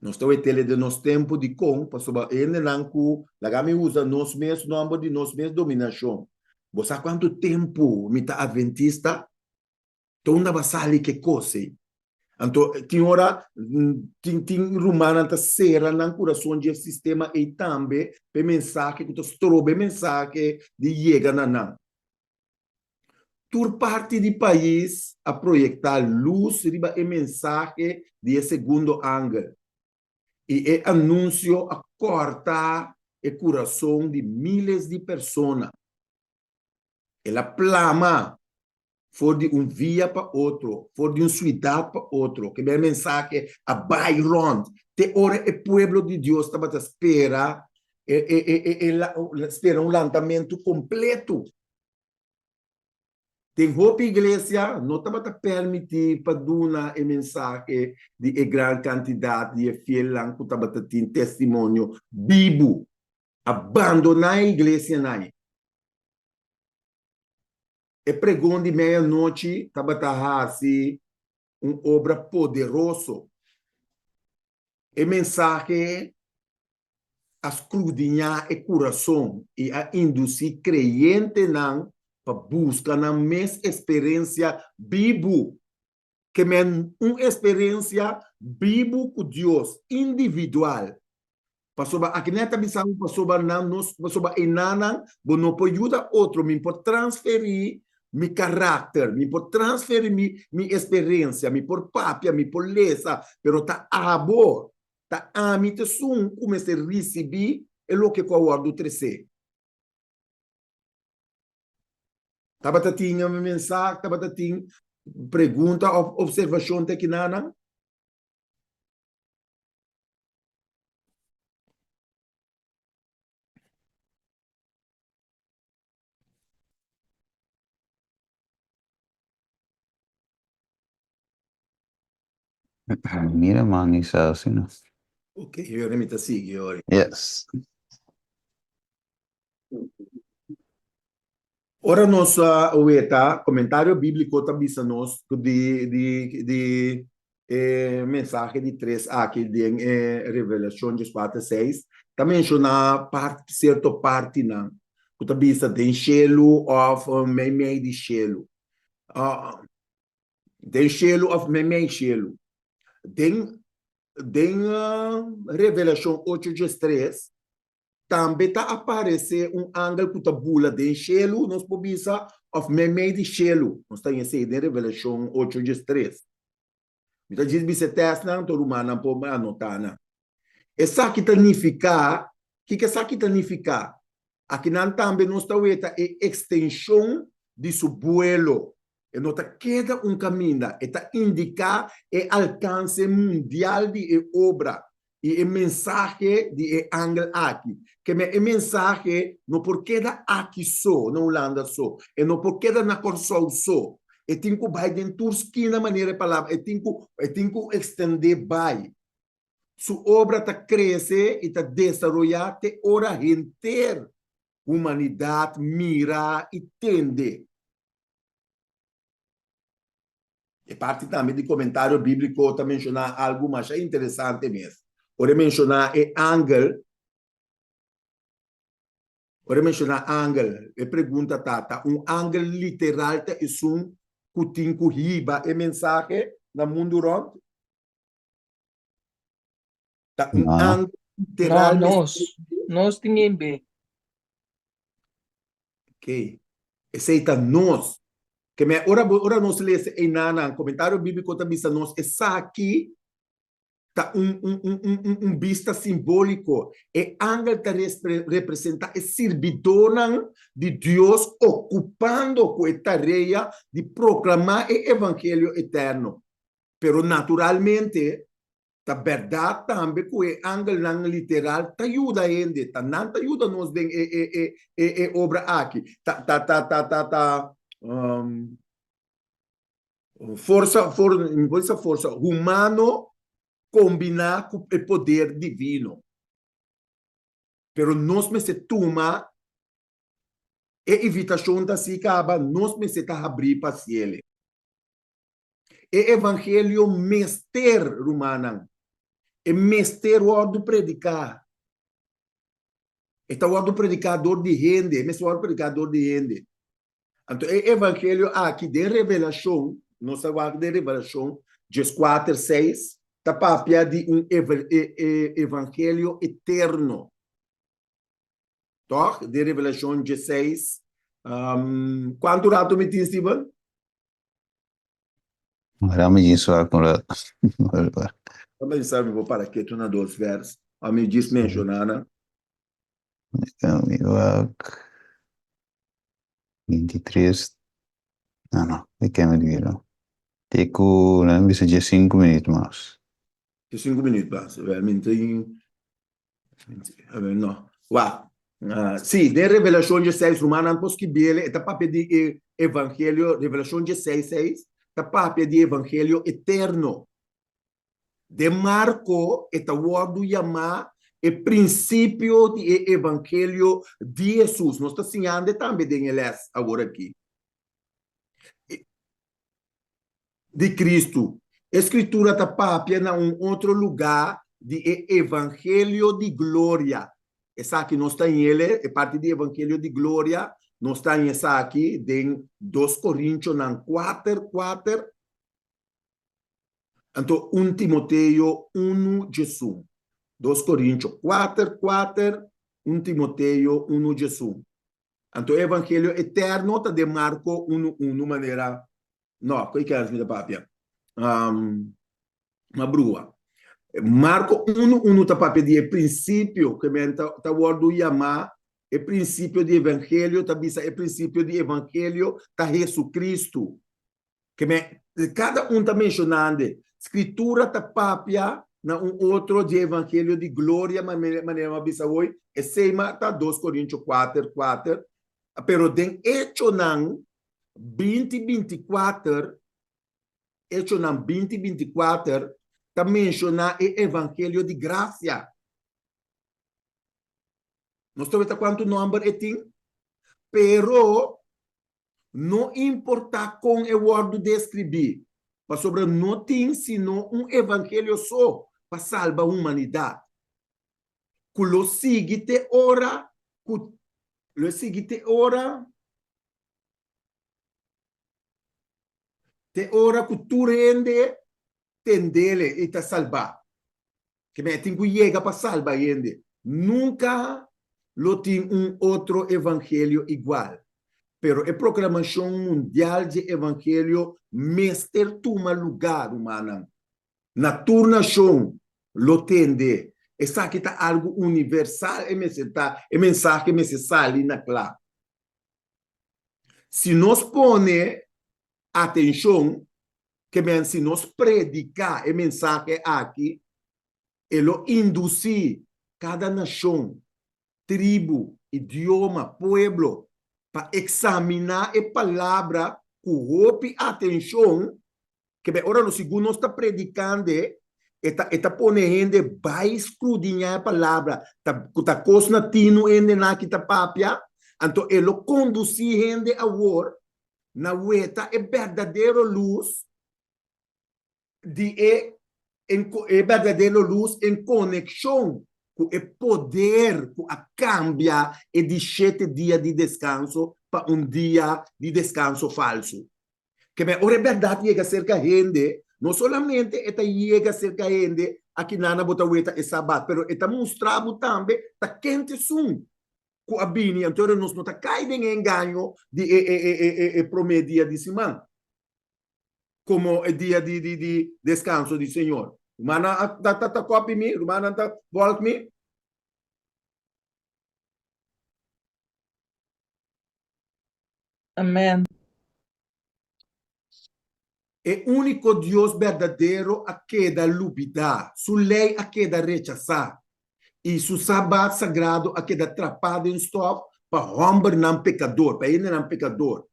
Nos ta wet'el e den nos tempu. Dikon? Pasobra e hendenan ku laga mi usa nos mes nòmber di nos mes dominashon. Bo sa kuantu tempu mi ta adventista? Ta unda ba sali ke kos ei? Anto tin ora tin tin rumannan ta sera nan kurason dje sistema ei tambe pa e mensahe ku ta stroba e mensahe di yega na nan. Tur parti di pais a proyektá lus riba e mensahe di e segundo angel, i e anunsio a kòrta e kurason di míles di persona. El a plama for di un via pa otro, for di un suidat pa otro, ke e mensahe a bai rònt te ora e pueblo di Dios tabata spera e e e e spera un lantamentu kompletu. Den hopi iglesia no tabata permití pa duna e mensahe di e gran kantidat di e fielnan ku tabata tin testimonio bibu. A bandoná e iglesianan. E pregon di meianochi tabata hasi un obra poderoso. E mensahe a skrudiñá e kurason i a indusí kreyentenan pa buska nan mes eksperensia bibu. Ke men un eksperensia bibu ku Dios, individual. Pasobra aki nan ta bisa bo pasobra nan nos pasobra enanan bo no por yuda otro, mi por transferí mi karakter, mi por transferí mi mi eksperensia, mi por papia, mi por lesa, pero ta abo, ta ami ta esun ku mester risibí e loke ku a wòrdu tresé. Tabata tin mensahe, tabata tin pregunta òf opservashon te kinanan? Mira man isa asina. Ok, yori mi ta sigui yori. Yes. Ora nos weta, komentario bíbliko ta bisa nos ku di di di e mensahe di tres aki den e Revelashon dieskuater seis ta menshoná part sierto partinan ku ta bisa den shelu òf meimei di shelu. Den shelu òf meimei shelu. Den den Revelashon ocho diestres Tambe ta aparesé un angel ku ta bula den shelu, nos por bisa, òf meimei di shelu. Nos ta haña esei den Revelashon ocho diestres. Mi ta djis bisa e tèstnan, anto rumannan por anotá nan. Esaki ta nifiká, kiko esaki ta nifiká? Akinan tambe nos ta weta e ekstenshon di su buelo. E no ta keda un kaminda, e ta indiká e alkanse mundial di e obra i e mensahe di e angel aki. Keme e mensahe no por keda aki so, na Hulanda so, e no por keda na Kòrsou so. E tin ku bai den tur skina manera e palabra, e tin ku e tin ku ekstendé bai. Su obra ta krese i ta desaroyá te ora henter humanidat mira i tende. E parti tambe di komentario bíbliko ta menshoná algu masha interesante mes. Ora e menshoná e angel, ora e menshoná angel, e pregunta ta, ta un angel literal ta esun ku tin ku hiba e mensahe na mundu rònt? Ta un No. angel No, literal nos. mester Nos tin hende. Ok. Esei ta nos. Ke me ora bo ora nos lesa einanan, komentario bíbliko ta bisa nos esaki ta un un un un un un bista simbóliko. E angel ta representá e sirbidónan di Dios okupando ku e tarea di proklamá e evangelio eterno. Pero naturalmente Ta bèrdat tambe ku e angelnan literal ta yuda hende, ta nan ta yuda nos den e e e e e obra aki. Ta ta ta ta ta ta forsa for mi por bisa forsa humano kombiná ku e poder divino. Pero nos mester tuma e invitashon ta si kaba, nos mester ta habrí pa siele. E evangelio mester, rumannan, e mester wòrdu prediká. E ta wòrdu prediká dor di hende, e mester wòrdu prediká dor di hende. Anto e evangelio aki den Revelashon, nos ta wak den Revelashon dieskuater seis, ta papia di un evangelio eterno. Tòg? Den Revelashon diesseis, kuantu ratu mi tin, Steven? Rami djis wak un rat. Rami djis mi por para ketu na dos vers. A mi djis menshoná nan. Mi wak 23. No, no, mi keme di mira. Te ku, nan bisa 15 minuut mas. 15 minuut mas. Wel, mi tin No. Wak. Sí, den Revelashon dieseis, rumannan por skibiel, e ta papia di e evangelio, Revelashon dieseis seis, ta papia di evangelio eterno. Den Marko e ta wòrdu yamá e prinsipio di e evangelio di Hesus. Nos ta siñando e tambe den e lès awor aki. Di Kristu. E Skritura ta papia na un otro lugá di e evangelio di gloria. Esaki nos ta ñele, e parti di evangelio di gloria, nos ta haña esaki den Dos Korintionan kuater, kuater, anto un Timoteo unu, djesun. Dos Korintio kuater, kuater, un Timoteo unu, djesun. Anto e evangelio eterno ta den Marko unu, unu, manera No, koe kers mi ta papia? Um, ma brua. Marko 1, 1 ta papia di e prinsipio ke men ta, ta wòrdu yamá e prinsipio di evangelio, ta bisa e prinsipio di evangelio ta Hesukristu. Ke men, kada un ta menshonando. Skritura ta papia na un otro di evangelio di gloria, manera manera mi a bisa hoy, esei ma ta 2 Korintio 4, 4, pero den Echonan 20 binti kuater, Echonan 20 binti kuater, ta menshoná e evangelio di grasia. Nos ta weta kuantu nòmber e tin, pero no importá kon e wòrdu deskribí, pasobra no tin sino un evangelio so pa salba humanidat, ku lo sigui te ora ku lo sigui te ora te ora ku tur hende tendele i ta salbá. Ke men e tin ku yega pa salba hende. Nunka lo tin un otro evangelio igual. Pero e proklamashon mundial dje evangelio mester tuma lugá, rumannan. Na tur nashon lo tende. Esaki ta algu universal e mester ta, e mensahe mester sali na kla. Si nos pone atenshon, ke men si nos prediká e mensahe aki, e lo indusí kada nashon, tribu, idioma, pueblo pa eksaminá e palabra ku hopi atenshon. Ke be ora nos segun nos ta predikande, e ta e ta pone hende bai skrudiñá e palabra, ta ku ta kos na tinu hendenan aki ta papia, anto e lo kondusí hende awor na weta e berdadero lus di e e berdadero lus en konekshon ku e poder ku a kambia e di shete dia di deskanso pa un dia di deskanso falsu. Ke men ora e bèrdat yega serka hende, no solamente e ta yega serka hende akinana bo ta weta e Sabat, pero e ta mustra bo tambe ta ken ta esun ku a bini. Anto nos no ta kai den e engaño di e promé dia di siman komo e dia di deskanso di Señor. Rumannan ta kòpi mi? Rumannan ta vòlg mi? Amen. E úniko Dios berdadero a keda lubidá, su lei a keda rechasá, i su Sabat sagrado a keda trapá den stòf pa hòmbernan pekador, pa hendenan pekador.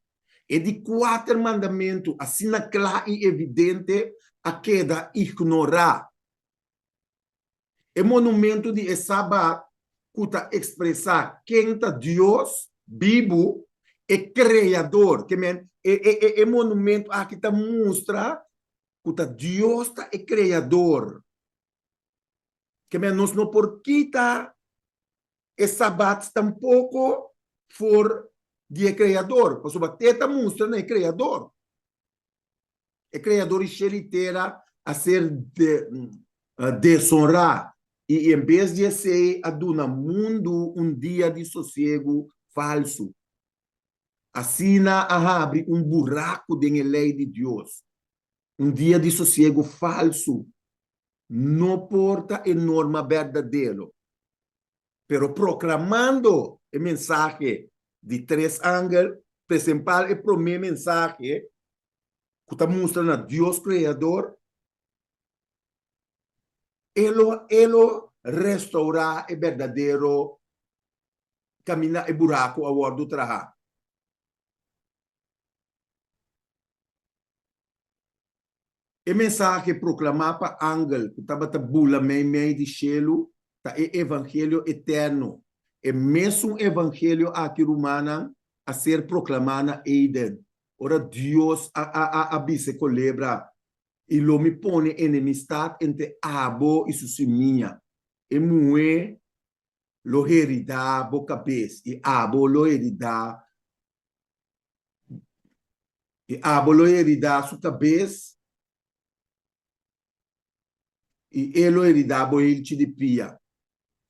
E di kuater mandamentu asina kla i evidente a keda ignorá. E monumento di e Sabat ku ta ekspresá ken ta Dios bibu, e Kreador. Ke men, e, e, e, e monumento aki ta mustra ku ta Dios ta e Kreador. Ke men, nos no por kita e Sabat tampoko for di e Kreador, pasobra te ta mustra na e Kreador. E Kreador di shelu i tera a ser desonrá i en bes di esei a duna mundu un dia di sosiegu falsu. Asina a habri un buraku den e lei di Dios. Un dia di sosiegu falsu no por ta e norma berdadero. Pero proklamando e mensahe di tres angel, presempal e promé mensahe ku ta mustra na Dios Kreador, e lo e lo restourá e berdadero kaminda e buraku a wòrdu trahá. E mensahe proklamá pa angel ku tabata bula meimei di shelu ta e evangelio eterno. E mesun evangelio aki, rumannan, a ser proklamá na Eden, ora Dios a a a bisa e kolebra, I lo mi pone enemistat entre abo i su simia, e muhé lo heridá bo kabes i abo lo heridá I abo lo heridá su kabes, i e lo heridá bo hilchi di pia.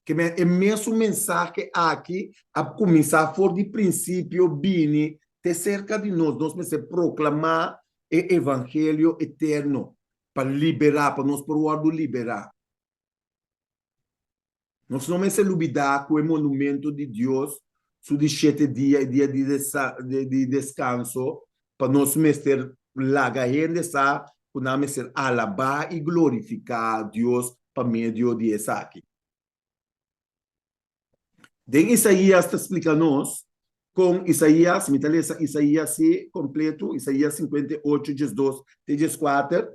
Ke men, e mesun mensahe aki a kuminsá for di prinsipio bini te serka di nos. Nos mester proklamá e evangelio eterno pa liberá, pa nos por wòrdu liberá. Nos no mester lubidá ku e monumento di Dios su di shete dia, e dia di deskanso, pa nos mester laga hende sa ku nan mester alabá i glorifiká Dios pa medio di esaki. Den Isaías ta splika nos kon Isaías, mi ta lesa Isaías sí kompletu, Isaías 58, 12 te 14,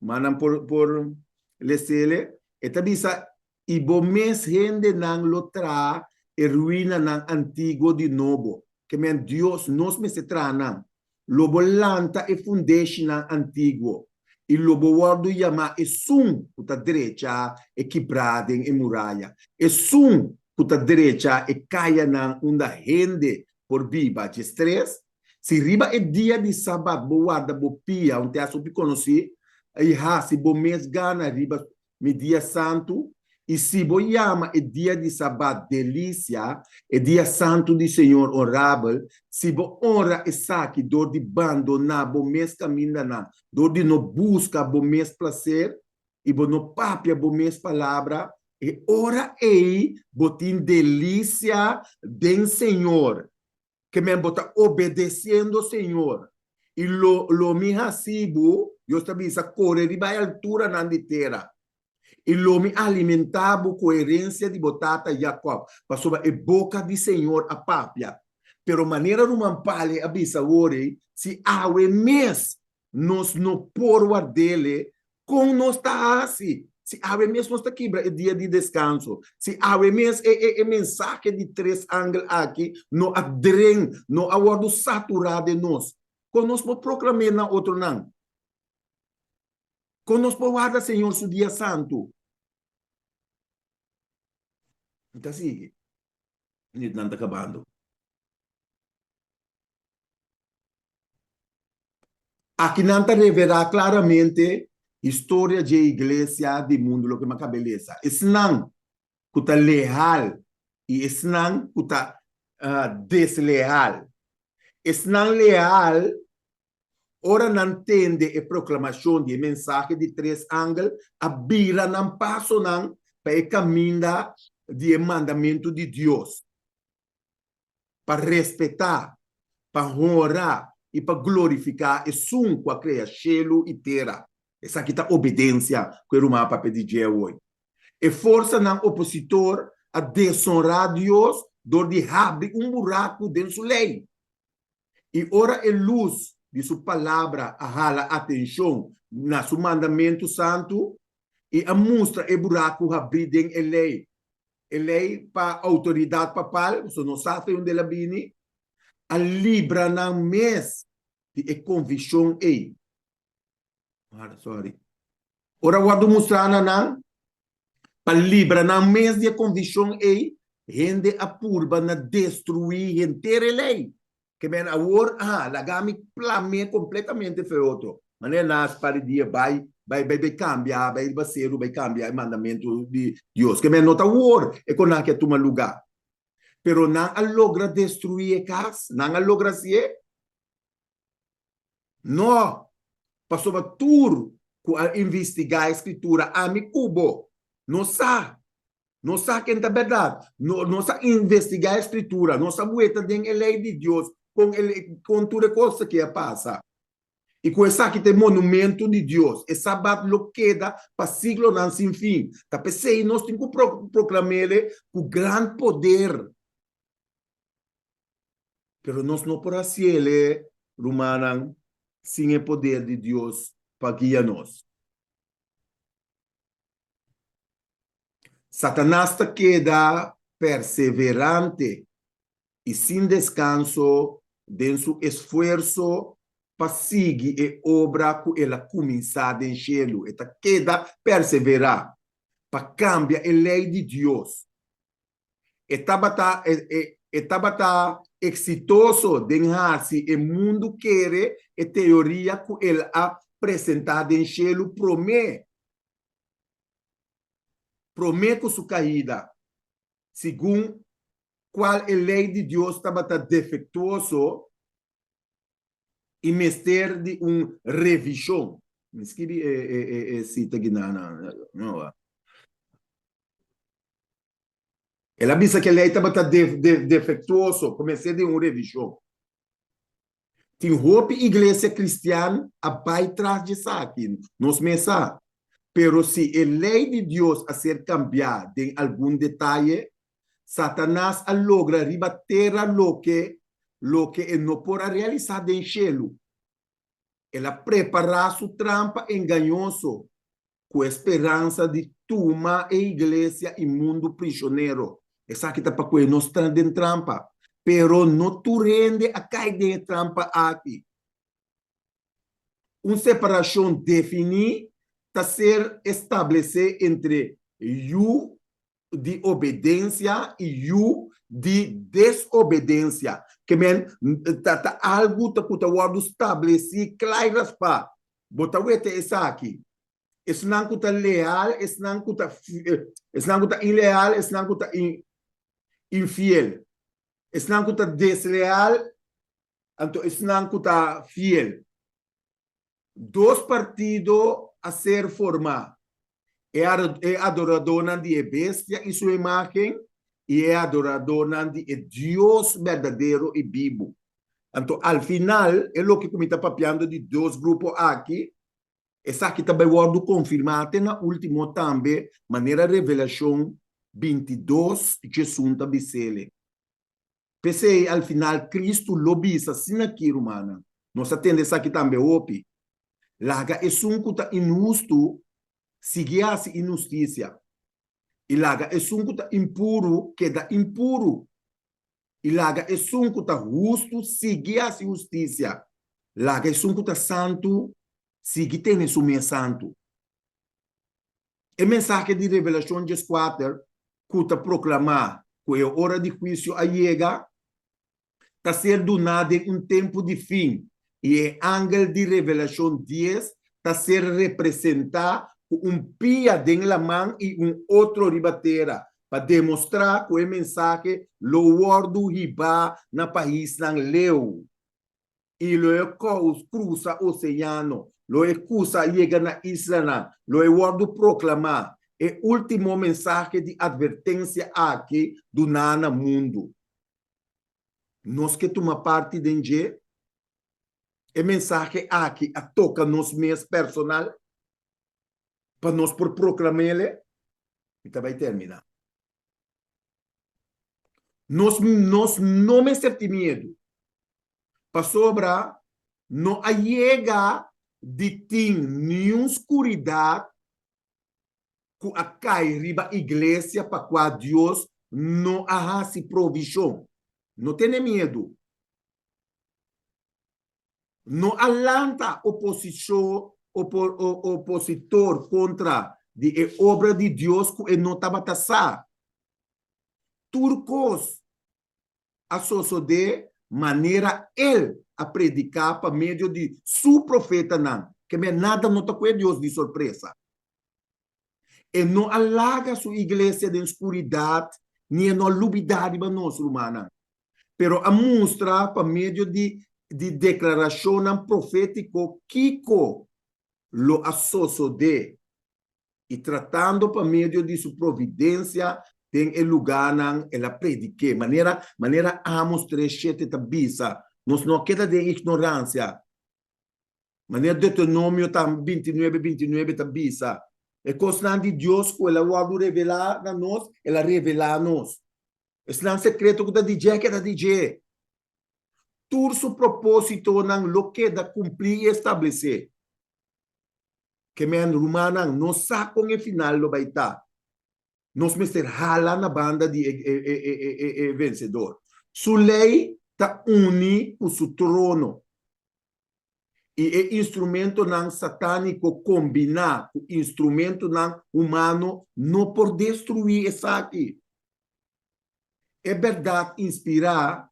ma nan por por. Lesele, e ta bisa, I bo mes hendenan lo traha e ruinanan antiguo di nobo. Ke men Dios, nos mester traha nan. Lo bo lanta e fundeshinan antiguo, i lo bo wòrdu yamá esun ku ta drecha e kibrá den e muraya, esun ku ta drecha e kayanan unda hende por biba. Djestres, Si riba e dia di Sabat bo warda bo pia, un tèst hopi konosí, i hasi bo mes gana riba mi dia santu, i si bo yama e dia di Sabat delisia, e dia santu di señor onrabel, si bo onra esaki dor di bandoná bo mes kamindanan, dor di no buska bo mes plaser, i bo no papia bo mes palabra, e ora ei bo tin delisia den señor. Ke men bo ta obedesiendo Señor, i lo lo mi hasi bo, Dios ta bisa, kore riba e alturanan di tera, i lo mi alimentá bo ku herensia di bo tata Jakòb, pasobra e boka di Señor a papia. Pero manera ruman Pale a bisa awor ei, si awe mes Nos no por ward'ele. Kon nos ta hasi si awe mes nos ta kibra e dia di deskanso? Si awe mes e e e mensahe di tres angel aki no a dren, no a wòrdu saturá den nos, kon nos por proklam'é na otronan? Kon nos por warda Señor su dia santu? Mi ta sigui. Minuutnan ta kabando. Aki nan ta revelá klaramente historia dje iglesia di mundu loke mi a kaba e lesa. Esnan ku ta leal i esnan ku ta desleal. Esnan leal, ora nan tende e proklamashon di e mensahe di tres angel, a bira nan pasonan pa e kaminda di e mandamentu di Dios. pa respetá, pa honra i pa glorifiká Esun ku a krea shelu i tera. Esaki ta obedensia ku e ruman a papia di dje awor. E forsanan opositor a desonrá Dios dor di habri un buraku den su lei. I ora e lus di su Palabra a hala atenshon na su mandamentu santu i a mustra e buraku habrí den e lei, E lei pa outoridat papal, pasobra no sa fe unda el a bini, a libra nan mes di e konvikshon ei. Sorry. Ora wòrdu mustrá na nan, pa libra nan mes di e konvikshon ei, hende a purba na destruí henter e lei. Ke men awor, aha, laga mi plam'é kompletamente fe otro. Manera nan a spar di dia bai, bai, bai, bai kambia, bai riba seru, bai kambia e mandamentu di Dios. Ke men no ta awor e kon nan ke tuma lugá. Pero nan a logra destruí e kas? Nan a logra hasié? No! Pasobra tur ku a investigá e Skritura, ami ku bo, no sa Nos sa ken ta bèrdat. Nos a investigá e Skritura. Nos a weta den e lei di Dios kon e kon tur e kos aki a pasa. I ku esaki ta e monumentu di Dios. E Sabat lo keda pa siglonan sin fin. Ta p'esei nos tin ku proklam'é ku gran poder. Pero nos no por hasiel, rumannan, sin e poder di Dios pa guia nos. Satanas ta keda perseverante i sin deskanso den su esfuerso pa sigui e obra ku el a kuminsá den shelu. E ta keda perseverá pa kambia e lei di Dios. E tabata e tabata eksitoso den hasi e mundu kere e teoria ku el a presentá den shelu promé promé ku su kaida, segun kual e lei di Dios tabata defektuoso i mester di un revishon. Mi skibi e sita aki nan. El a bisa ku e lei tabata defektuoso, ku mester di un revishon. Tin hopi iglesia kristian a bai tras di esaki, nos mes sa. Pero si e lei di Dios a ser kambiá den algun detaye, Satanas a logra riba tera loke loke e no por a realisá den shelu. El a prepará su trampa engañoso. Ku e speransa di tuma e iglesia i mundu prisionero. Esaki ta pa ku e nos ta den trampa. Pero no tur hende a kai den e trampa aki. Un separashon definí ta ser establesé entre yu di obedensia i yu di desobedensia. Ke men ta ta algu ta ku ta wòrdu stablesí kla i raspá. Bo ta wete esaki. Esnan ku ta leal, esnan ku ta esnan ku ta ileal, esnan ku ta infiel. Esnan ku ta desleal, anto esnan ku ta fiel. Dos partido a ser formá, e e adoradónan di e bestia i su imágen i e adoradónan di e Dios berdadero i bibu. Anto al final, e loke ku mi ta papiando di dos grupo aki, esaki ta bai wòrdu konfirmá te na último tambe, manera Revelashon bintidos djesun ta bis'ele. P'esei, al final, Kristu lo bisa asina aki, Rumannan, nos a tende esaki tambe hopi, Laga esun ku ta inhustu sigui hasi inhustisia, i laga esun ku ta impuru keda impuru, i laga esun ku ta hustu sigui hasi hustisia, laga esun ku ta santu sigui tene su mes santu. E mensahe di Revelashon dieskuater ku ta proklamá ku e ora di huisio a yega, ta ser duná den un tempu di fin, i e angel di Revelashon dies ta ser representá ku un pia den laman i un otro riba tera, pa demostrá ku e mensahe lo wòrdu hibá na paisnan leu. I lo e krusa oseano, lo e kusa yega na islanan, lo e wòrdu proklamá e último mensahe di atvertensia aki duná na mundu. Nos ke tuma parti den dje? E mensahe aki a toka nos mes personal pa nos por proklam'ele? Mi ta bai terminá. Nos nos no mester tin miedu, pasobra no a yega di tin niun skuridat ku a kai riba iglesia pa kua Dios no a hasi provishon. No tene miedu. No a lanta oposishon opositor kontra di e obra di Dios ku e no tabata sa. Tur kos a sosodé manera el a prediká pa medio di su profetanan, kemey nada no ta kue Dios di sorpresa. E no a laga su iglesia den skuridat ni e no a lubidá riba nos, rumannan, pero a mustra pa medio di di deklarashonnan profétiko kiko lo a sosodé i tratando pa medio di su providensia den e lugánan el a predik'é. Manera manera Amos tres shete ta bisa, nos no a keda den ignoransia. Manera Deuteronomio tambe bintinuebe bintinuebe ta bisa, e kosnan di Dios ku el a wòrdu revelá na nos, el a revelá nos. Esnan sekreto ku ta di dje a keda di dje. Tur su propósitonan lo keda kumplí i establesé. Ke men, rumannan, nos sa kon e final lo bai ta. Nos mester hala na banda di e vensedor. Su lei ta uni ku su trono. I e instrumentonan satániko kombiná ku instrumentonan humano no por destruí esaki. E bèrdat inspirá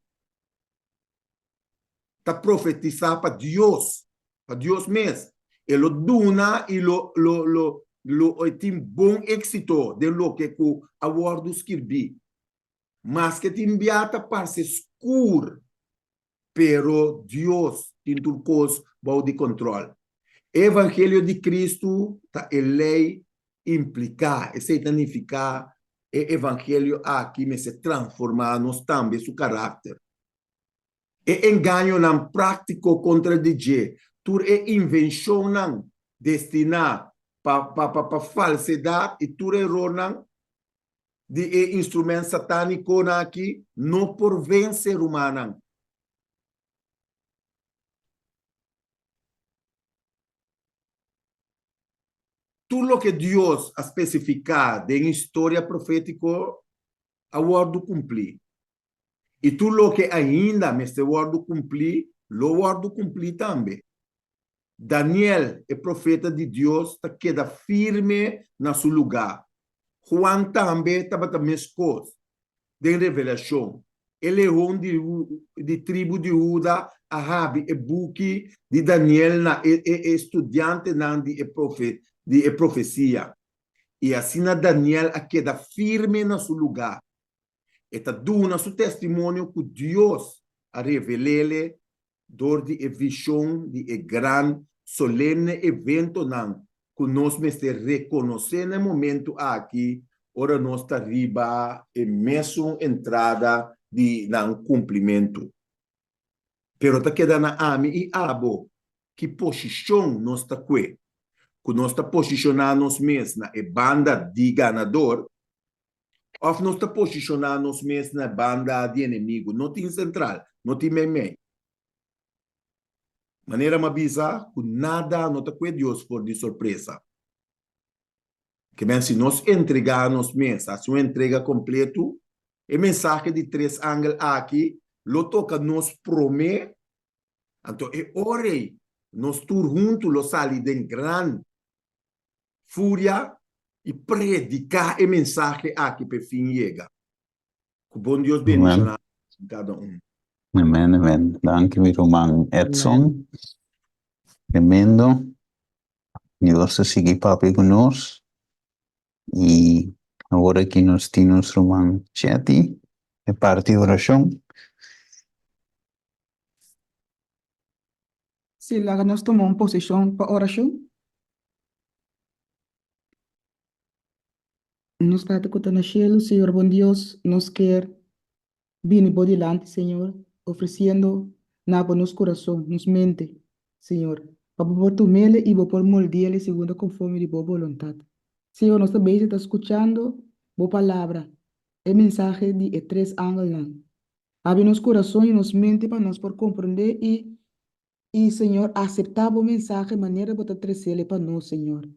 ta profetisá pa Dios, pa Dios mes. E lo duna i lo lo lo lo e tin bon éksito den loke ku a wòrdu skirbí. Maske tin bia ta parse skur, pero Dios tin tur kos bou di kòntròl. E evangelio di Kristu ta e lei impliká, esei ta nifiká e evangelio aki mester transformá nos tambe su karakter. E engañonan práktiko kontra di dje, tur e invenshonnan destiná pa pa pa falsedat i tur erornan di e instrument satánikonan aki no por vense rumannan. Tur loke Dios a spesifiká den historia profétiko a wòrdu kumplí, i tur loke ainda mester wòrdu kumplí lo wòrdu kumplí tambe. Daniel, e profeta di Dios, ta keda firme na su lugá. Juan tambe tabata meskos. Den Revelashon, e leon di tribu di Huda a habri e buki di Daniel na e studiantenan di e profesia, i asina Daniel a keda firme na su lugá. E ta duna su testimonio ku Dios a revel'é dor di e vishon di e gran solemne eventonan ku nos mester rekonosé na e momentu aki ora nos ta riba e mesun entrada di nan kumplimentu. Pero ta keda na ami i abo ki posishon nos ta kue, ku nos ta posishoná nos mes na e banda di ganador òf nos ta posishoná nos mes na e banda di enemigu. No tin sentral, no tin meimei. Manera mi a bisa ku nada no ta kue Dios for di sorpresa. Ke men si nos entregá nos mes, hasi un entrega kompletu, e mensahe di tres angel aki lo toka nos promé, anto e ora ei nos tur huntu lo sali den gran furia i prediká e mensahe aki pa e fin yega. Ku bon Dios bendishoná kada un. Amen, amen. Danki mi ruman Edson. Tremendo. Dios ta sigui papia ku nos. I awor aki nos tin nos ruman Chetty e parti orashon. Sí, laga nos tuma un posishon pa orashon. Nos Tata ku ta na shelu, Señor bon Dios, nos kier bini bo dilanti, Señor, ofresiendo na bo nos kurason, nos mente, Señor, pa bo por tum'ele i bo por moldi'ele segun konforme di bo boluntat. Señor, nos ta bezig ta skuchando bo palabra, e mensahe di e tres angelnan. Habri nos kurason i nos mente pa nos por komprendé i I, Señor, aseptá Bo mensahe manera Bo ta tresele pa nos, Señor.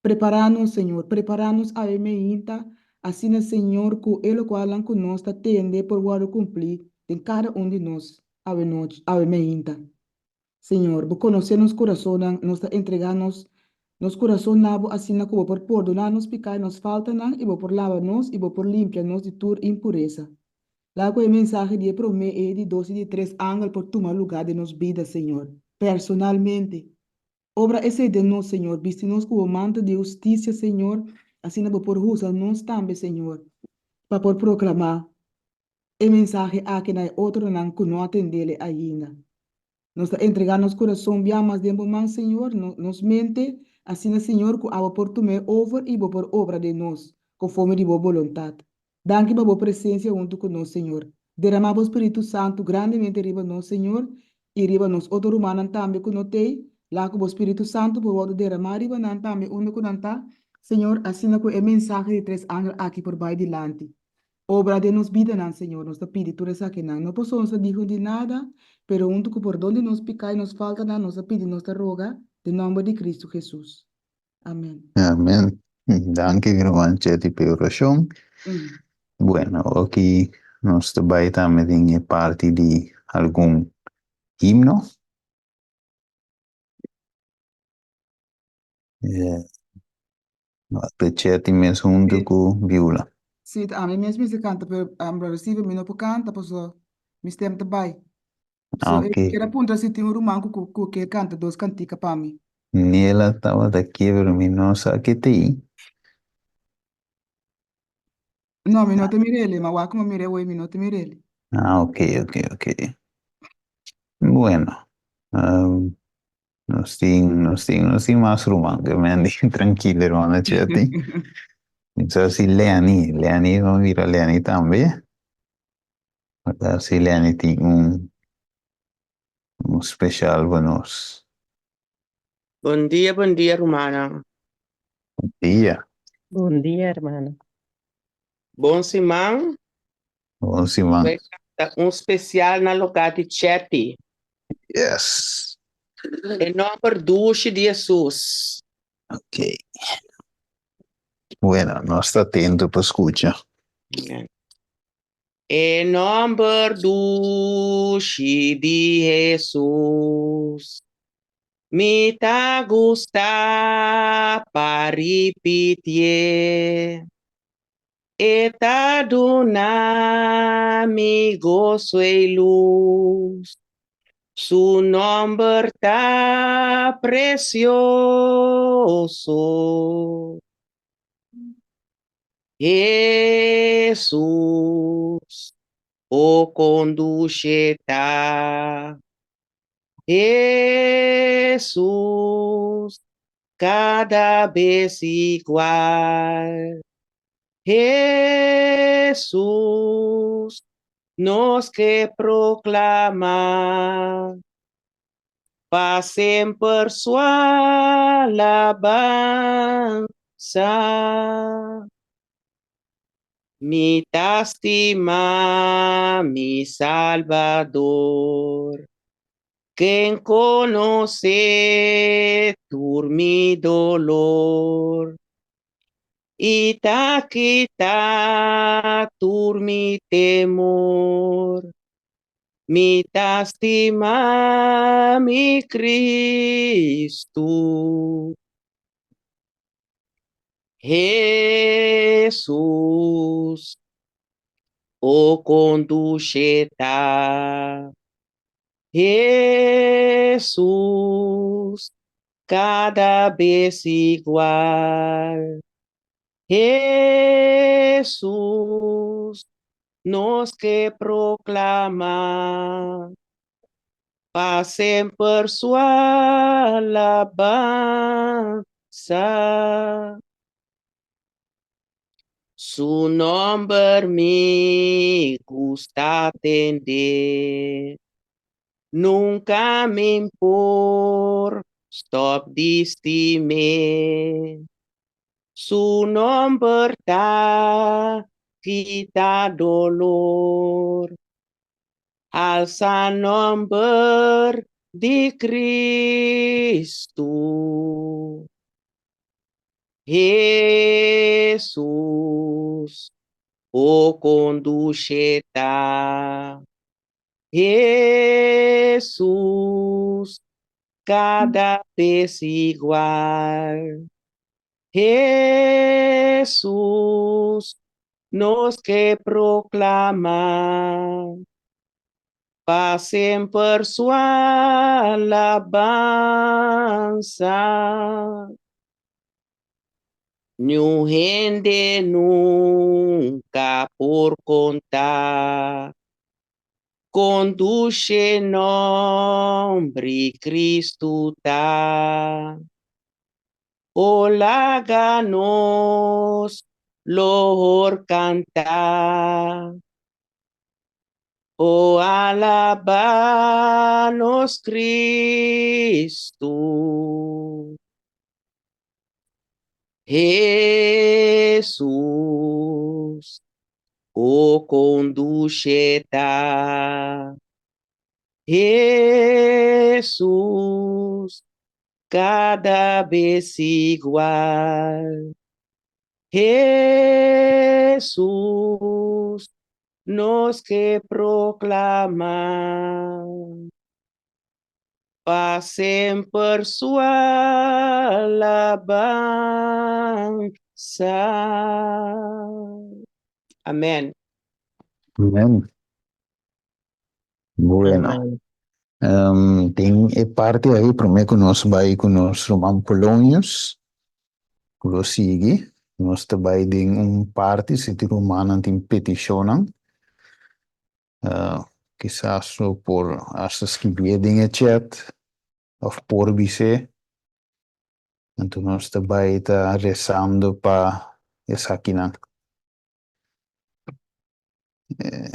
Prepará nos, Señor, prepará nos awe meinta, asina, Señor, ku e lokualnan ku nos ta tende por wòrdu kumplí den kada un di nos awe nochi, awe meinta. Señor, Bo konosé nos kurasonnan, nos ta entregá nos nos kurason na Bo asina ku Bo por pordoná nos piká i nos faltanan i Bo por laba nos i Bo por limpia nos di tur impuresa. Laga ku e mensahe di e promé, e di dos i di tres angel por tuma lugá den nos bida, Señor, personalmente. Obra esei den nos, Señor. Bisti nos ku bo mantel di hustisia, Señor, asina bo por usa nos tambe, Señor, pa por proklamá e mensahe aki na e otronan ku no a tendele ainda. Nos ta entregá nos kurason bia mas den bo man, Señor, nos mente, asina, Señor, ku abo por tum'é over i bo por obra den nos, konforme di bo boluntat. Danki pa bo presensia huntu ku nos, Señor. Deramá bo Spiritu Santu grandemente riba nos, Señor, i riba nos otro rumannan tambe ku no t'ei. Laga ku bo Spiritu Santu por wòrdu deramá riba nan tambe unda ku nan ta, Señor, asina ku e mensahe di tres angel aki por bai dilanti. Obra den nos bidanan, Señor, nos ta pidi tur esakinan. No pasobra nos ta digno di nada, pero huntu ku pordon di nos piká i nos faltanan, nos ta pidi, nos ta roga, den nòmber di Kristu Hesus. Amen. Amen. Danki ruman Chetty pa e orashon. Bueno, aki nos ta bai tambe den e parti di algun himno. Te Chetty mes huntu ku Beulah. Sí, ta ami mes mester kanta, pero brother Steven mi no por kanta pasobra mi stem ta bai. So e Ok. kier a puntra si tin un ruman ku ku kier kanta dos kantika pa mi. Nela tabata aki pero mi no sa ke ta ei. No, mi no ta mir'el, ma wak como mir'é hoy mi no ta mir'el. Ah, ok, ok, ok. Bueno, um, nos tin, nos tin, nos tin mas ruman ke men di trankilo hermano Chetty. Mi sa si Lenny, Lenny, vamos mira Lenny tambe. A si Lenny tin un, un special pa nos. Bon dia, bon dia, rumannan. Bon dia. Bon dia, hermano. Bon siman. Bon siman. Wij ta un special na loka di Chetty. Yes. E nomber dushi di Jesus. Ok. Bueno, nos ta atento pa skucha. E nòmber dushi di Hesus mi ta gusta pa ripitié. E ta duna mi goso i lus. Su nòmber ta presioso. Hesus, o kon dushi ta. Hesus, kada bes igual. Hesus, nos ke proklamá pa semper su alabansa. Mi ta stima mi Salbador, ken konosé tur mi dolor i ta kita tur mi temor. Mi ta stima mi Kristu. Hesus, o kon dushi ta. Hesus, kada bes igual. Hesus, nos ke proklamá pa semper su alabansa. Su nòmber mi gusta tende. Nunka mi por stòp di stim'é. Su nòmber ta kita dolor. Alsa nòmber di Kristu. Hesus, o kon dushi ta. Hesus, kada bes igual. Hesus, nos ke proklamá pa semper su alabansa. Niun hende nunka por konta kon dushi nòmber Kristu ta. O laga nos loor kanta. O alabá nos Kristu. Hesus, o kon dushi ta. Hesus, kada bes igual. Hesus, nos ke proklamá pa semper su alabansa. Amèn. Amèn. Bueno. Amèn. Um, den e parti ei, promé ku nos bai ku nos ruman Polonius, ku lo sigui, nos ta bai den un parti si tin rumannan tin petishonnan. Uh, kisas lo por hasta skibié den e chat òf por bis'é. Anto nos ta bai ta resando pa esakinan. Eh,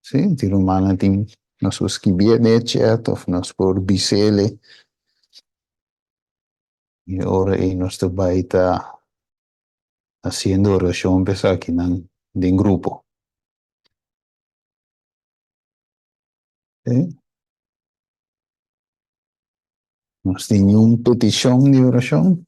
sí, tin rumannan tin nos por skibié den e chat òf nos por bis'é. I ora ei nos ta bai ta hasiendo orashon pa esakinan den grupo. Sí. Nos tin un petishon di orashon?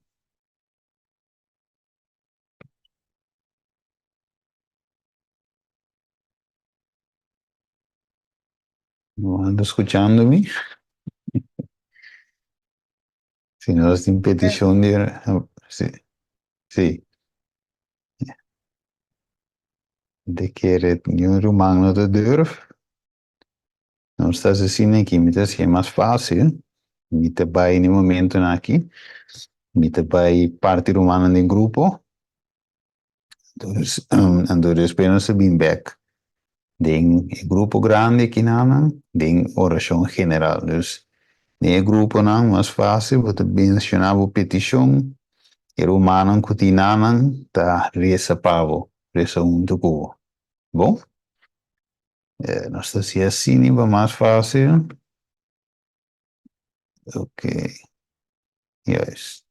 No anda skuchando mi? Si nos tin petishon di si si. De kere niun ruman no ta durf. Nos ta hasi asina aki, mi ta hasié mas fásil. Mi ta bai na e momentonan aki, mi ta bai parti rumannan den grupo. Anto despues nos ta bin bek den e grupo grandi akinanan den orashon general. Dus den e gruponan mas fásil bo ta menshoná bo petishon, e rumannan ku tin nanan ta resa pa bo, resa huntu ku bo. Bon? Nos ta hasi asina pa mas fásil. Ok, juist.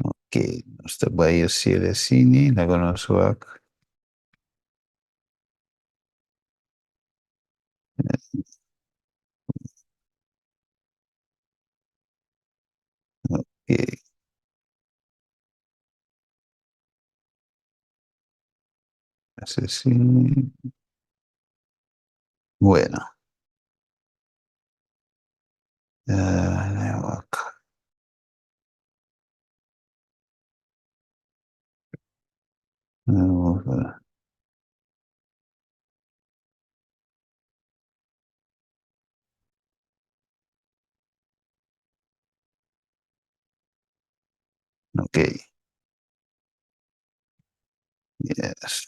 Ok, nos ta bai hasiel asina, laga nos wak. Ok. Asina. Bueno. Wak. Ok. Yes.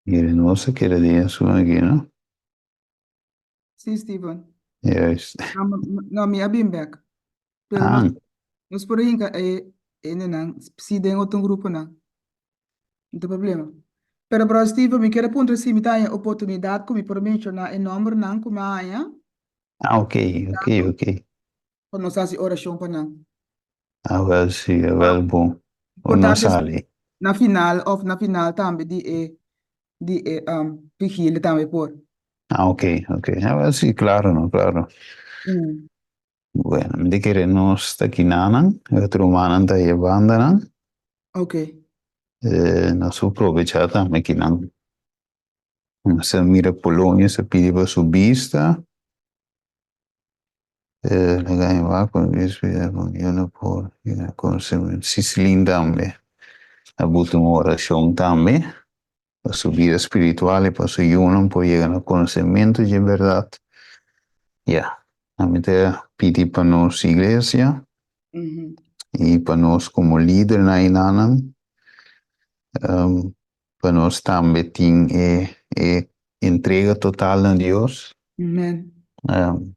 Mira, nos a keda den esun aki, no? Sí, Steven. Juist. No, no, mi a bin bek. Pero Ah. nos, nos por hinka e hendenan si den otro gruponan. No ta problema. Pero bro Steven, mi kier a puntra si mi ta haña oportunidad ku mi por menshoná e nòmbernan ku mi a haña. Ah, ok, ok, ok. Pa nos hasi orashon pa nan. Ah, wel si, wel bon. Por No ta sali. na final of na final tambe di e di e um, vigilia tambe por. Ah, ok, ok. Ah, wel si, claro, no, claro. Bueno, mi ta kere nos ta kinanan, e otro rumannan ta e bandanan. Ok. Eh, nos por probecha tambe kinan. Nos a mira Polonia, sa pidi pa su bista. Eh, laga e wak con yo no por Sislin tambe a buta un oracion tambe pa su bida spiritual y pa su yunan por yega na conocemento dje berdad. Ya, ami ta pidi pa nos iglesia y pa nos como lidernan aynanan pa nos tambe tin e e entrega total na Dios. Amen.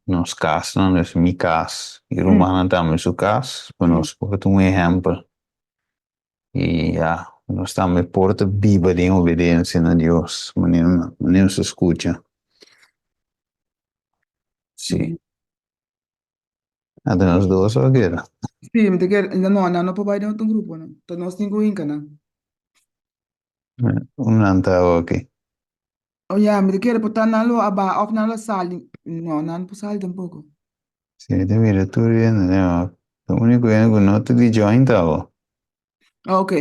Nos kasnan, dus mi kas i rumannan tambe su kas, pa nos por ta un ehèmpel. I ya, nos tambe por ta biba den obedensia na Dios, manera manera nos ta skucha. Sí. Ata nos dos a keda. Sí, mi ta kere, no, nan no por bai den otro grupo, no. Ta nos tin ku hinka nan. Un nan ta aki. Oh ya, mi ta kere por ta nan lo a baha of nan lo a sali. No, nan no por sali tampoko. Sí, mi ta mira tur hende, no. E único hende ku no ta di join ta bo. Oh, ok.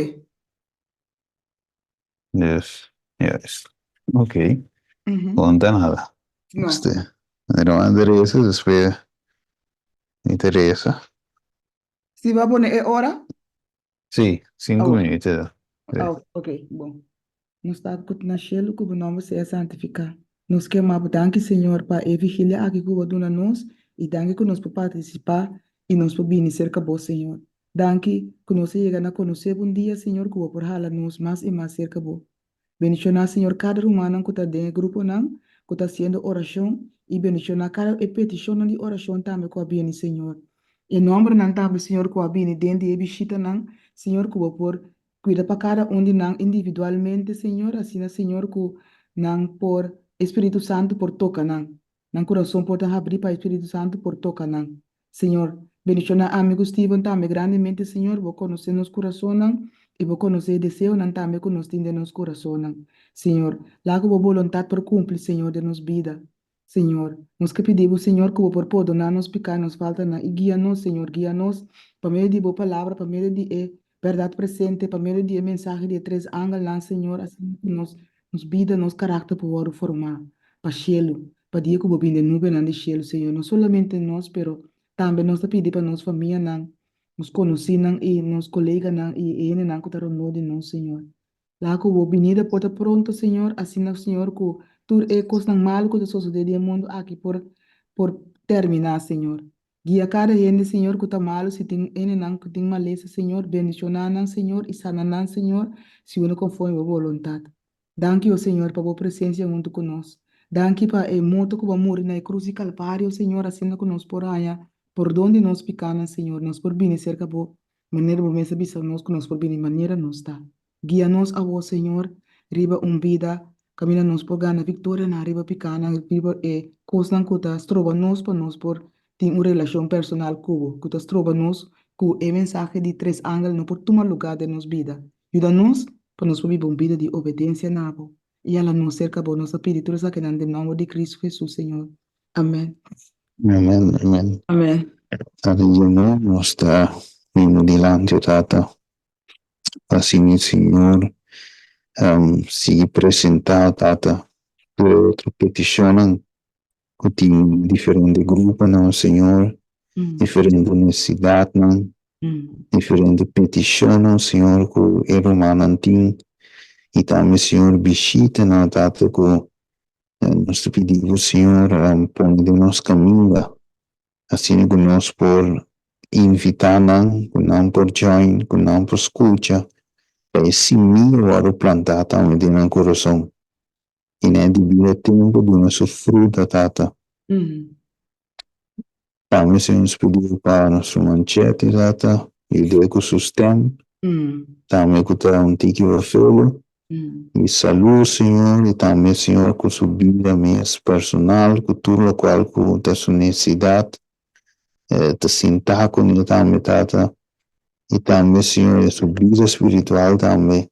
Dus, juist. Ok. Konta nada. No. Este, mi ta reza, despues mi ta reza. Si bo a pone e ora? Sí, sinku Oh. minuut e ta. Sí. Oh, ok, bon. Nos Tata ku ta na shelu, ku bo nòmber sea santifiká. Nos ke ama bo danki, Señor, pa e vigilia aki ku bo a duna nos i danki ku nos por partisipá i nos por bini serka bo, Señor. Danki ku nos a yega na konosé bo un dia, Señor, ku bo por hala nos mas i mas serka bo. Bendishoná, Señor, kada rumannan ku ta den e gruponan ku ta hasiendo orashon i bendishoná kada e petishonnan di orashon tambe ku a bini, Señor. E nòmbernan tambe, Señor, ku a bini den di e bishitanan, Señor, ku bo por kuida pa kada un di nan individualmente, Señor, asina, Señor, ku nan por, e Spiritu Santu por toka nan. Nan kurason por ta habrí pa e Spiritu Santu por toka nan. Señor. Bendishoná ami ku Steven tambe grandemente, Señor. Bo konosé nos kurasonnan i Bo konosé e deseonan tambe ku nos tin den nos kurasonnan. Señor, laga Bo boluntat por kumpli, Señor, den nos bida. Señor, nos ke pidi Bo, Señor, ku Bo por pordoná nos piká i nos faltanan i guia nos, Señor, guia nos pa medio di Bo Palabra, pa medio di e bèrdat presente, pa medio di e mensahe di e tres angelnan, Señor, asina ku nos nos bida, nos karakter por wòrdu formá pa shelu, pa dia ku Bo bini den nubenan di shelu, Señor. No solamente nos, pero tambe nos ta pidi pa nos famianan, nos konosínan i nos koleganan i e hendenan ku ta rondó di nos, Señor. Laga ku bo binida por ta pronto, Señor, asina, Señor, ku tur e kosnan malu ku ta sosodé den e mundu aki por por terminá, Señor. Guia kada hende, Señor, ku ta malu, si tin hendenan ku tin malesa, Señor, bendishoná nan, Señor, i sana nan, Señor, sigun konforme bo boluntat. Danki, o Señor, pa bo presensia huntu ku nos. Danki pa e morto ku bo a muri na e krus di Kalvario, Señor, asina ku nos por haña pordon di nos pikánan, Señor, nos por bini serka bo manera bo mes a bisa nos ku nos por bini manera nos ta. Guia nos awor, Señor, riba un bida kaminda nos por gana viktorianan riba pikánan, riba e kosnan ku ta stroba nos pa nos por tin un relashon personal ku bo, ku ta stroba nos ku e mensahe di tres angel no por tuma lugá den nos bida. Yuda nos pa nos por biba un bida di obedensia na bo i hala nos serka bo. Nos ta pidi tur esakinan den nòmber di Kristu Hesus, Señor. Amèn. Amèn, amèn. Amèn. Tata Señor, nos ta bini dilanti, o Tata, pa sigui Señor, sigui presentá, o Tata, tur e otro petishonnan ku tin diferente gruponan, o Señor, diferente nesesidatnan, diferente petishonnan, Señor, ku e rumannan tin, i tambe, Señor, bishitanan, o Tata, ku Nos ta pidi bo, Señor, pone den nos kaminda, asina ku nos por invitá nan, ku nan por join, ku nan por skucha, pa e simia wòrdu plantá tambe den nan kurason. I na e debido tempu duna su fruta, Tata. Tambe, Señor, nos pidi bo pa nos ruman Chetty, Tata, yud'é ku su stèm, tambe ku ta un tiki vervelu, i salú, Señor, i tambe, Señor, ku su bida mes personal, ku tur lokual ku ta su nesesidat, ta sintá kuné tambe, Tata, i tambe, Señor, den su bida spiritual tambe,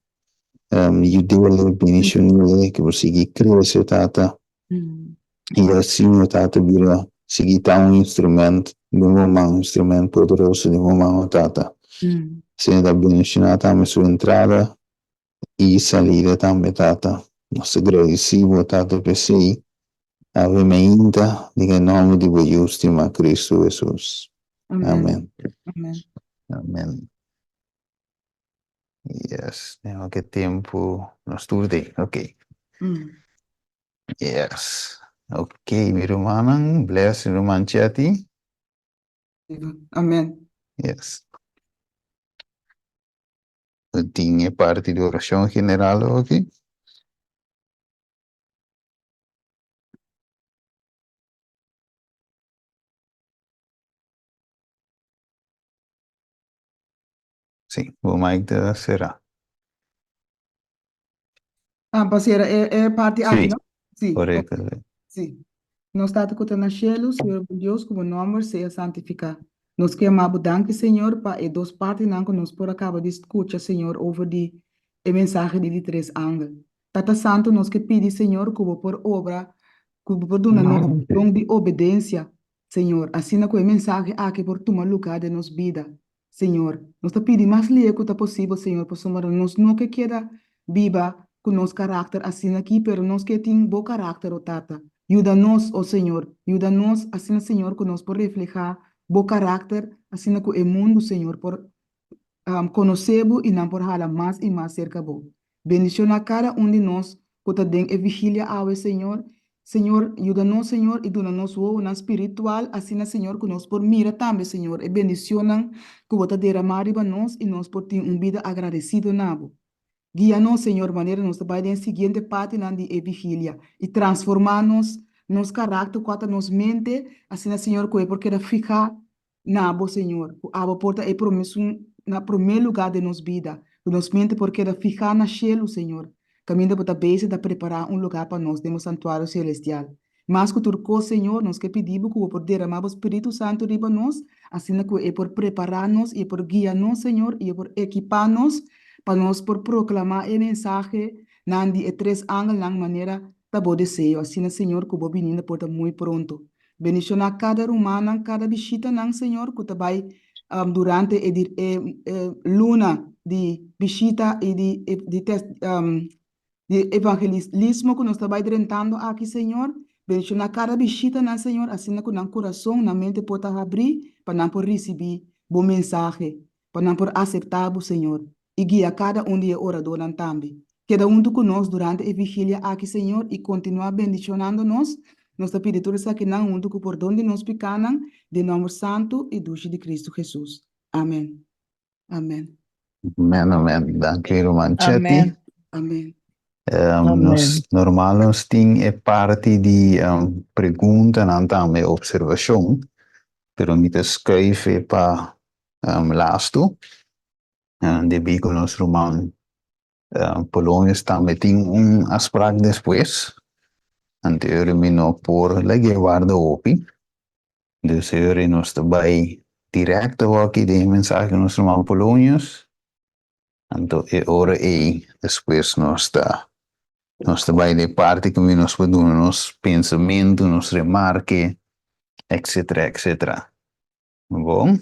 yud'é, bendishon'é, ku por sigui krese, Tata. I asina Tata bira sigui ta un instrument den bo man, un instrument poderoso den bo man, o Tata. Asina ta bendishoná tambe su entrada i salida tambe, Tata. Nos ta gradisí bo, Tata, p'esei. Ave mainta den e nòmber di bo Yu stimá, Kristu Hesus. Amen. Amen. Yes, den oke tempu nos tur den, ok. Yes. Ok, mi rumannan, bless mi ruman Chetty. Amen. Yes. Tin e parti di oracion general aki. Sí, bo mic ta cerá. Ah, pa sera e, e parti aki, Sí, no? Sí, correcto. ok. Sí. Nos Tata ku ta na shelu, Señor bo Dios, ku bo nòmber sea santifiká. Nos ke yama bo danki, Señor, pa e dos partinan ku nos por a kaba di skucha, Señor, over di e mensahe di di tres angel. Tata Santu, nos ke pidi, Señor, ku bo por obra, ku bo por duna nos don di obedensia, Señor, asina ku e mensahe aki por tuma lugá den nos bida. Señor, nos ta pidi mas lie ku ta posibel, Señor, pasobra nos no ke keda biba ku nos karakter asina aki, pero nos ke tin Bo karakter, o Tata. Yuda nos, o Señor, yuda nos asina, Señor, ku nos por reflehá Bo karakter, asina ku e mundu, Señor, por konosé Bo i nan por hala mas i mas serka Bo. Bendishoná kada un di nos ku ta den e vigilia awe, Señor. Señor, yuda nos, Señor, i duna nos wowonan spiritual, asina, Señor, ku nos por mira tambe, Señor, e bendicionnan ku Bo ta deramá riba nos i nos por tin un bida agradesido na Bo. Guia nos, Señor, manera nos ta bai den e siguiente partinan di e vigilia, i transformá nos, nos karakter, kua ta nos mente, asina, Señor, ku e por keda fihá na bo, Señor, ku abo por ta e promesun na promé lugá den nos bida, ku nos mente por keda fihá na shelu, Señor, kaminda bo ta bezig ta prepará un lugá pa nos den bo santuario selestial. Mas ku tur kos, Señor, nos ke pidi Bo ku Bo por derama Bo Spiritu Santu riba nos, asina ku E por prepará nos i E por guia nos, Señor, i E por ekipá nos pa nos por proklamá e mensahenan di e tres angelnan manera ta Bo deseo. Asina, Señor, ku Bo bininda por ta muy pronto. Bendishoná kada rumannan, kada bishitanan, Señor, ku ta bai durante e e luna di bishita i di di di evangelismo ku nos ta bai drentando aki, Señor. Bendishoná kada bishitanan, Señor, asina ku nan kurason, nan mente por ta habrí pa nan por risibí Bo mensahe, pa nan por aseptá Bo, Señor, i guia kada un di e oradónan tambe. Keda huntu ku nos durante e vigilia aki, Señor, i kontinuá bendishonando nos. Nos ta pidi tur esakinan huntu ku pordon di nos pikánan, den nòmber santu i dushi di Kristu Hesus. Amen. Amen. Amen, amen. Danki ruman Chetty. Amen. Amen. Nos normal nos tin e parti di preguntanan tambe observashon, pero mi ta skuif e pa lastu. Debí ku nos ruman Polonius tambe tin un afsprak despues, anto e ora mi no por lag'é warda hopi. Dus e ora nos ta bai dirèkto awor aki den e mensahe di nos ruman Polonius, anto e ora ei despues nos ta nos ta bai den e parti ku nos por duna nos pensamentu, nos remarke, etcetera, etcetera. Bon,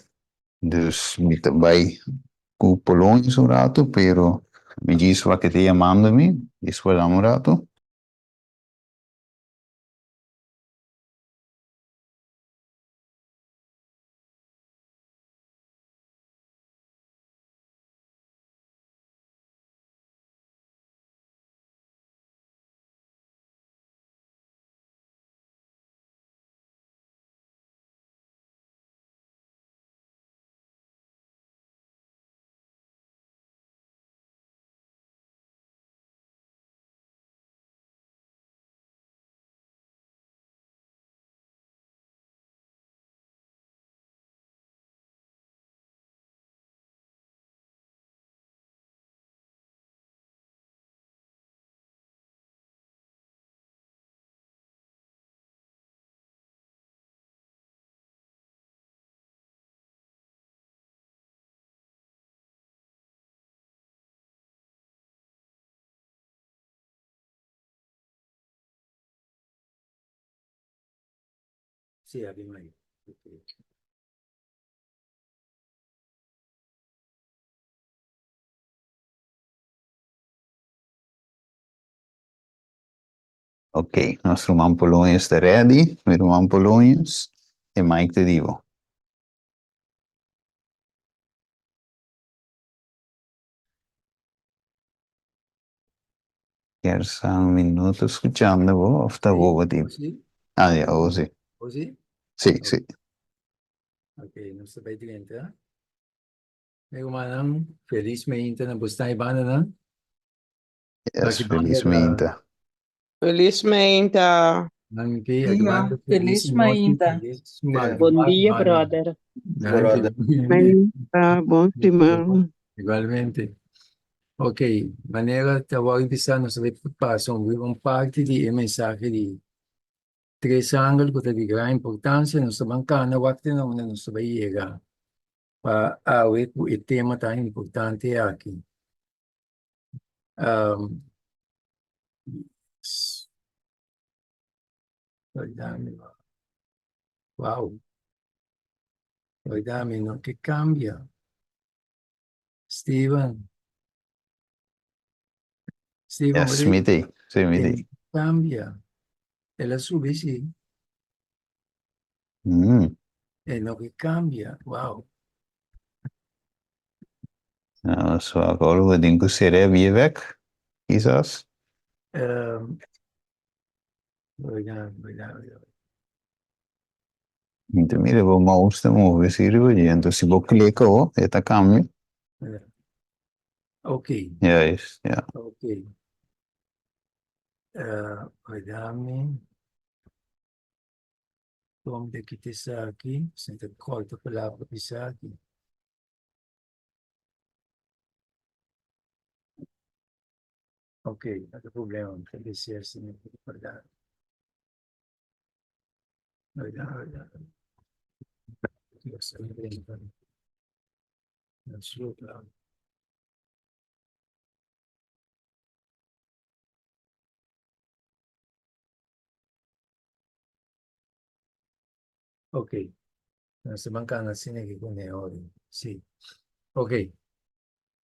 dus mi ta bai ku Polonius un ratu, pero mi djis wak e ta yamando mi, djis wardami un ratu. Sí, Abimael. Ok, nos ruman Polonius ta ready. Mi ruman Polonius, e mic ta di bo. Kier sa mi no ta scuchando bo of ta Sí, bobo di. o sí, Ah, ya, oh sí. o sí. Sí, Ok, sí. ok, nos ta bai drenta. Mi rumannan, felis meinta na bosnan i bandanan. Yes, Aki banda felis ta meinta. Feliz meinta. Danki, aki Dia. banda felis Feliz nochi, mainta. felis madrugada Bon dia, banda. brother. Danki. Mainta, bon siman. Igualmente. Ok, manera ta wòrdu bisa nos ta bai pasa un un parti di e mensahe di tres angel ku ta di gran importansia. Nos ta ban kana wak te na unda nos ta bai yega pa awe ku e tema tan importante aki. Um, Wow. Oigami, no ke cambia. Steven. Steven, Yes, what mi t'ei. Sí, mi t'ei. Cambia. El a subi, sí. E no ke cambia. Wow. Nou, so awor bo tin ku sera e bek, kisas. Um, oiga, oiga, oiga. Anto mira bo mouse ta move si riba dje, anto si bo klik awo, e ta kambia. Yeah. Ok. Juist, ja. Ok. Oiga mi. Kom de kita esaki, si ta korta palabra esaki. Ok, no ta problema, mi ta desea si mi por guarda. Ok. Nos ta bancando asina aki cu ne ori. Si. Ok.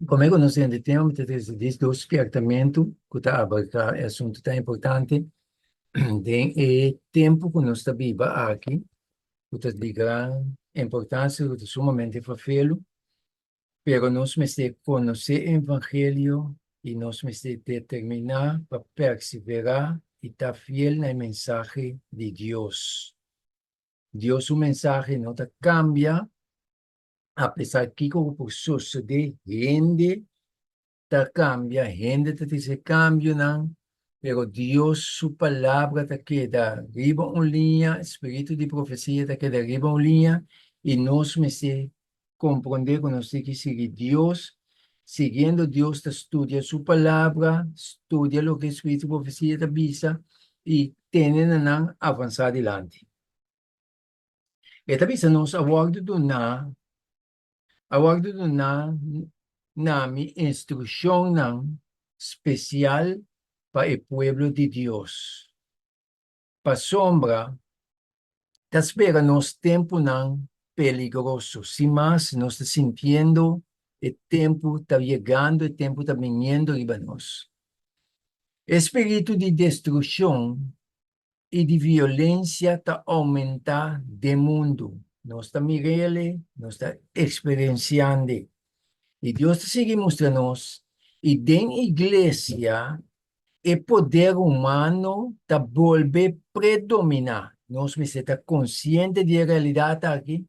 Prome cu nos hende tema mi ta trece dis dos spiertamento cu ta abarca e asunto tan importante den e tempo cu nos ta biba aki cu ta di gran importancia cu ta sumamente vervelu pero nos mester conoce e evangelio y nos mester determina pa persevera y ta fiel na e mensahe di Dios. Dios su mensahe no ta cambia apesar kiko ku por sosodé, hende ta kambia, hende ta trese kambionan, pero Dios su palabra ta keda riba un liña, spiritu di profesia ta keda riba un liña, i nos mester komprondé ku nos tin ki sigui Dios, siguiendo Dios ta studia su palabra, studia loke spiritu di profesia ta bisa, i tene na nan avansá dilanti. E ta bisa nos a wòrdu duná, a wòrdu duná na mi instrukshonnan spesial pa e pueblo di Dios. Pasobra ta spera nos tempunan peligroso. Sin mas, nos ta sintiendo e tempu ta yegando, e tempu ta biniendo riba nos. E spiritu di destrukshon i di violensia ta oumentá den mundu. Nos ta mir'el, nos ta eksperensiand'e. I Dios ta sigui mustra nos, i den iglesia e poder humano ta bolbe predominá. Nos mester ta konsiente di e realidat aki,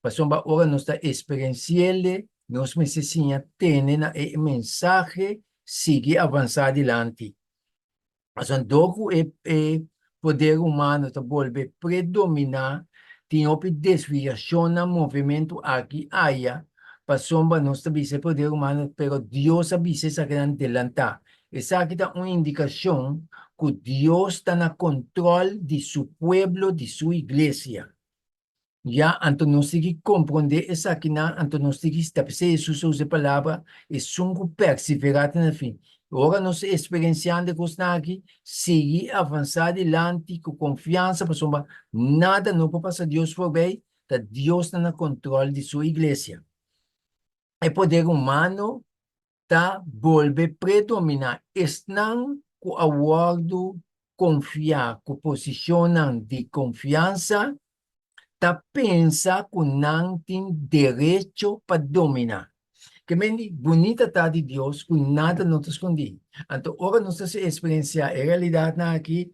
pasobra ora nos ta eksperensi'el, nos mester siña tene na e mensahe, sigui avansá dilanti. Pasobra dor ku e e poder humano ta bolbe predominá, tin hopi desviashonnan, movementu aki aya, pasobra nos ta bisa e poder humano, pero Dios a bisa esakinan delantá. Esaki ta un indikashon ku Dios ta na kontròl di su pueblo, di su iglesia. Ya, anto nos tin ki komprondé esakinan, anto nos tin ki sta p'esei Hesus a usa e palabra, esun ku perseverá te na fin. Ora nos ta eksperensiando e kosnan aki, sigui avansá dilanti ku konfiansa, pasobra nada no por pasa Dios forbei, ta Dios ta na kontròl di su iglesia. E poder humano ta bolbe predominá esnan ku a wòrdu konfiá ku posishonnan di konfiansa ta pensa ku nan tin derecho pa dominá. Ke men di bunita ta di Dios ku nada no ta skondí. Anto ora nos ta eksperensiá e realidatnan aki,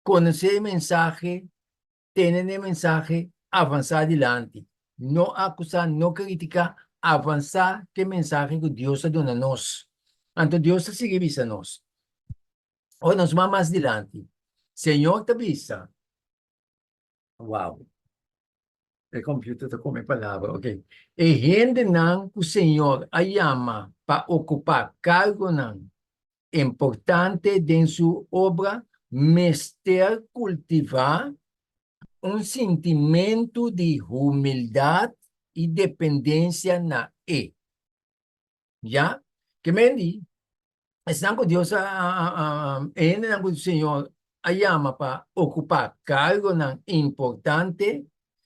konosé e mensahe Tene n'e mensahe, avansá dilanti. No akusá, no kritiká, avansá k'e mensahe ku Dios a duna nos. Anto Dios ta sigui bisa nos. Ora nos bai mas dilanti, Señor ta bisa, Wow, e computer ta come palabra, ok. E hendenan ku Señor a yama pa okupá kargonan importante den su obra mester kultivá un sintimentu di humildat i dependensia na e. Ya? Ke men di, esnan ku Dios a, e hendenan ku Señor a yama pa okupá kargonan importante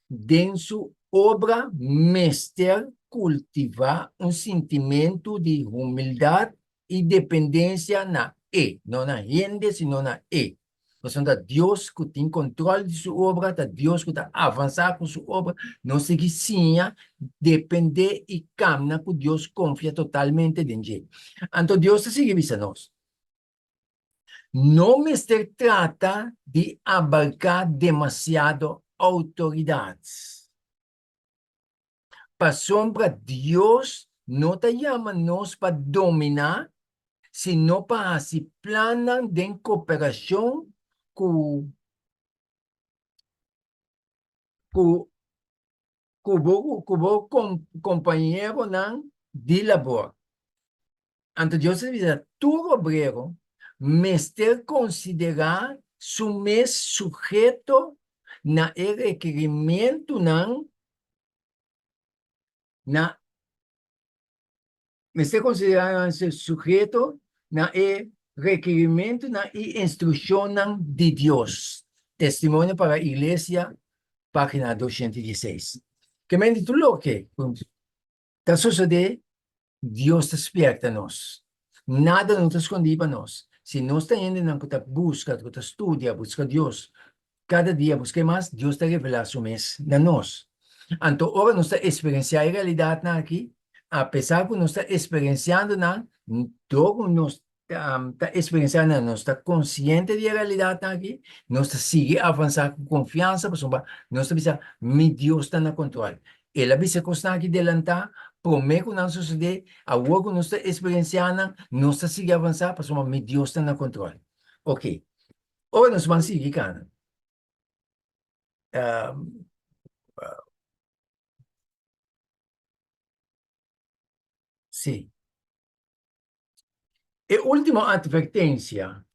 den su obra mester kultivá un sintimentu di humildat i dependensia na E, no na hende, sino na E. Pasobra ta Dios ku tin kontrol di su obra, ta Dios ku ta avansá ku su obra. Nos tin ki siña dependé i kamna ku Dios, konfia totalmente den dje. Anto Dios ta sigui bisa nos, No mester trata di abarká demasiado outoridat. Pasobra Dios no ta yama nos pa dominá, sino pa hasi plannan den koperashon ku ku ku bo ku bo kompañeronan di labor. Anto Dios a bisa, Tur obrero mester konsiderá su mes suheto. na e rekirimentunan na mester konsiderá nan suheto na e rekirimentunan i instrukshonnan di Dios. Testimonio para Iglesia, página 216. Ke men di tur loke ku ta sosodé, Dios ta spierta nos. Nada no ta skondí pa nos. Si nos ta hendenan ku ta buska, ku ta studia, buska Dios, kada dia buska e mas, Dios ta revelá su mes na nos. Anto ora nos ta eksperensiá e realidatnan aki, apesar ku nos ta eksperensiando nan, dor ku nos ta eksperensiá nan, nos ta konsiente di e realidatnan aki, nos ta sigui avansá ku konfiansa pasobra nos ta bisa, Mi Dios ta na kontrol. El a bisa e kosnan aki delantá, promé ku nan sosodé, awor ku nos ta eksperensiá nan, nos ta sigui avansá pasobra mi Dios ta na kontrol. Oke, ora nos ban sigui kana. Sí. E último atvertensia,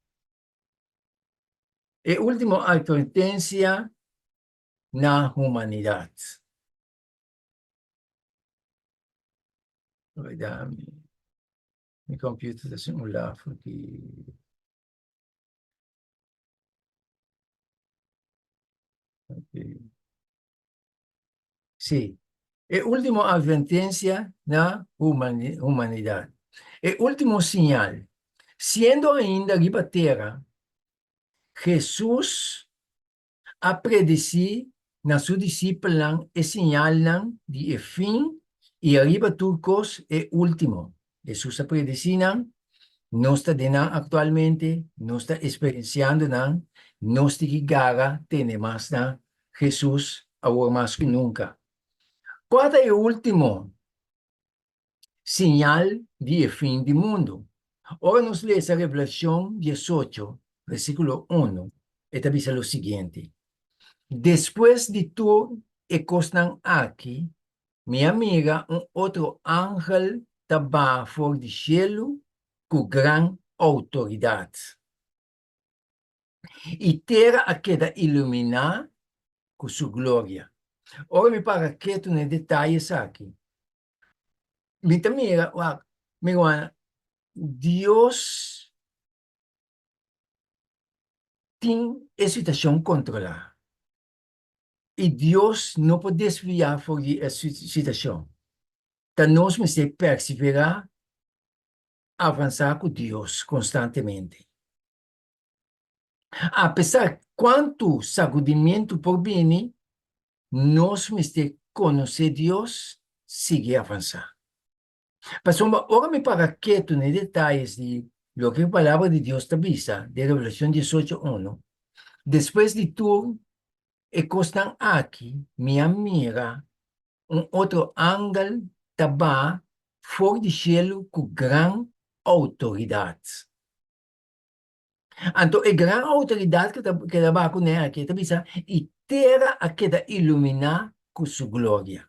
e último atvertensia na humanidat. Mi computer ta sin un laf aki. Okay. Sí. E último advertencia na humanidad. E último señal. Siendo ainda riba tera, Jesús a predesí na su disipelnan e señalnan di e fin i ariba tur kos e último. Hesus a predesí nan, nos ta den nan aktualmente, nos ta eksperensiando nan, nos tin ki gara tene mas na Hesus awor mas ku nunka. Kua ta e último Siñal di e fin di mundu. Ora nos lesa Revelashon 18, versíkulo 1, e ta bisa lo siguiente, Despues di tur e kosnan aki, mi a mira un otro angel ta baha for di shelu ku gran outoridat. I tera a keda iluminá ku su gloria. Ora mi para ketu na e detaye esaki, mi ta mira, wak, mi rumannan, Dios tin e situashon kontrolá. I Dios no por desviá for di e situashon. Ta nos mester perseverá, avansá ku Dios konstantemente. Apesar kuantu sagudimentu por bini, nos mester konosé Dios, sigui avansá. Pasobra ora mi para ketu na e detayes di loke e Palabra di Dios ta bisa den Revelashon 18, unu, Despues di tur e kosnan aki mi a mira un otro angel ta baha for di shelu ku gran outoridat. Anto e gran outoridat ku ta keda baha kuné aki ta bisa, I tera a keda iluminá ku su gloria.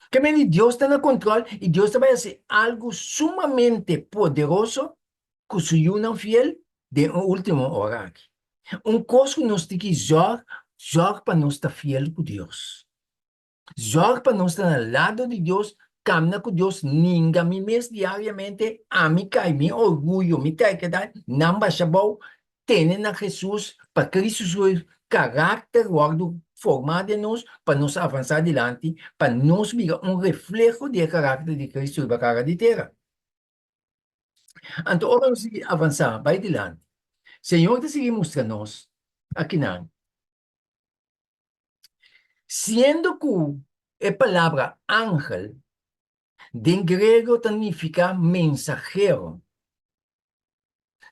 Ke mende Dios ta na kontrol i Dios ta bai hasi algu sumamente poderoso ku su yunan fiel den e último ora aki. Un kos ku nos tin ki zòrg, zòrg pa nos ta fiel ku Dios. Zòrg pa nos ta na lado di Dios, kamna ku Dios, ninga mi mes diariamente, ami kai, mi orguyo, mi terkedat, nan basha abou, tene na Hesus pa Cristo su karakter wòrdu formá den nos pa nos avansá dilanti, pa nos bira un refleho di e karakter di Cristo riba kara di tera. Anto ora nos sigui avansá bai dilanti, Señor ta sigui mustra nos akinan. Siendo ku e palabra angel den griego ta nifiká mensahero,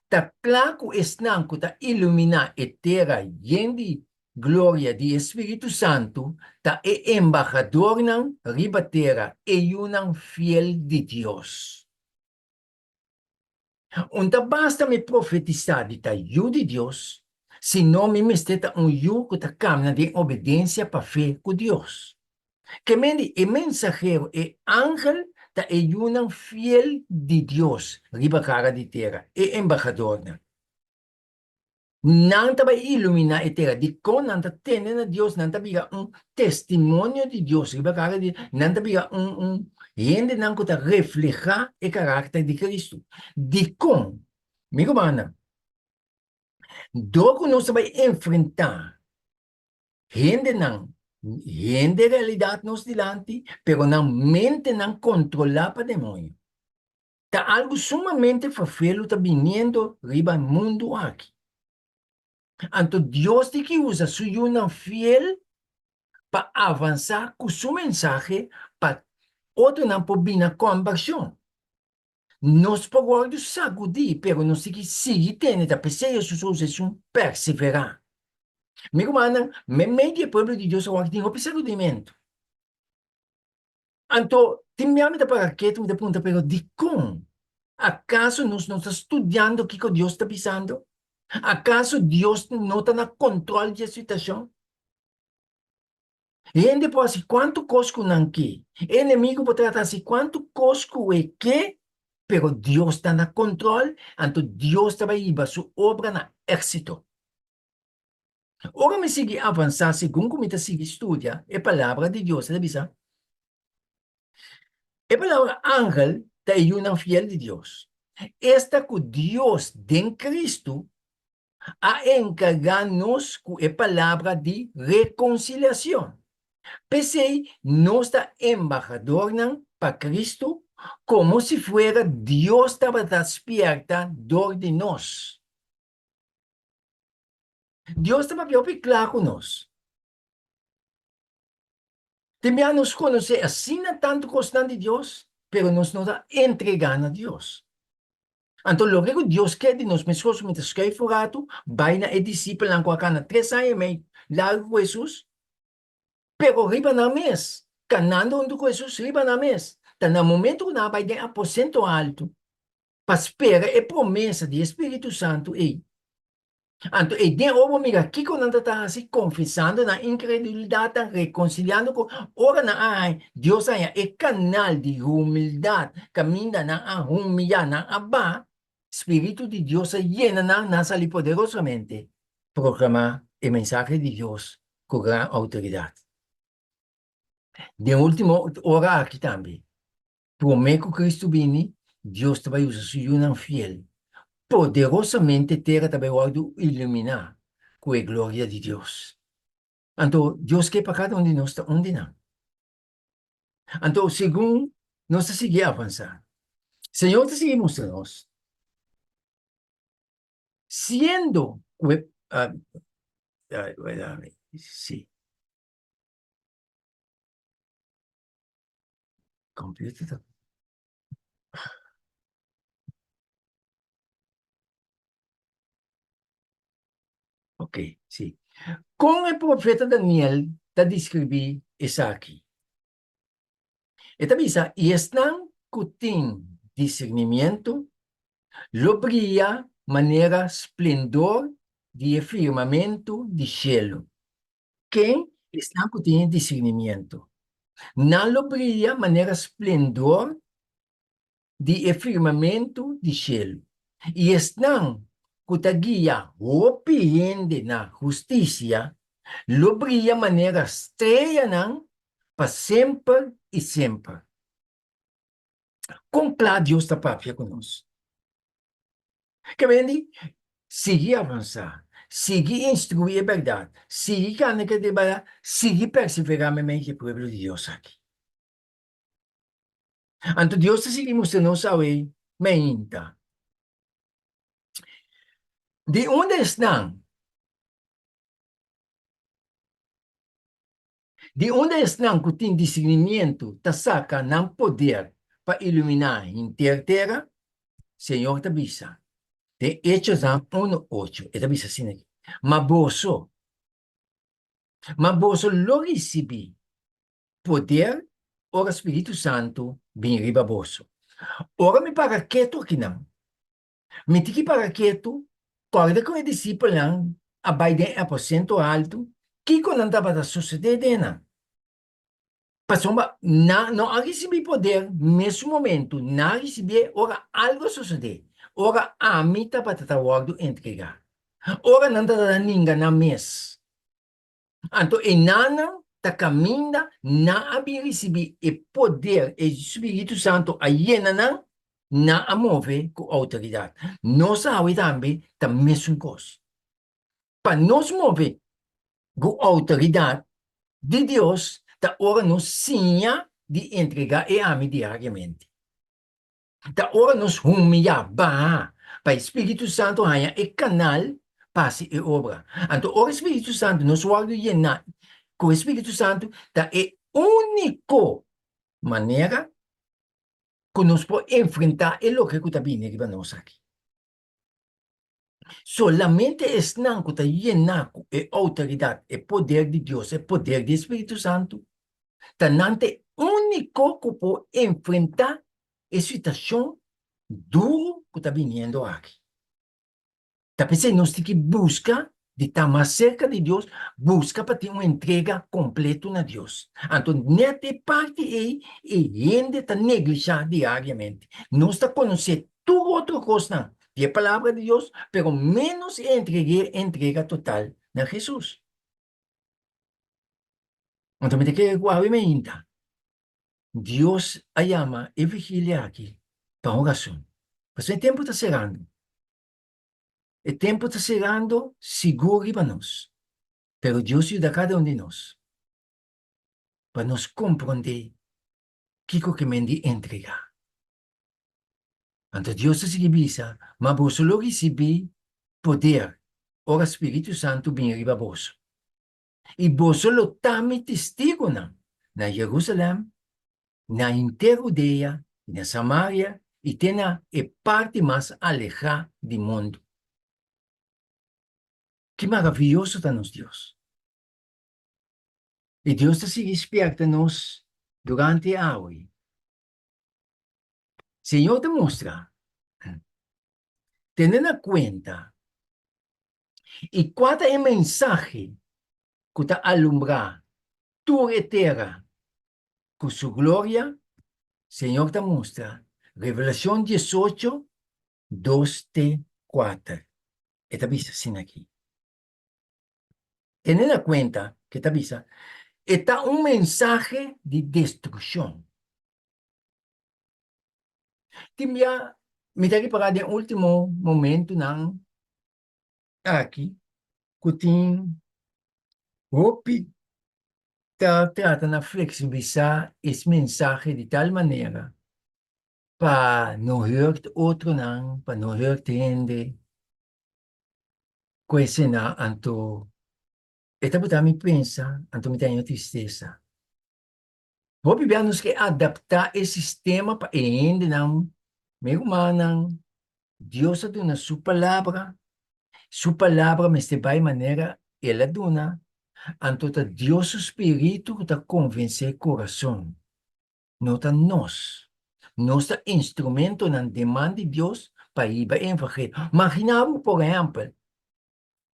ta kla ku esnan ku ta iluminá e tera yen di gloria di e spiritu santu ta e embahadornan riba tera, e yunan fiel di Dios. Un ta basta mi profetisá di ta yu di Dios, sino mi mester ta un yu ku ta kamna den obedensia pa fe ku Dios. Ke men di e mensahero, e angel, ta e yunan fiel di Dios riba kara di tera, e embahadornan. Nan ta bai iluminá e tera. Dikon nan ta tene na Dios? Nan ta bira un testimonio di Dios riba kara di nan ta bira un un hendenan ku ta reflehá e karakter di Kristu. Dikon? Mi rumannan, dor ku nos ta bai enfrentá hendenan, hende realidat nos dilanti, pero nan mentenan kontrolá pa demoño. Ta algu sumamente ferfelu ta biniendo riba mundu aki. Anto Dios tin ki usa su yunan fiel pa avansá ku su mensahe pa otronan por bini na kombershon. Nos por wòrdu sagudí, pero nos tin ki sigui tene, ta p'esei Hesus a usa esun perseverá. Mi rumannan, meimei di e pueblo di Dios awor tin hopi sagudimentu. Anto, tin bia mi ta para ketu, mi ta puntra, pero dikon? Akaso nos no ta studiando kiko Dios ta bisando? Akaso Dios no ta na kontròl di e situashon? Hende por hasi kuantu kos ku nan ke, e enemigu por trata hasi kuantu kos ku e ke, pero Dios ta na kontròl, anto Dios ta bai hiba su obra na éksito. Ora mi sigui avansá segun ku mi ta sigui studia e Palabra di Dios, e ta bisa, E palabra angel ta e yunan fiel di Dios, esta ku Dios den Kristu a enkargá nos ku e palabra di rekonsiliashon. P'esei nos ta embahadornan pa Kristu, komo si fuera Dios tabata spièrta dor di nos. Dios ta papia hopi kla ku nos. Tin bia nos konosé asina tantu kosnan di Dios, pero nos no ta entregá na Dios. Anto loke ku Dios ke di nos, meskos ku mi ta skuif un ratu, bai na e disipelnan ku a kana tres aña i mei largu ku Hesus, pero riba nan mes, kanando huntu ku Hesus riba nan mes, ta na momentu ku nan a bai den aposento altu pa spera e promesa di e Spiritu Santu ei. Anto ei den ora bo mira kiko nan ta ta hasi, konfesando nan inkredulidatnan, rekonsiliando ku ora nan a haña, Dios a haña e kanal di humildat kaminda nan a humiyá, nan a baha, Spiritu di Dios a yena nan, nan a sali poderosamente proklamá e mensahe di Dios ku gran outoridat. Den último ora aki tambe, Promé ku Kristu bini, Dios ta bai usa su yunan fiel. Poderosamente tera ta bai wòrdu iluminá ku e gloria di Dios. Anto, Dios ke pa kada un di nos ta un di nan. Anto, segun nos ta sigui avansá, Señor ta sigui mustra nos, siendo ku e, sí. Computer ta. Ok, sí. Kon e profeta Daniel ta deskribí esaki? E ta bisa, I esnan ku tin disernimiento lo bria manera splendor di e firmamentu di shelu. Ken esnan ku tin e disernimiento? Nan lo bria manera splendor di e firmamentu di shelu. I esnan ku ta guia hopi hende na hustisia lo bria manera streanan pa semper i semper. Kon kla Dios ta papia ku nos? Ke men di, sigui avansá, sigui instruí e bèrdat, sigui kana ke di bèrdat, sigui perseverá meimei di e pueblo di Dios aki. Anto Dios ta sigui mustra nos awe meinta. Di unda esnan? Di unda esnan ku tin disirnimientu ta saka nan poder pa iluminá henter tera? Señor ta bisa den Echosnan unu ocho, e ta bisa asina aki, Ma boso, ma boso lo risibí poder ora Spiritu Santu bin riba boso. Ora mi para ketu akinan, Mi tin ki para ketu, kòrda ku e disipelnan a bai den e aposento haltu, kiko nan tabata sosodé den nan? Pasobra nan no a risibí poder mesun momentu, nan a risibié ora algu a sosodé, ora ami tabata ta wòrdu entregá. Ora nan tabata ninga nan mes. Anto e nannan ta kaminda nan a bin risibí e poder, e Spiritu Santu a yena nan, nan a move ku outoridat. Nos awe tambe ta mesun kos. Pa nos move ku outoridat di Dios ta ora nos siña di entregá e ami diariamente. Ta ora nos humiyá, baha, pa e Spiritu Santu haña e kanal pa hasi e obra. Anto ora e Spiritu Santu, nos wòrdu yená ku e Spiritu Santu, ta e úniko manera ku nos por enfrentá e loke ku ta bini riba nos aki. Solamente esnan ku ta yená ku e outoridat, e poder di Dios, e poder di e Spiritu Santu, ta nan ta e úniko ku por enfrentá e situashon duru ku ta biniendo aki. Ta p'esei nos tin ki buska di ta mas serka di Dios, buska pa tin un entrega kompleto na Dios. Anto nèt e parti ei e hende ta neglishá diariamente. Nos ta konosé tur otro kosnan di e Palabra di Dios, pero ménos e entreg'é entrega total na Hesus. Anto mi ta kere ku awe mainta Dios a yama e vigilia aki pa un rason. Pasobra e tempu ta serando. E tempu ta serando sigur riba nos. Pero Dios yuda kada un di nos pa nos komprondé kiko ke men di entregá. Anto Dios ta sigui bisa, Ma boso lo risibí poder ora Spiritu Santu bini riba boso, i boso lo ta mi testigunan na Jerusalèm, na henter Hudea i na Samaria i te na e parti mas alehá di mundu. Ki maravioso ta nos Dios! I Dios ta sigui spièrta nos durante awe. Señor ta mustra, Tene na kuenta i kua ta e mensahe ku ta alumbrá tur e tera ku su gloria, Señor ta mustra, Revelashon diesocho, dos te kuater. E ta bisa asina aki. Tene na kuenta ku e ta bisa, E ta un mensahe di destrukshon. Tin bia mi ta ripará den último momentunan aki ku tin hopi ta trata na fleksibilisá es mensahe di tal manera pa no hurt otronan, pa no hurt hende ku esena anto e ta buta mi pensa anto mi ta haña tristesa. Hopi bia nos ke adaptá e sistema pa e hendenan, mi rumannan, Dios a duna su palabra, su palabra mester bai manera El a duna, anto ta Dios su spiritu ku ta konvensé kurason, no ta nos. Nos ta instrumentonan den man di Dios pa hiba e evangelio. Maginá bo, por ehèmpel,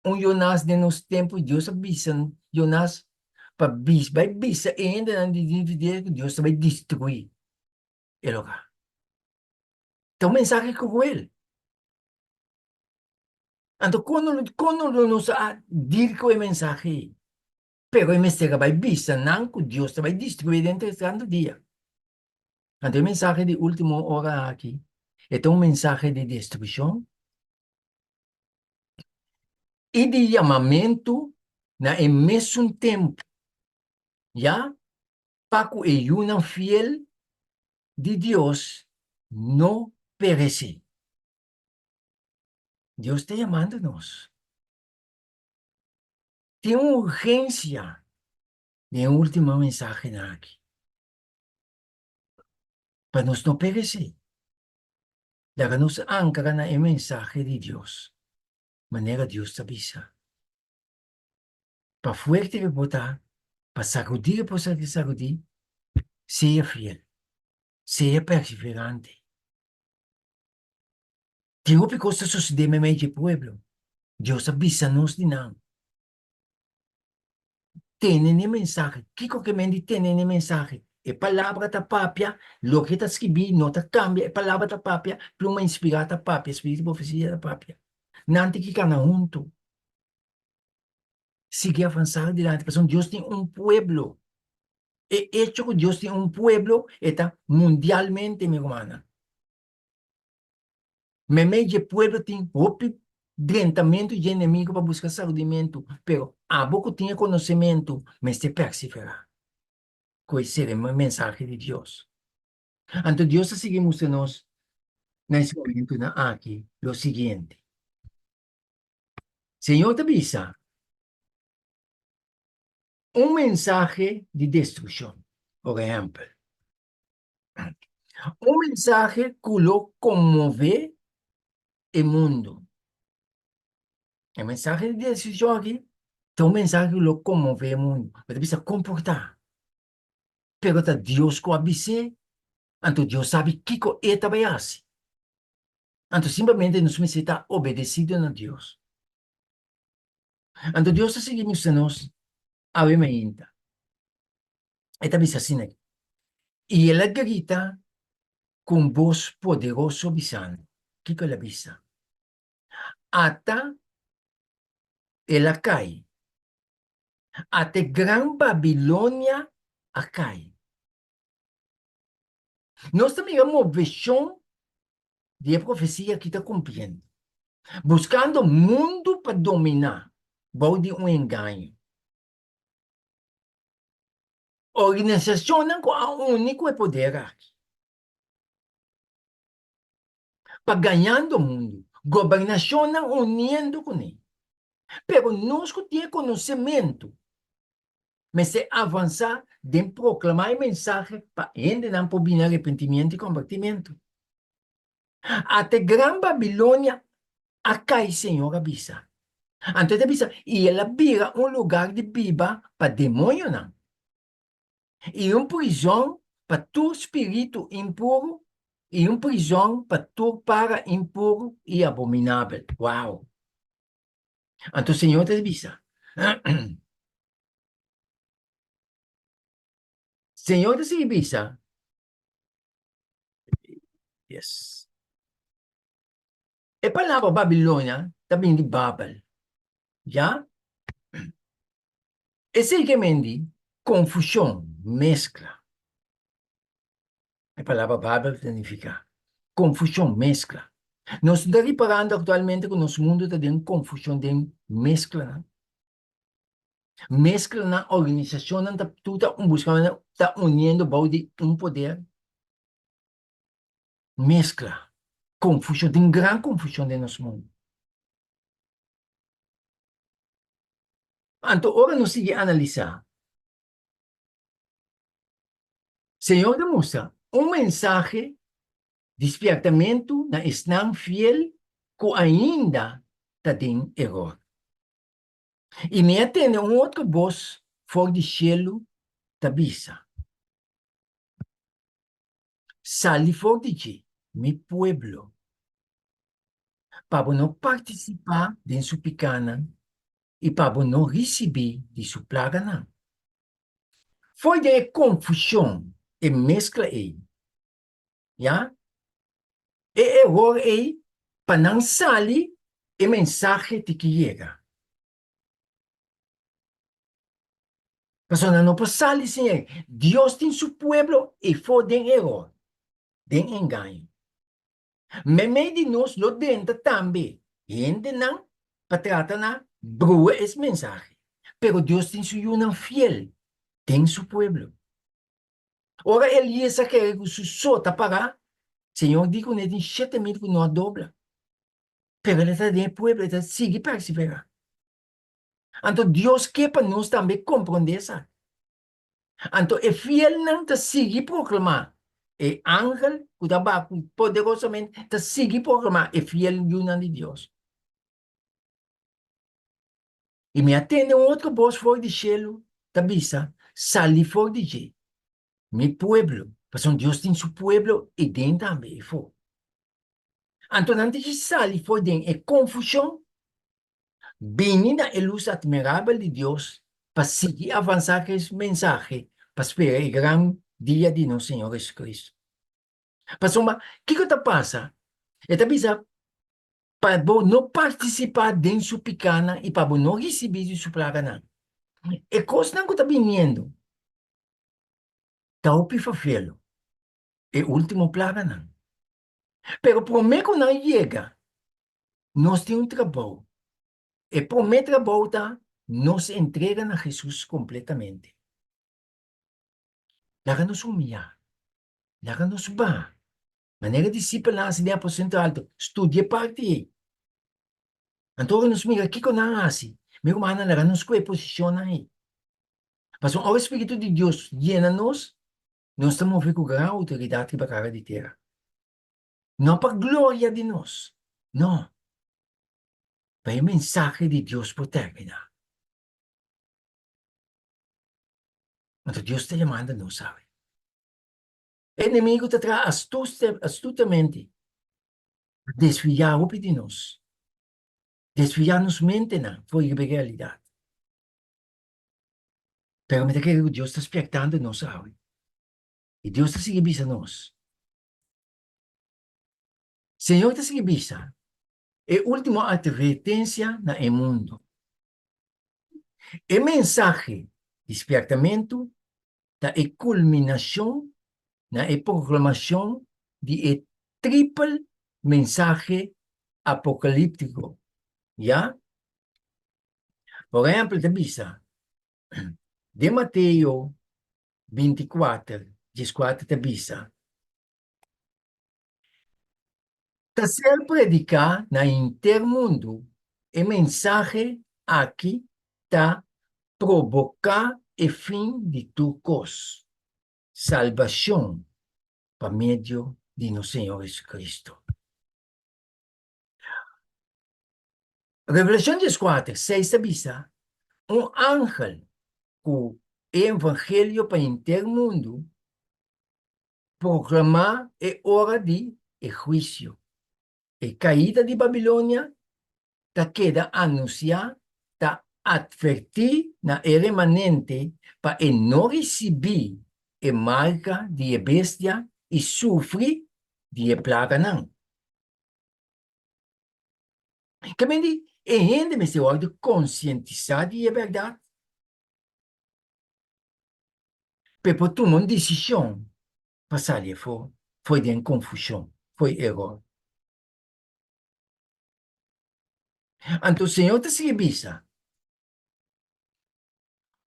un Jonas den nos tempu, Dios a bisa Jonas pa bis bai bisa e hendenan di Ninivie ku Dios ta bai destruí e lugá. Ta un mensahe kruel. Anto kon kon lo nos a dil ku e mensahe ei? Pero e mester a bai bisa nan ku Dios ta bai destruí den tres tantu dia. Anto e mensahe di último ora aki e ta un mensahe di destrukshon i di yamamentu na e mesun tempu, ya pa ku e yunan fiel di Dios no peresé. Dios ta yamando nos. Tin un urgensia den e último mensahenan aki, pa nos no peresé. Laga nos ankra na e mensahe di Dios, manera Dios ta bisa. Pa fuerte ke bo ta, pa sagudí ke bo sa sagudí, sea fiel, sea perseverante. Tin hopi kos ta sosodé meimei dje pueblo. Dios a bisa nos di nan. Tene n'e mensahe. Kiko ke men di tene n'e mensahe? E palabra ta papia, loke ta skibí no ta kambia, e palabra ta papia, pluma inspirá ta papia, spiritu di profesia ta papia. Nan tin ki kana huntu. Sigui avansá dilanti pasobra Dios tin un pueblo. E echo ku Dios tin un pueblo e ta mundialmente, mi rumannan. Meimei dje pueblo tin hopi drentamentu dje enemigo pa buska sakudimentu, pero abo ku tin e konosementu mester perseverá ku e serema mensahe di Dios. Anto Dios ta sigui mustra nos na es momentunan aki lo siguiente. Señor ta bisa, Un mensahe di destrukshon, por ehèmpel. Un mensahe ku lo konmové e mundu. E mensahe di destrukshon aki ta un mensahe ku lo konmové e mundu. Bo ta bisa komportá. Pero ta Dios ku a bis'é, anto Dios sabi kiko e ta bai hasi. Anto simplemente nos mester ta obedesido na Dios. Anto Dios ta sigui mustra nos awe mainta. E ta bisa asina aki, I el a grita ku un bos poderoso bisando, kiko el a bisa? Ata el a kai, ata e gran Babilonia a kai. Nos ta mira moveshon di e profesia aki ta kumpliendo, buskando mundu pa dominá bou di un engaño. Organisashonnan ku a uni ku e poder aki pa gañando mundu, gobernashonnan uniendo kuné. Pero nos ku tin e konosementu mester avansá den proklamá e mensahe pa hendenan por bini arepentimiento i kombertimentu. Ata e gran Babilonia a kai, Señor a bisa. Anto e ta bisa, i el a bira un lugar di biba pa demoñonan, i un prizòn pa tur spiritu impuru, i un prizòn pa tur para impuru i abominabel. Wow! Anto Señor ta bisa, Señor ta sigui bisa, yes. E palabra Babilonia ta bini di Babel, ya? Esei ke men di konfushon, meskla. E palabra Babel ta nifiká konfushon, meskla. Nos ta riparando aktualmente ku nos mundu ta den konfushon, den mesklanan. Mesklanan, organisashonnan ta tur ta buskando, ta uniendo bou di un poder. Meskla, konfushon, tin gran konfushon den nos mundu. Anto ora nos sigui analisá, Señor ta mustra un mensahe di spièrtamentu na esnan fiel ku ainda ta den eror. I mi a tende un otro bos for di shelu ta bisa, Sali for di dje, mi pueblo, pa bo no partisipá den su pikánan i pa bo no risibí di su plaganan. Fo'i den e konfushon, e meskla ei, ya, e eror ei, pa nan sali, e mensahe tin ki yega. Pasobra nan no por sali sin e. Dios tin su pueblo efo den eror, den engaño. Meimei di nos lo drenta tambe hendenan pa trata na brua es mensahe. Pero Dios tin su yunan fiel den su pueblo. Ora Elias a kere ku su so ta pará, Señor di ku ne tin 7000 ku no a dobla. Pero el ta den e pueblo, el ta sigui perseverá. Anto Dios ke pa nos tambe komprondé esaki. Anto e fielnan ta sigui proklamá, e angel ku ta baha poderosamente ta sigui proklamá e fiel yunan di Dios. I mi a tende un otro bos for di shelu ta bisa, Sali for di dje, mi pueblo, pasobra Dios tin su pueblo ei den tambe, eifó. Anto nan tin ki sali for den e konfushon Bini na e lus admirabel di Dios pa sigui avansá ku es mensahe pa spera e gran dia di nos Señor Jesucristo. Pasobra, kiko ta pasa? E ta bisa. Pa bo no partisipá den su pikánan i pa bo no risibí di su plaganan. E kosnan ku ta biniendo ta hopi fafelo, e último plaganan. Pero promé ku nan yega, nos tin un trabou. E promé trabou ta nos entrega na Hesus kompletamente. Laga nos humiyá, laga nos baha. Manera e disipelnan hasi den aposento alto, studia e parti ei. Anto ora nos mira kiko nan a hasi, mi rumannan laga nos ku e posishonnan ei. Pasobra ora e Spiritu di Dios yena nos, nos ta move ku gran outoridat riba kara di tera. No pa gloria di nos, no, pa e mensahe di Dios por terminá. Anto Dios ta yamando nos awe. E enemigu ta traha astutamente pa desviá hopi di nos, desviá nos mentenan for riba e realidat. Pero mi ta kere ku Dios ta spiertando nos awe. I Dios ta sigui bisa nos. Señor ta sigui bisa e último atvertensia na e mundu. E mensahe di spiertamentu ta e kulminashon na e proklamashon di e tripel mensahe apokalíptiko, ya? Por ehèmpel, ta bisa den Mateo 24, 14 ta bisa, Ta ser prediká na henter mundu, e mensahe aki ta proboká e fin di tur kos, salbashon pa medio di nos Señor Jesucristo. Revelashon 14, 6 ta bisa, Un angel ku e evangelio pa henter mundu proklamá e ora di e huisio. E kaida di Babilonia ta keda anunsiá, ta atvertí na e remanente pa e no risibí e marka di e bestia i sufri di e plaganan. Ke men di, e hende mester wòrdu konsientisá di e bèrdat pa e por tuma un desishon pa sali afó for den konfushon, for eror. Anto Señor ta sigui bisa,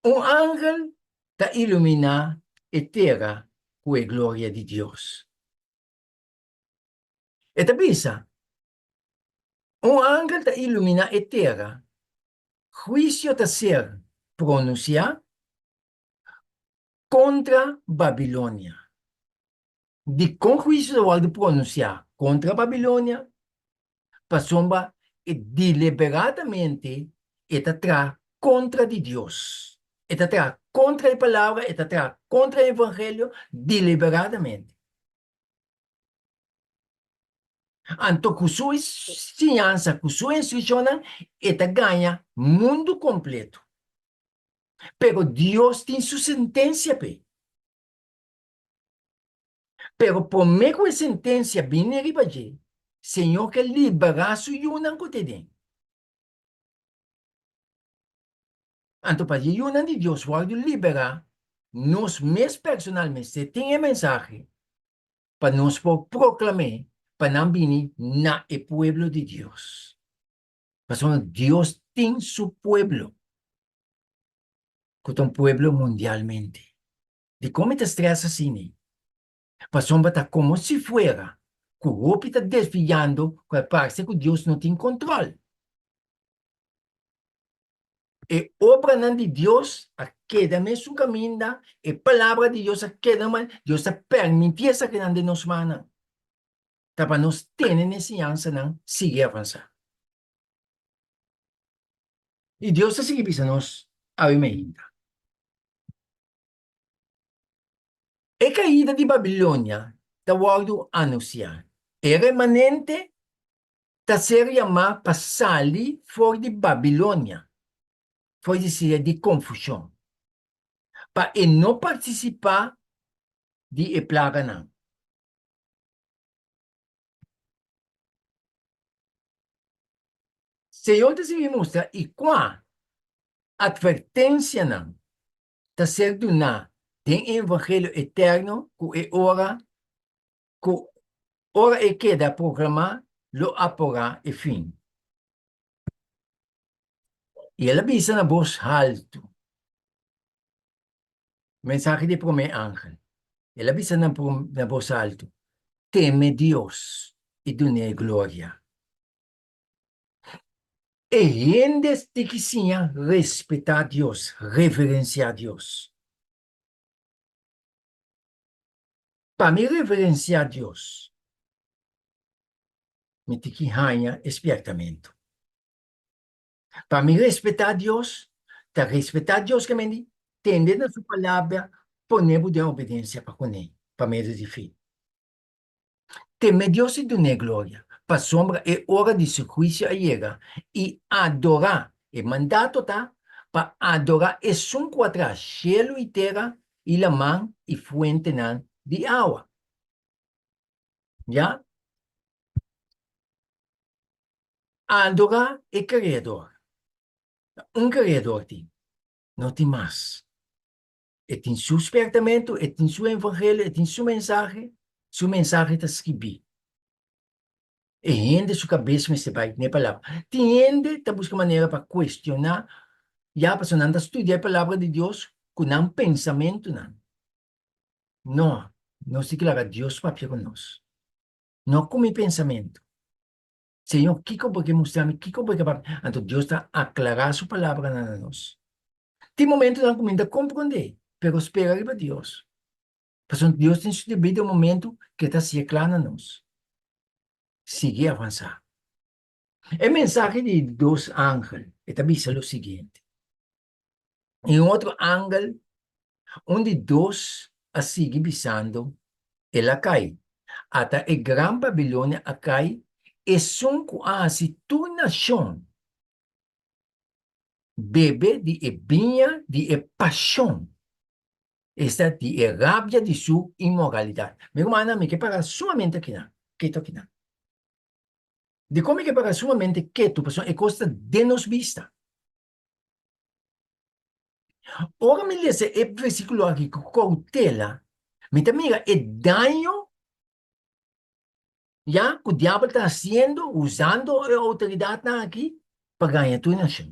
Un angel ta iluminá e tera ku e gloria di Dios. E ta bisa, Un angel ta iluminá e tera, huisio ta ser pronunsiá kontra Babilonia. Dikon huisio ta wòrdu pronunsiá kontra Babilonia? Pasobra e deliberadamente e ta traha kontra di Dios. E ta traha kontra e Palabra, e ta traha kontra e Evangelio deliberadamente. Anto ku su siñansa, ku su instrukshonnan, e ta gaña mundu kompleto. Pero Dios tin su sentensia p'e. Pero promé ku e sentensia bini riba dje, Señor ke liberá su yunan ku ta den. Anto pa e yunan di Dios wòrdu liberá, nos mes personal mester tin e mensahe pa nos por proklam'é pa nan bini na e pueblo di Dios. Pasobra Dios tin su pueblo, ku ta un pueblo mundialmente. Dikon mi ta strès asina? Pasobra ta komo si fuera ku hopi ta desviando ku a parse ku Dios no tin kontrol. E obranan di Dios a keda mesun kaminda, e palabra di Dios a keda man, Dios a permití esakinan den nos mannan. Ta pa nos tene na e siñansanan sigui avansá. I Dios ta sigui bisa nos awe mainta. E kaida di Babilonia ta wòrdu anunsiá. E remanente ta ser yamá pa sali for di Babilonia, for di sidat di konfushon, pa e no partisipá di e plaganan. Señor ta sigui mustra i kua atvertensianan ta ser duná den e evangelio eterno ku e ora ku ora e keda proklamá lo aporá e fin. I el a bisa na bos haltu, Mensahe di e promé angel. El a bisa na na bos haltu, Teme Dios i dun'é gloria. E hende tin ki siña respetá Dios, reverensiá Dios. Pa mi reverensiá Dios, mi tin ki haña e spièrtamentu. Pa mi respetá Dios, ta respetá Dios ke men di tende na su palabra, pone bo den obedensia pa kuné pa medio di fe. Teme Dios i dun'é gloria, pasobra e ora di su huisio a yega, i adorá, e mandato ta pa adorá esun ku a traha shelu i tera i laman i fuentenan di awa. Ya? Adorá e Kreador. Ta un Kreador tin, no tin mas. E tin su spèrtamentu, e tin su evangelio, e tin su mensahe, su mensahe ta skibí. E hende su kabes mester bai n'e palabra. Tin hende ta buska manera pa kuestioná, ya pasobra nan ta studia e palabra di Dios ku nan pensamentunan. No, nos tin ki laga Dios papia ku nos, no ku mi pensamentu. Señor, kiko bo ke mustra mi? Kiko bo ke papia? Anto Dios ta aklará su palabranan na nos. Tin momentunan ku mi no ta komprondé, pero spera riba Dios. Pasobra Dios tin su debido momentu ku e ta hasié kla na nos. Sigui avansá. E mensahe di dos angel, e ta bisa lo siguiente, I un otro angel, un di dos a sigui bisando, El a kai, ata e gran Babilonia a kai, esun ku a hasi tur nashon bebe di e biña di e pashon, esta di e rabia di su inmoralidat. Mi rumannan, mi ke para sumamente akinan, ketu akinan. Dikon mi ke para sumamente ketu? Pasobra e kos ta den nos bista. Ora mi lesa e versíkulo aki ku koutela, mi ta mira e daño ya ku diabel ta hasiendo usando e outoridatnan aki pa gaña tur nashon.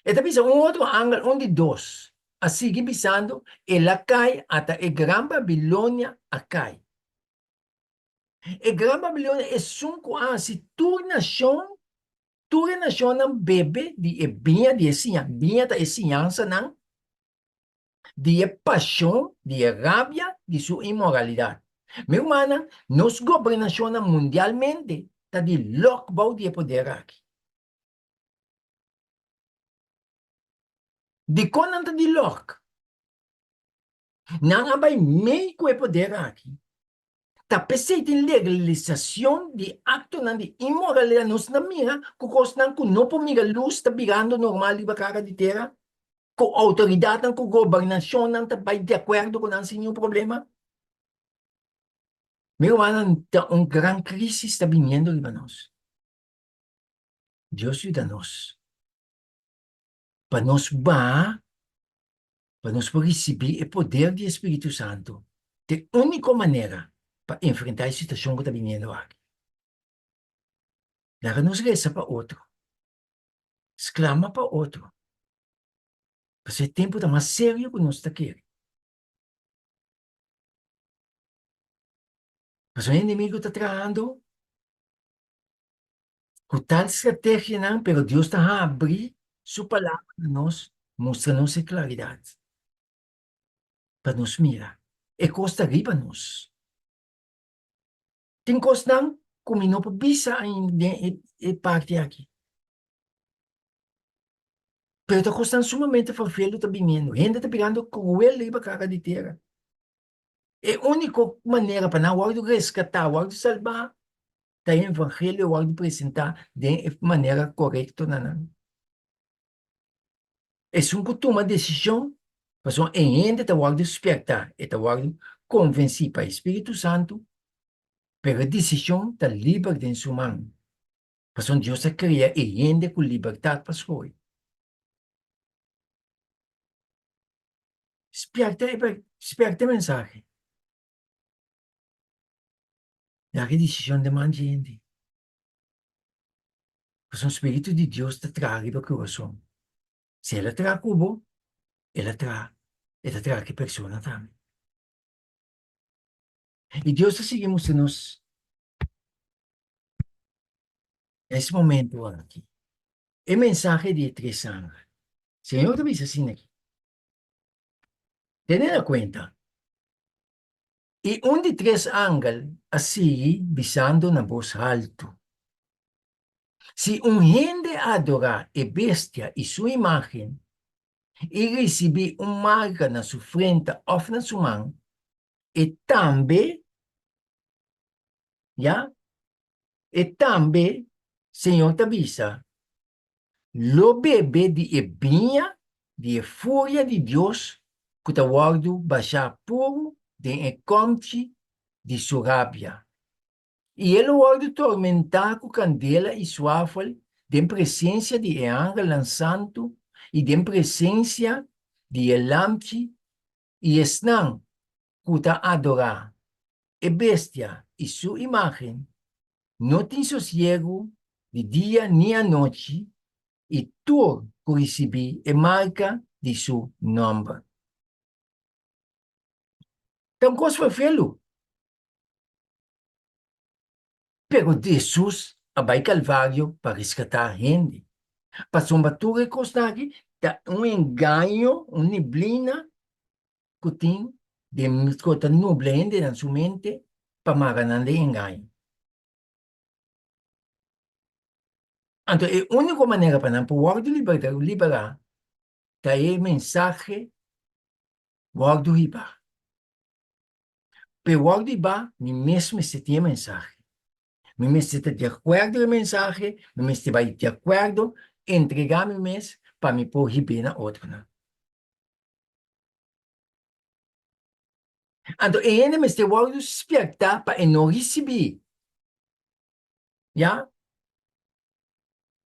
E ta bisa un otro angel, un di dos, a sigui bisando, El a kai, ata e gran Babilonia a kai. E gran Babilonia esun ku a hasi tur nashon, tur e nashonnan bebe di e biña di e siña, biña ta e siñansanan di e pashon, di e rabia di su inmoralidat. Mi rumannan, nos gobernashonnan mundialmente ta di lòk bou di e poder aki. Dikon nan ta di lòk? Nan a bai mei ku e poder aki. Ta p'esei tin legalisacion di actonan di inmoralidad. Nos ta mira cu cosnan cu no por mira luz ta birando normal riba cara di tera, cu autoridadnan, cu gobernacionnan ta bai di acuerdo cu nan sin niun problema. Mi rumannan, ta un gran crisis ta biniendo riba nos. Dios yuda nos pa nos baha Pa nos por risibí e poder di e Spiritu Santu ta e úniko manera pa enfrentá e situashon ku ta biniendo aki. Laga nos resa pa otro, sklama pa otro, pasobra e tempu ta mas serio ku nos ta kere. Pasobra e enemigu ta trahando Ku tal strategianan, pero Dios ta habri Su Palabra na nos, mustra nos e klaridat pa nos mira. E kos ta riba nos. Tin kosnan ku mi no por bisa ainda den e parti aki. Pero ta kosnan sumamente fervelo ta biniendo. Hende ta birando kruel riba kara di tera. E úniko manera pa nan wòrdu reskatá, wòrdu salbá, ta e evangelio wòrdu presentá den e manera korekto na nan. Esun ku tuma desishon, pasobra e hende ta wòrdu spèrtá, e ta wòrdu konvensí pa e Spiritu Santu. Pero e desishon ta liber den su man, pasobra Dios a krea e hende ku libertat pa skohe. Spièrta e spièrta e mensahe. Laga e desishon den man di hende. Pasobra spiritu di Dios ta traha riba kurason. Si el a traha ku bo, el a traha, e ta traha ku e persona tambe. I Dios ta sigui mustra nos na es momento aki e mensahe di e tres angel. Señor ta bisa asina aki, Tene na kuenta, i un di tres angel a sigui bisando na bos haltu, Si un hende adorá e bestia i su imágen i risibí un marka na su frenta òf na su man, e tambe, ya, e tambe, Señor ta bisa, lo bebe di e biña di e furia di Dios ku ta wòrdu bashá puru den e kòmchi di su rabia. I e lo wòrdu tormentá ku kandela i suafel den presensia di e angelnan santu i den presensia di e Lamchi i esnan ku ta adorá e bestia i su imágen no tin sosiegu di dia ni anochi, i tur ku risibí e marka di su nòmber. Ta un kos ferfelu. Pero Hesus a bai Kalvario pa reskatá hende. Pasobra tur e kosnan aki ta un engaño, un neblina ku tin den ku ta nubla hendenan su mente pa mara nan den engaño. Anto e úniko manera pa nan por wòrdu liberá ta e mensahe wòrdu hibá. P'e wòrdu hibá mi mes mester tin e mensahe. Mi mester ta di akuerdo e mensahe, mi mester bai di akuerdo, entregá mi mes pa mi por hib'é na otronan. Anto e hende mester wòrdu spièrtá pa e no risibí, ya,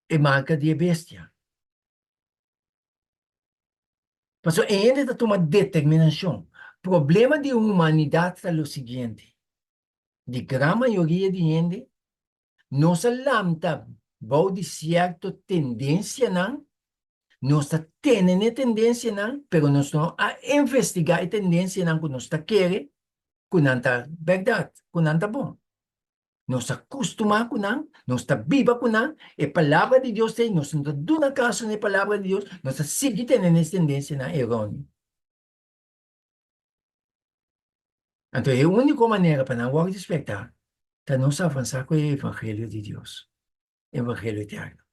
e marka di e bestia. Pasobra e hende ta tuma determinashon. Problema di humanidat ta lo siguiente, di gran mayoria di hende nos a lanta bou di sierto tendensianan, nos ta tene n'e tendensianan, pero nos no a investigá e tendensianan ku nos ta kere ku nan ta bèrdat, ku nan ta bon. Nos a kustumá ku nan, nos ta biba ku nan, e Palabra di Dios ta ei, nos no ta duna kaso na e Palabra di Dios, nos ta sigui tene n'e tendensianan eróneo. Anto e úniko manera pa nan wòrdu despertá ta nos avansá ku e evangelio di Dios, evangelio eterno.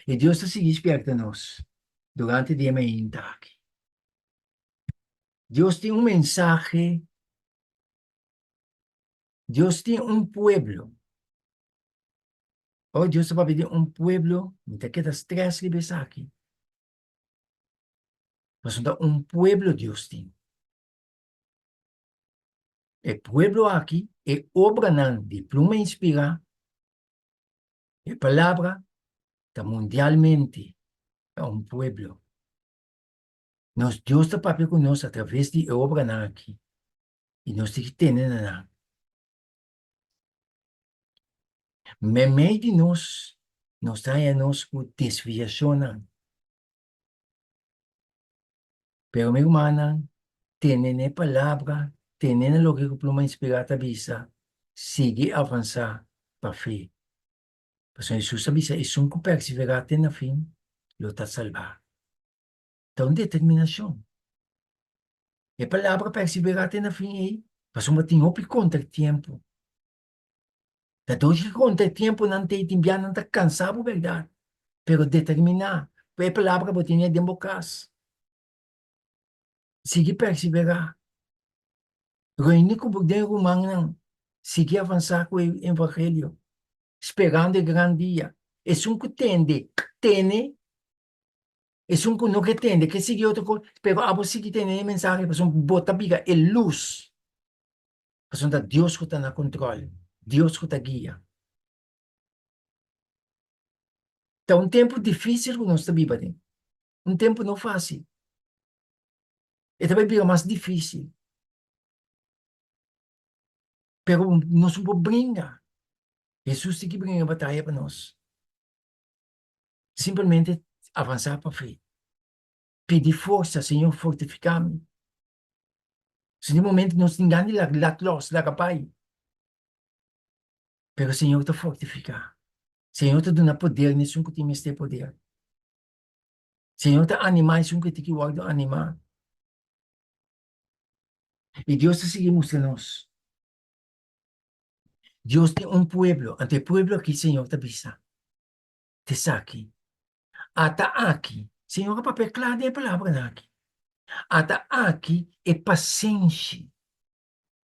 I Dios ta sigui spièrta nos durante di e mainta aki. Dios tin un mensahe, Dios tin un pueblo. Ora Dios ta papia di un pueblo, mi ta keda strès riba esaki. Pasobra ta un pueblo Dios tin. E pueblo aki, e obranan di pluma inspirá, e palabra ta mundialmente ta un pueblo. Nos Dios ta papia ku nos a traves di e obranan aki i nos tin ki tene na nan. Meimei di nos, nos ta haña nos ku desviashonnan. Pero mi rumannan, tene na e palabra, tene na loke ku pluma inspirá ta bisa, sigui avansá pa fe. Pasobra Hesus a bisa, Esun ku perseverá te na fin lo ta salbá. Ta un determinashon. E palabra perseverá te na fin ei, pasobra tin hopi kontratiempo. Ta dor ki konta e tiemponan t'ei tin bia nan ta kansa bo bèrdat, pero determiná ku e palabra bo tene den bo kas. Sigui perseverá. Reuní ku bo den rumannan, sigui avansá ku e evangelio, sperando e gran dia. Esun ku tende, tene, esun ku no ke tende, ke sigui otro kos, pero abo sigui tene e mensahe pasobra bo ta bira e lus. Pasobra ta Dios ku ta na kontrol, Dios ku ta guia. Ta un tempu difísil ku nos ta biba den, un tempu no fásil. E ta bai bira mas difísil. Pero nos no por bringa. Hesus tin ki bringa e bataya pa nos. Simplemente avansá pa fe. Pidi forsa, Señor fortifiká mi. Si den momento nos tin gana di lat lòs, laga bai. Pero Señor ta fortifiká. Señor ta duna poder na esun ku tin mester poder. Señor ta animá esun ku tin ki wòrdu animá. I Dios ta sigui mustra nos. Dios tin un pueblo, anto e pueblo aki Señor ta bisa, Ta esaki. Ata aki, Señor a papia kla den e palabranan aki. Ata aki e pasenshi.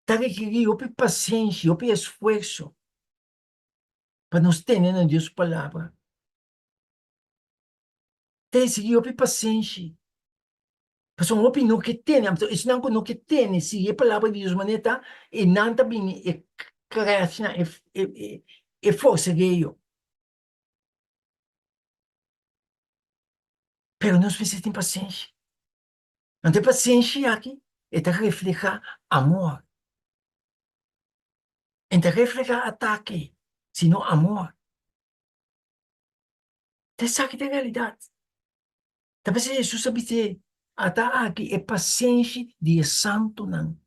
Ta rekerí hopi pasenshi, hopi esfuerso pa nos tene na Dios su palabra. Ta exigí hopi pasenshi. Pasobra hopi no ke tene, anto esnan ku no ke tene sigui e palabra di Dios manera ta, e nan ta bini e crashnan, e forsegueo. Pero nos mester tin pasenshi. Anto e pasenshi aki e ta reflehá amor. E no ta reflehá atake, sino amor. Ta esaki ta e realidat. Ta p'esei Hesus a bis'é, Ata aki e pasenshi di e santunan.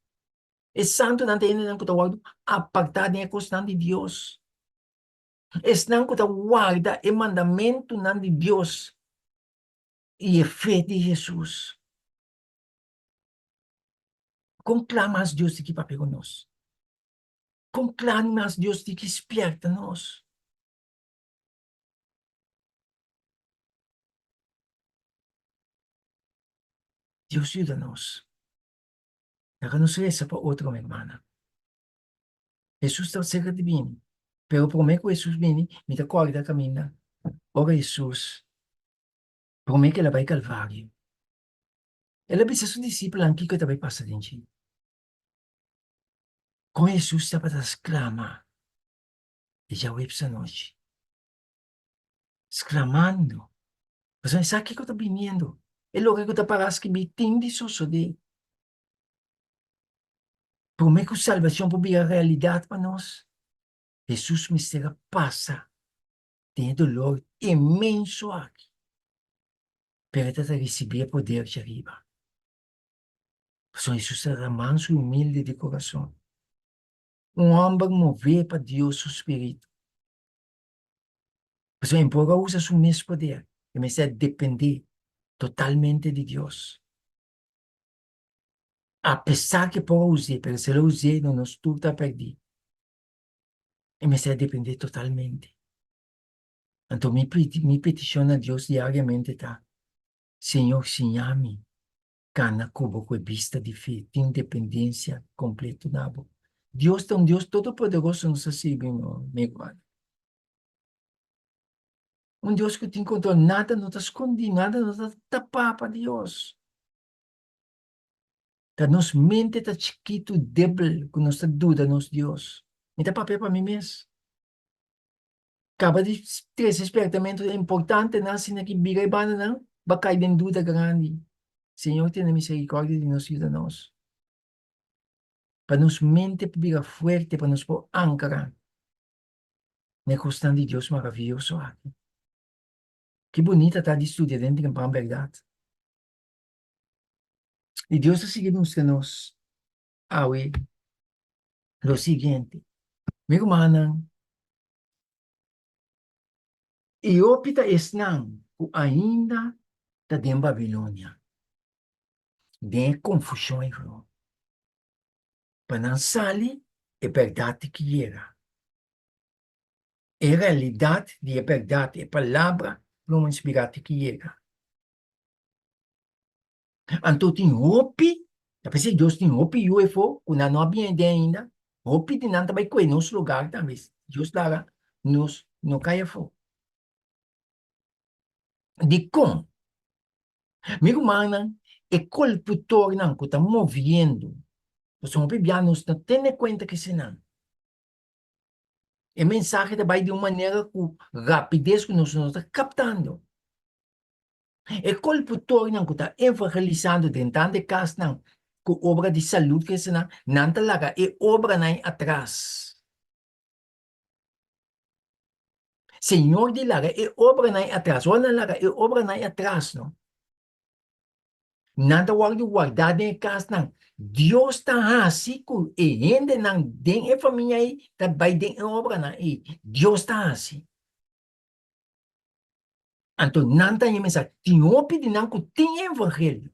E santunan ta hendenan ku ta wòrdu apartá den e kosnan di Dios. Esnan ku ta warda e mandamentunan di Dios i e fe di Hesus. Kon kla mas Dios tin ki papia ku nos? Kon kla mas Dios tin ki spièrta nos? Dios yuda nos. Laga nos resa pa otro, mi hermana. Hesus ta serka di bini, pero promé ku Hesus bini, mi ta kòrda kaminda ora Hesus, promé ku el a bai Kalvario, el a bisa su disipelnan kiko ta bai pasa den dje. Kon Hesus tabata sklama e djaweps anochi, sklamando, pasobra e sa kiko ta biniendo, e loke ku ta para skibí tin di sosodé. Promé ku salbashon por bira realidat pa nos, Hesus mester a pasa den e dolor inmenso aki, pero e ta ta risibí e poder djariba. Pasobra Hesus ta mansu i humilde di kurason. Un hòmber mové pa Dios su spiritu. Pasobra e por a usa su mes poder, e mester a dependé totalmente di Dios. Apesar ku e por a us'é, pero si el a us'é, no nos tur ta pèrdí. E mester a dependé totalmente. Anto mi mi petishon na Dios diariamente ta, Señor, siña mi kana ku bo ku e bista di fe, tin dependensia kompleto na bo. Dios ta un Dios todopoderoso nos ta sirbi, mi rumannan. Un Dios ku tin kontrol, nada no ta skondí, nada no ta tapá pa Dios. Ta nos mente ta chikitu, debel, ku nos ta duda nos Dios. Mi ta papia pa mi mes. Kaba di trese spertamentu importantenan asina ki bira e bandanan, bo a kai den duda grandi. Señor tene misericordia di nos, yuda nos. Pa nos mente por bira fuerte, pa nos por ankra na e kosnan di Dios maraviyoso aki. Ki bunita ta di studia den trempan bèrdat. I Dios ta sigui mustra nos awe lo siguiente. Mi rumannan, i hopi ta esnan ku ainda ta den Babilonia, den e konfushon ei rònt, pa nan sali e bèrdat di ki yega. E realidat di e bèrdat, e palabra lo inspirá di ki yega. Anto tin hopi, ta p'esei Dios tin hopi yu efo ku nan no a bini den ainda, hopi di nan ta bai kue nos lugar tambe, Dios laga nos no kai afó. Dikon? Mi rumannan, e kolputornan ku ta moviendo. Pasobra hopi bia nos no tene kuenta ku eseinan. E mensahe ta bai di un manera ku rapides ku nos no ta kaptando. E kolputornan ku ta evangelisando den tantu e kasnan ku obra di salud ku eseinan, nan ta laga e obranan ei atras. Señor di laga e obranan ei atras. Ora nan laga e obranan ei atras no, nan ta wòrdu wardá den e kasnan. Dios ta hasi ku e hendenan den e famia ei ta bai den e obranan ei. Dios ta hasi. Anto nan ta haña mensahe. Tin hopi di nan ku tin e evangelio,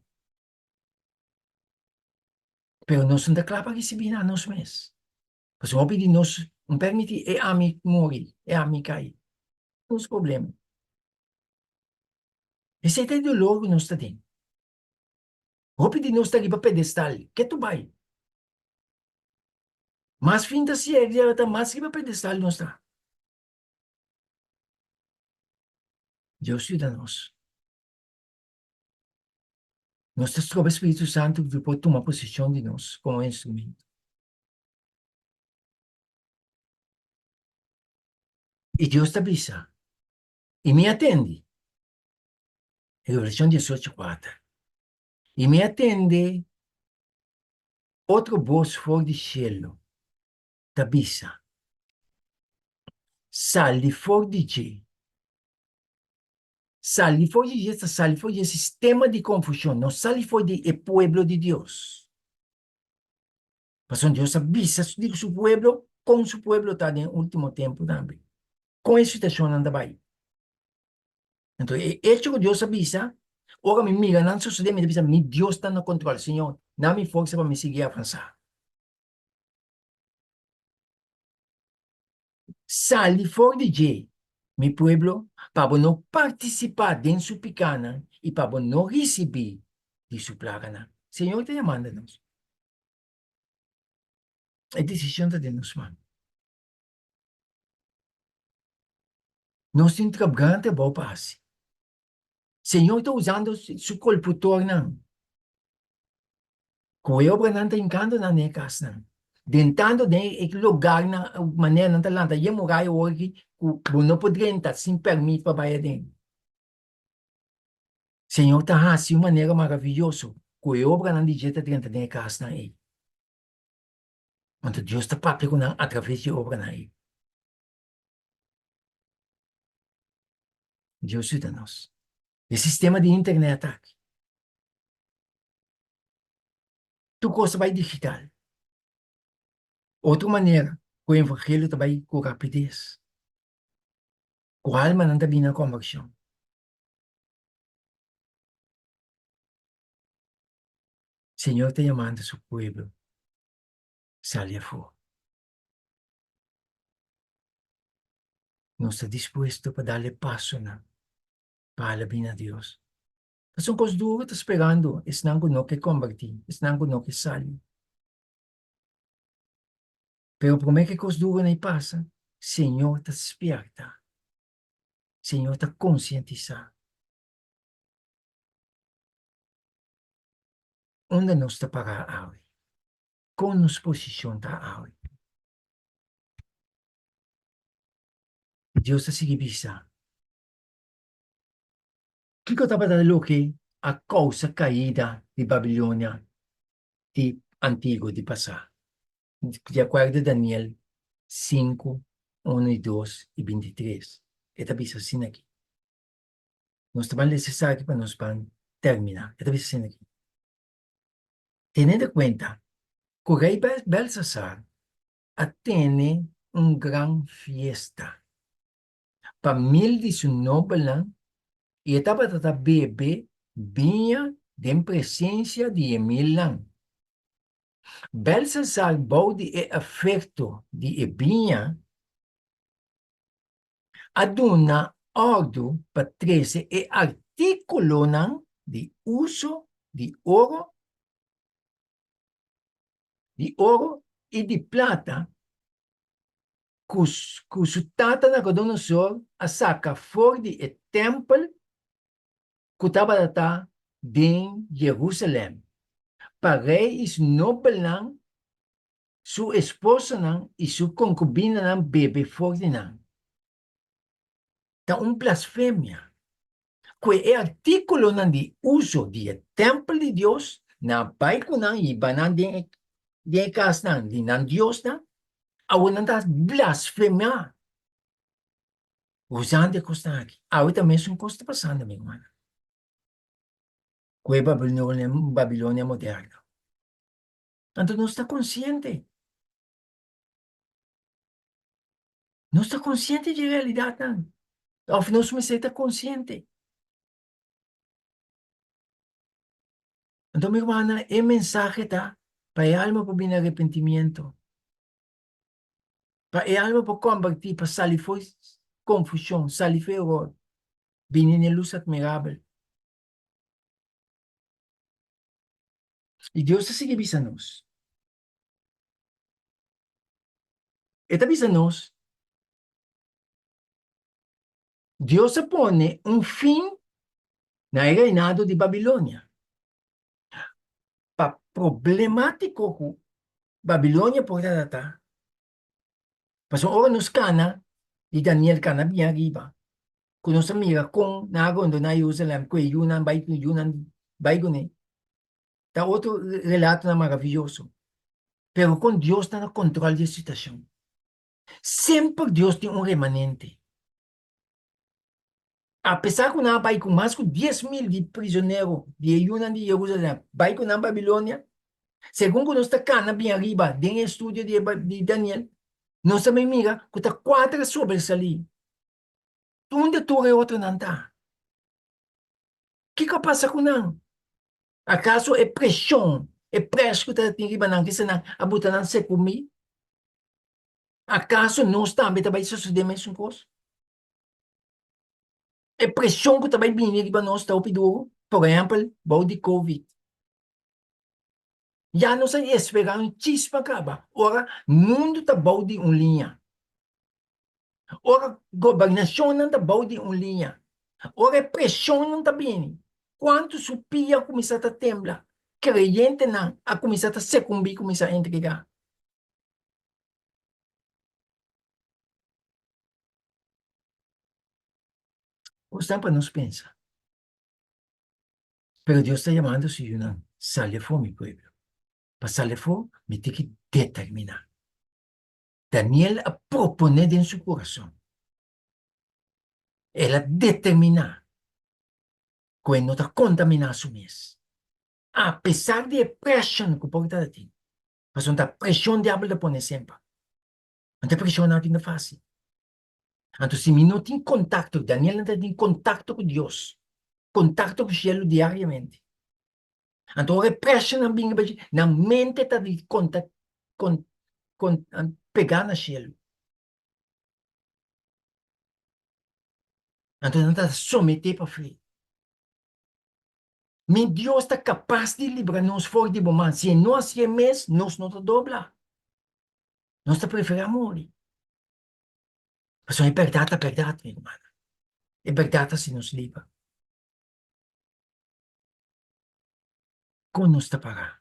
pero nos no ta kla pa risibí nan nos mes. Pasobra hopi di nos no permití e ami muri, e ami kai. Nos problema. Esei ta e dolor ku nos ta den. Hopi di nos ta riba pedestal, ke tu bai? Mas fin ta siega ta mas riba pedestal nos ta. Dios yuda nos. Nos ta stroba Spiritu Santu di por tuma posishon di nos komo instrumento. I Dios ta bisa, I mi a tende, Revelashon diesocho kuater, I mi a tende otro bos for di shelu ta bisa, Sali for di dje. Sali for di dje ta sali for di e sistema di konfushon, no sali for di e pueblo di Dios. Pasobra Dios a bisa di su pueblo kon su pueblo ta den ultimo tempu tambe, kon e situashonnan ta bai. Anto e echo ku Dios a bisa, ora mi mira nan sosodé, mi ta bisa, mi Dios ta na kontrol. Señor, na mi forsa pa mi sigui avansá. Sali for di dje, mi pueblo, pa bo no partisipá den su pikánan i pa bo no risibí di su plaganan. Señor ta yamando nos. E desishon ta den nos man. Nos tin trabou gran trabou pa hasi. Señor ta usando su kolputornan. Ku e obranan ta hinkando nan den e kasnan, drentando den e logarnan manera nan ta lanta e muraya awor aki ku bo no por drenta sin pèrmit pa bai aden. Señor ta hasi un manera maraviyoso ku e obranan di dje ta drenta den e kasnan ei. Anto Dios ta papia ku nan atraves di e obranan ei. Dios yuda nos. E sistema di internet aki. Tur kos ta bai digital. Otro manera ku e evangelio ta bai ku rapides. Ku almanan ta bini na konvershon. Señor ta yamando su pueblo sali afó. Nos ta dispuesto pa dal e pasonan pa hala bini na Dios. Pasobra un kos duru ta sperando esnan ku no ke kombertí, esnan ku no ke sali. Pero promé ku e kos durunan ei pasa, Señor ta spièrta, Señor ta konsientisá. Unda nos ta pará awe? Kon nos posishon ta awe? Dios ta sigui bisa, Kiko tabata loke a kousa kaida di Babilonia di antiguo di pasá? Di akuerdo Daniel sinku, unu i dos i bintitres, e ta bisa asina aki. Nos ta ban lesa esaki pa nos ban terminá. E ta bisa asina aki, Teniendo kuenta ku rei Belsasar a tene un gran fiesta pa mil di su nobelnan i e tabata ta bebe biña den presensia di e milnan. Belsasar bou di e efekto di e biña a duna òrdu pa trese e artíkulonan di uso di oro, di oro i di plata ku ku su tata Nabucodonosor a saka for di e tèmpel ku tabata ta den Jerusalèm, pa rei i su nobelnan. Su esposanan i su konkubinanan bebe for di nan. Ta un blasfemia ku e artíkulonan di uso di e tèmpel di Dios nan a bai ku nan i hiba nan den e den e kasnan di nan diosnan, awor nan ta blasfemá usando e kosnan aki. Awe ta mesun kos ta pasando, mi rumannan, ku e Babilonia, Babilonia moderno. Anto nos ta konsiente. Nos ta konsiente di e realidatnan. Òf nos mester ta konsiente. Anto mi rumannan, e mensahe ta pa e alma por bini arepentimiento. Pa e alma por kombertí, pa sali for konfushon, sali for eror, bini na e lus atmirabel. I Dios ta sigui bisa nos. E ta bisa nos, Dios a pone un fin na e reinado di Babilonia. Pa problemátiko ku Babilonia por tabata, pasobra ora nos kana di Daniel kana bien ariba, ku nos a mira kon nan a rondoná Jerusalèm ku e yunan bai ku yunan bai kuné, ta otro relatonan maraviyoso. Pero kon Dios ta na kontrol di e situashon. Semper Dios tin un remanente. Apesar ku nan a bai ku mas ku 10,000 di prizonero di e yunan di Jerusalèm bai ku nan Babilonia, segun ku nos ta kana bin ariba den e estudio di di Daniel, nos ta bin mira ku ta kuater a sobresalí. Unda tur e otronan ta? Kiko a pasa ku nan? Akaso e preshon, e près ku ta tin riba nan kisa nan a buta nan sekumí? Akaso nos tambe ta bai sosodé mesun kos? E preshon ku ta bai bini riba nos ta hopi duru, por ehèmpel, bou di covid. Ya nos a esperá un chispa kaba ora mundu ta bou di un liña. Ora gobernashonnan ta bou di un liña. Ora e preshonnan ta bini, kuantu su pia a kuminsá ta tembla, kreyentenan a kuminsá ta sekumbí, kuminsá entregá. Kosnan pa nos pensa. Pero Dios ta yamando su yunan, Sali afó, mi pueblo. Pa sali afó, mi tin ki determiná. Daniel a proponé den su kurason. El a determiná ku e no ta kontaminá su mes, apesar di e preshon ku por tabatin. Pasobra ta preshon diabel ta pone semper. Anto e preshon aki no ta fásil. Anto si mi no tin kontakto, Daniel no ta tin kontakto ku Dios, kontakto ku shelu diariamente. Anto ora e preshonnan bin riba dje, nan mente ta di konta, kon, kon, pegá na shelu. Anto nan ta someté pa fe. Mi Dios ta kapas di libra nos for di bo man. Si e no hasié mes, nos no ta dobla. Nos ta preferá muri. Pasobra e bèrdat ta bèrdat, mi rumannan. E bèrdat ta hasi nos liber. Kon nos ta pará?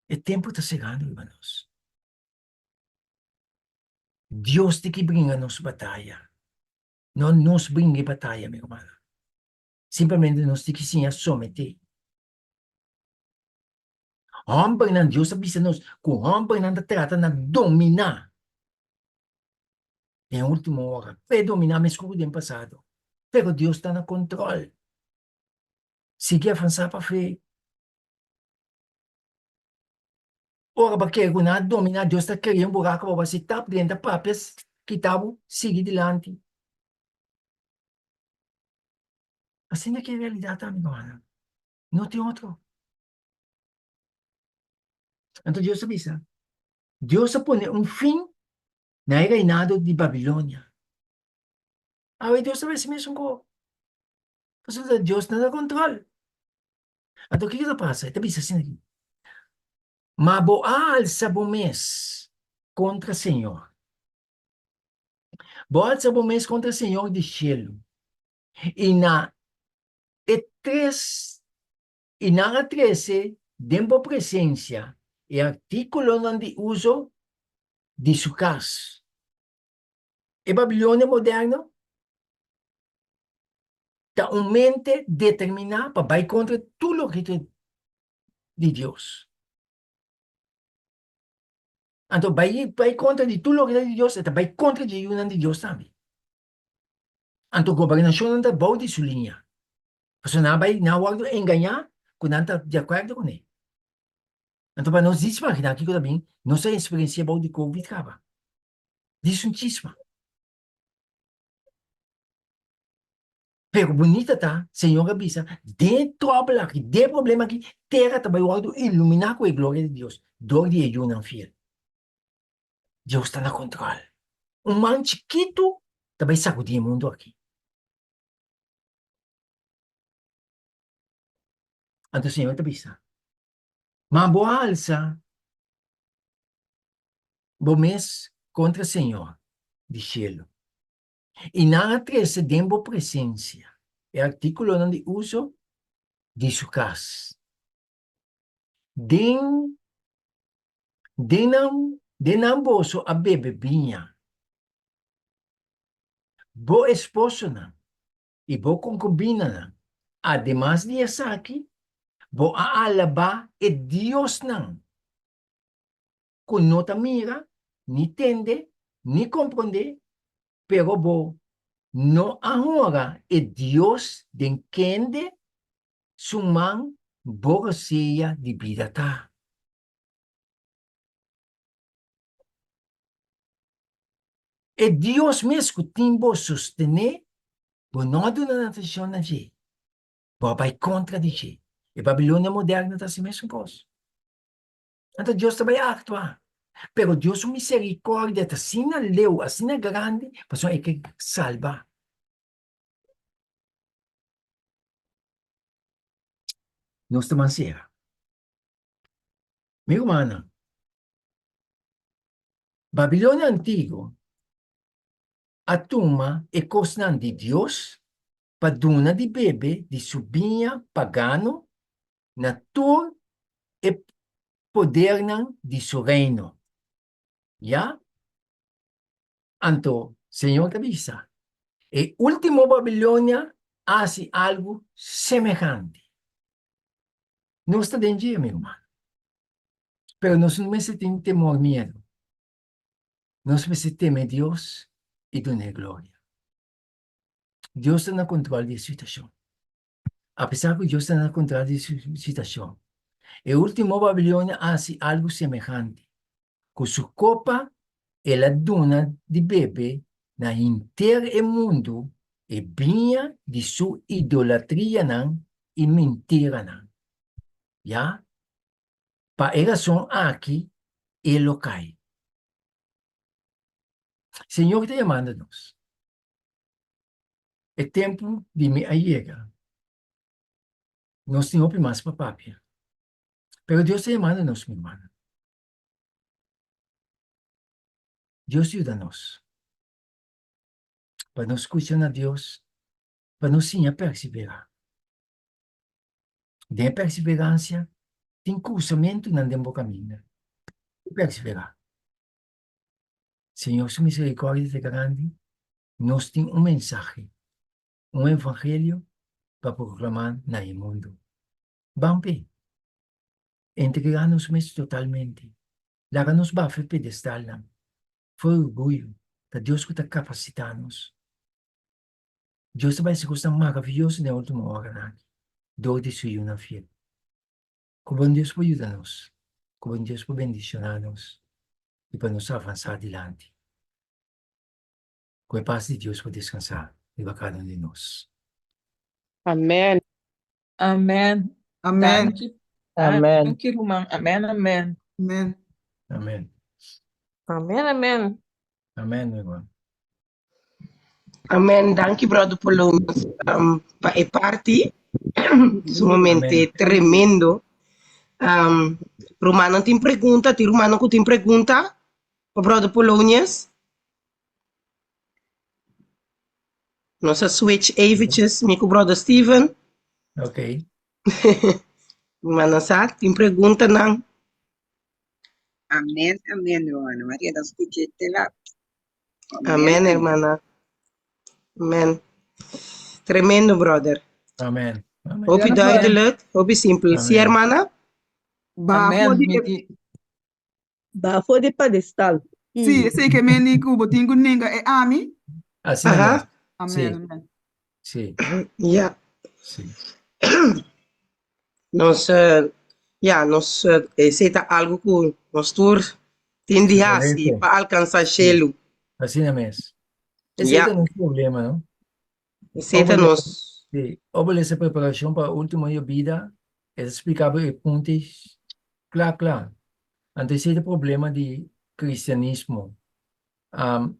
E tempu ta serando riba nos. Dios tin ki bringa nos bataya. No nos bringa e bataya, mi rumannan. Simplemente nos tin ki siña someté. Hòmbernan, Dios a bisa nos ku hòmbernan ta trata na dominá den último ora, predominá meskos ku den pasado. Pero Dios ta na kontròl. Sigui avansá pa fe. Ora bo kere ku nan a dominá, Dios ta kria un buraku pa bo hasi tap drenta papia kita bo sigui dilanti. Asina ki e realidat ta, amigo Ana. No tin otro. Anto Dios a bisa, Dios a pone un fin na e reinado di Babilonia. Awe Dios ta hasi mesun ko. Pasobra Dios ta na kontrol. Anto kiko ta pasa? E ta bisa asina aki, Ma bo a alsa bo mes kontra Señor. Bo a alsa bo mes kontra Señor di shelu, i na e tres, i nan a trese. den bo presensia e artíkulonan di uso di su kas. E Babilonia moderno ta un mente determiná pa bai kontra tur loke ta di Dios. Anto bai bai kontra di tur loke ta di Dios, e ta bai kontra di e yunan di Dios tambe. Anto gobernashonnan ta bou di su liña. Pasobra nan a bai, nan a wòrdu engañá ku nan ta di akuerdo kuné. Anto pa nos dis imaginá kiko ta bin, nos a eksperensiá bou di covid kaba. Dis un chisma. Pero bunita ta, Señor a bisa, den e tròbel aki, den e problema aki, tera ta bai wòrdu iluminá ku e gloria di Dios dor di e yunan fiel. Dios ta na kontrol. Un man chikitu ta bai sakudí e mundu aki. Anto Señor ta bisa, Ma bo a alsa bo mes kontra Señor di shelu, i nan a trese den bo presensia e artíkulonan di uso di su kas. Den den nan den nan boso a bebe biña, bo esposonan i bo konkubinanan. Ademas di esaki, bo a alabá e diosnan ku no ta mira, ni tende, ni komprondé, pero bo no a honra e Dios den kende su man bo rosea di bida ta. E Dios mes ku tin bo sostené, bo no a duna nan atenshon na dje. Bo a bai kontra di dje. E Babilonia moderno ta hasi mesun kos. Anto Dios ta bai aktua. Pero Dios su miserikòrdia ta asina leu, asina grandi, pasobra e ke salba. Nos ta mansera. Mi rumannan, Babilonia antiguo a tuma e kosnan di Dios pa duna di bebe di su biña pagano na tur e podernan di su reino. Ya? Anto Señor ta bisa, E último Babilonia a hasi algu semehante. Nos ta den dje, mi ruman. Pero nos no mester tin temor, miedu. Nos mester teme Dios i dun'é gloria. Dios ta na control di e situacion. Apesar cu Dios ta na control di e situacion, e ultimo Babilonia a haci algu semehante. Cu su copa el a duna di bebe na henter e mundu e biña di su idolatrianan i mintiranan. Ya, pa e rason aki e lo kai. Señor ta yamando nos. E tempu di mi a yega. Nos tin hopi mas pa papia. Pero Dios ta yamando nos, mi hermano. Dios yuda nos. Pa nos skucha na Dios, pa nos siña perseverá. Den e perseveransia tin krusamentunan den bo kaminda. Perseverá. Señor su misericordia ta grandi, nos tin un mensahe, un evangelio pa proclama na e mundo. Ban p'e. Entregá nos mes totalmente. Laga nos bafa e pedestalnan. For orguyo, ta Dios ku ta kapasitá nos. Dios ta bai hasi kosnan maravioso den e último oranan aki, dor di su Yunan fiel. Ku bon Dios por yuda nos, ku bon Dios por bendishoná nos i pa nos avansá dilanti. Ku e pas di Dios por deskansá riba kada un di nos. Amen. Amen. Amen. Danki. Amen. Danki ruman. Amen amen. Amen. Amen. Amen amen. Amen mi ruman. Amen. Danki brother Polonius um, pa e parti. Sumamente Amen. tremendo. Um, rumannan tin pregunta, tin rumannan ku tin pregunta pa brother Polonius? Nos a switch eventjes, mi ku brother Steven. Ok. Hermana sa, tin preguntanan? Amen, amen, hermana Maria ta skucha te laat. Amen, hermana. Amen. Tremendo, brother. Amen. Amen. Hopi duidelijk, hopi simpel. Si, hermana? Amen. Bafo di Mi e ti Bafo di pedestal. Sí, esei ke men di ku bo tin ku nenga e ami. Asina Aha. mes. Amen, Sí, amen. sí, Ja. sí. Nos, eh, ja, nos, eh, esei ta algo ku nos tur tin di hasi Correcto. pa alkansá Sí. shelu. Asina mes. Esei Ja, ta nos problema, no? esei ta Obele, nos. sí, obele esa preparacion pa último dia bida, e ta splica bo e punto kla kla. Anto esei ta problema di cristianismo. Um,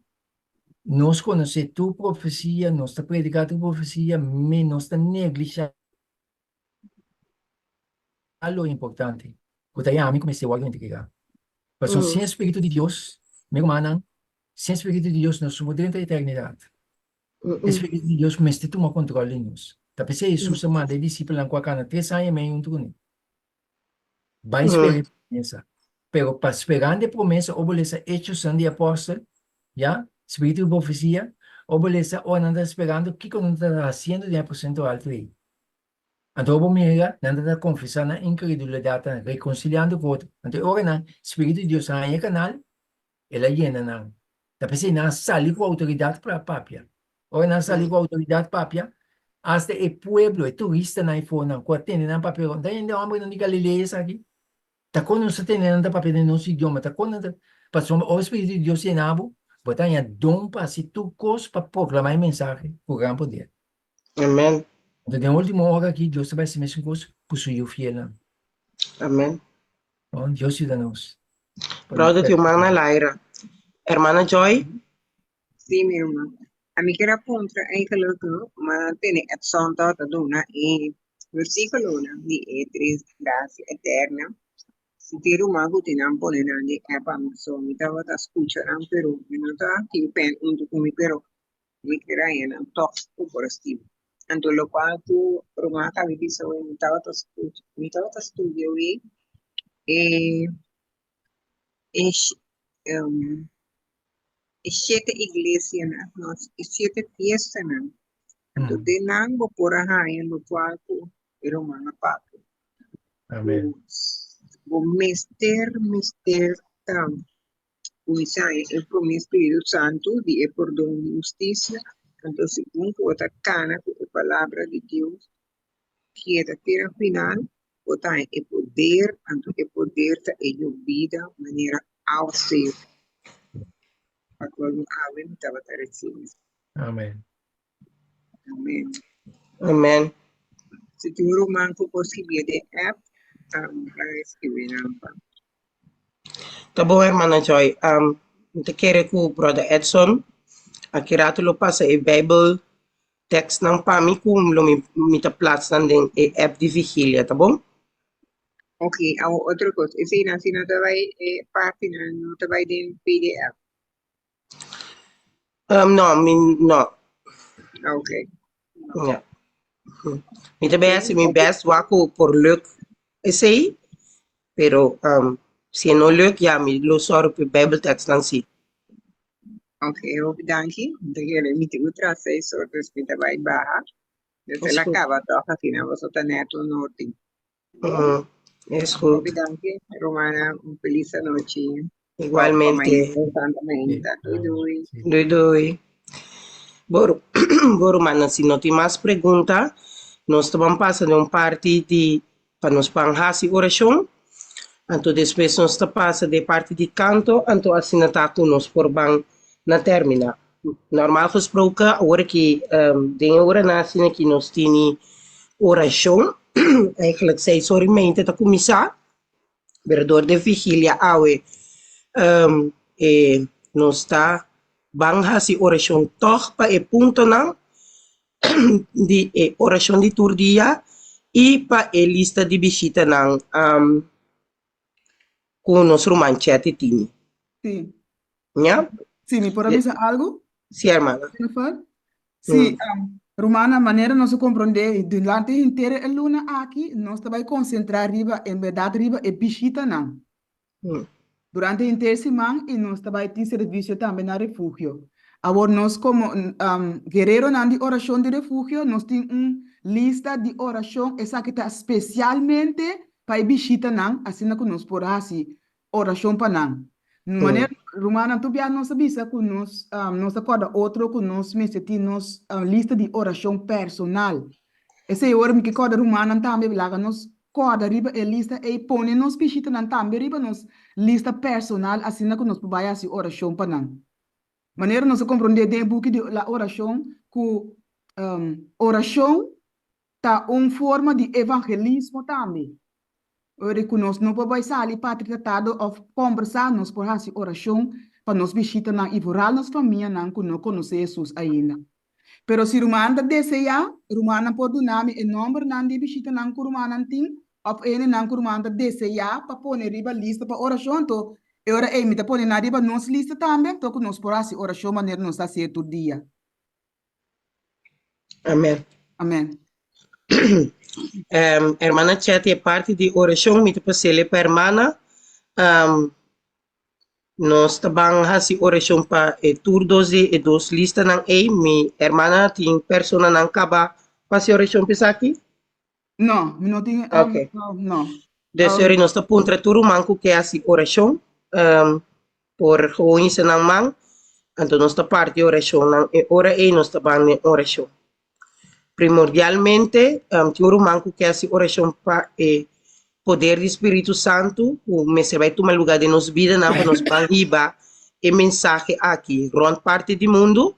nos conoce tur profecia, nos ta predica tur profecia, me nos ta neglisha lo importante, cu ta yami cu mester wordo entrega. Pasobra sin e Spiritu di Dios, mi rumannan, sin e Spiritu di Dios nos no por drenta eternidad. E Spiritu di Dios mester tuma control di nos. Ta p'esei Hesus a manda e disipelnan cu a cana tres aña y medio hunto cu ne. Bai spera e promesa. Pero pa sperando e promesa, ora bo lesa Hechosnan di Apostel, ya, Spiritu di profesia, ora bo lesa ora nan ta sperando, kico nan ta haciendo den e aposento alto ei? Anto ora bo mira, nan ta confesa nan incredulidatnan, reconciliando cu otro. Anto e ora nan, Spiritu di Dios a haña e canal, El a yena nan. Ta p'esei nan a sali ku outoridat pa papia. Ora nan a sali ku outoridat papia, asta e pueblo, e turistanan ei for nan ku a tende nan papia, ta hende hòmbernan di Galilea esaki? Ta kon nos ta tende nan ta papia den nos idioma? Ta kon nan ta. Pasobra ora Spiritu di Dios yena bo, bo ta haña don pa hasi tur kos pa proklamá e mensahe ku gran poder. Amen. Anto den último ora aki Dios ta bai hasi mesun kos ku su yu fielnan. Amen. Bon, Dios yuda nos. Brother tin un man na laira. Hermana Joy? Sí, mi herman. A mi kier a puntra eigenlijk, no, ma tene Edson tabata duna e versículonan di e tres gracia eterna. Si tin ruman ku tin nan pone nan den app a mi, so mi tabata skucha nan, pero mi no ta tin pen huntu ku mi, pero mi kier haña nan tòg ku por a skibi. Anto lokual ku ruman a kaba di bisa awe, mi tabata skucha, mi tabata studia awe e e e shete iglesianan, no, e shete fiestanan. Anto den nan bo por a haña lokual ku e ruman a papia. Amen. Bo mester, mester ta Kuminsá e promé Spiritu Santu di e pordon di hustisia, anto segun ku bo ta kana ku e Palabra di Dios keda te na final, bo ta haña e poder, anto e poder ta e yobida manera awaseru, pa kual mi awe mi tabata risibi. Amen. Amen. Amen. Si tin un ruman ku por skibié den app, pa skibi nan pa. Ta bon hermana Joy. Um, mi ta kere ku brother Edson aki rato lo pasa e Bijbel tekstnan pa mi ku lo mi, mi ta plats nan den e app di vigilia, ta bon? Ok, awor otro kos, eseinan si no ta bai e partinan no ta bai den pdf. Um, no, mi no. Ok. Ja. Mi ta bay hasi mi best wak ku por luk esei, pero um, si e no luk, ja, mi lo sòru pa e Bijbeltekstnan si. Ok, hopi danki. Mi ta kere mi tin ku tras seis or, dus mi ta bai baha. Dus Is el a goed. kaba tòg asina, boso ta nèt un orden. Mm, is goed. Hopi danki, Romana. Un feliz anochi. Igualmente. Santa Mainta. Doei doei. Doei doei. Bo, bo rumannan, si no tin mas pregunta, nos ta ban pasa den un parti di pa nos ban hasi orashon. Anto despues nos ta pasa den parti di kanto, anto asina ta ku nos por ban na termina. Normal gesproken, awor ki den e oranan asina ki nos tini orashon, eigenlijk seis ora i meinte ta kuminsá, pero dor di e vigilia awe e nos ta ban hasi orashon tòg pa e puntonan di e orashon di tur dia i pa e lista di bishitanan ku nos ruman Chetty tini. Sí. Ña? Sí, mi por a bisa algu? Sí, hermana. Jennifer? Sí, um, Rumannan, manera nos a komprondé durante henter e luna aki, nos ta bai konsentrá riba, en bèrdat riba e bishitanan. Durante henter siman i nos ta bai tin servisio tambe na refugio. Awor nos komo guereronan di orashon di refugio nos tin un lista di orashon, esaki ta spesialmente pa e bishitanan asina ku nos por hasi orashon pa nan. Manera rumannan tur bia nos a bisa ku nos nos ta kòrda otro ku nos mester tin nos lista di orashon personal. Esei ora mi ke kòrda rumannan tambe laga nos Kòrda riba e lista ei, pone nos bishitanan tambe riba nos lista personal asina ku nos por bai hasi orashon pa nan. Manera nos a komprondé den e buki di La Orashon ku orashon ta un forma di evangelismo tambe. Ora ku nos no por bai sali parti tratado òf kòmbersá, nos por hasi orashon pa nos bishitanan i vooral nos famianan ku no konosé Hesus ainda. Pero si ruman ta deseá, rumannan por duna mi e nòmbernan di e bishitanan ku rumannan tin òf e hendenan ku ruman ta deseá pa pone riba lista pa orashon. Anto e ora ei mi ta pone nan riba nos lista tambe, anto ku nos por hasi orashon manera nos ta hasié tur dia. Amèn. Amèn. Hermana Chetty, e parti di orashon mi ta pas'el pa hermana. Nos ta ban hasi orashon pa e tur dos di e dos listanan ei. Mi hermana tin personanan kaba pa hasi orashon pa esaki? No, mi no tin, Ok. no, no. Dus sorry, nos ta puntra tur ruman ku ke hasi orashon por gewoon hisa nan man, anto nos ta parti orashonnan. E ora ei nos ta ban den orashon. Primordialmente, tin un ruman ku ke hasi orashon pa e poder di Spiritu Santu ku mester bai tuma lugá den nos bidanan pa nos ban hiba e mensahe aki rònt parti di mundu.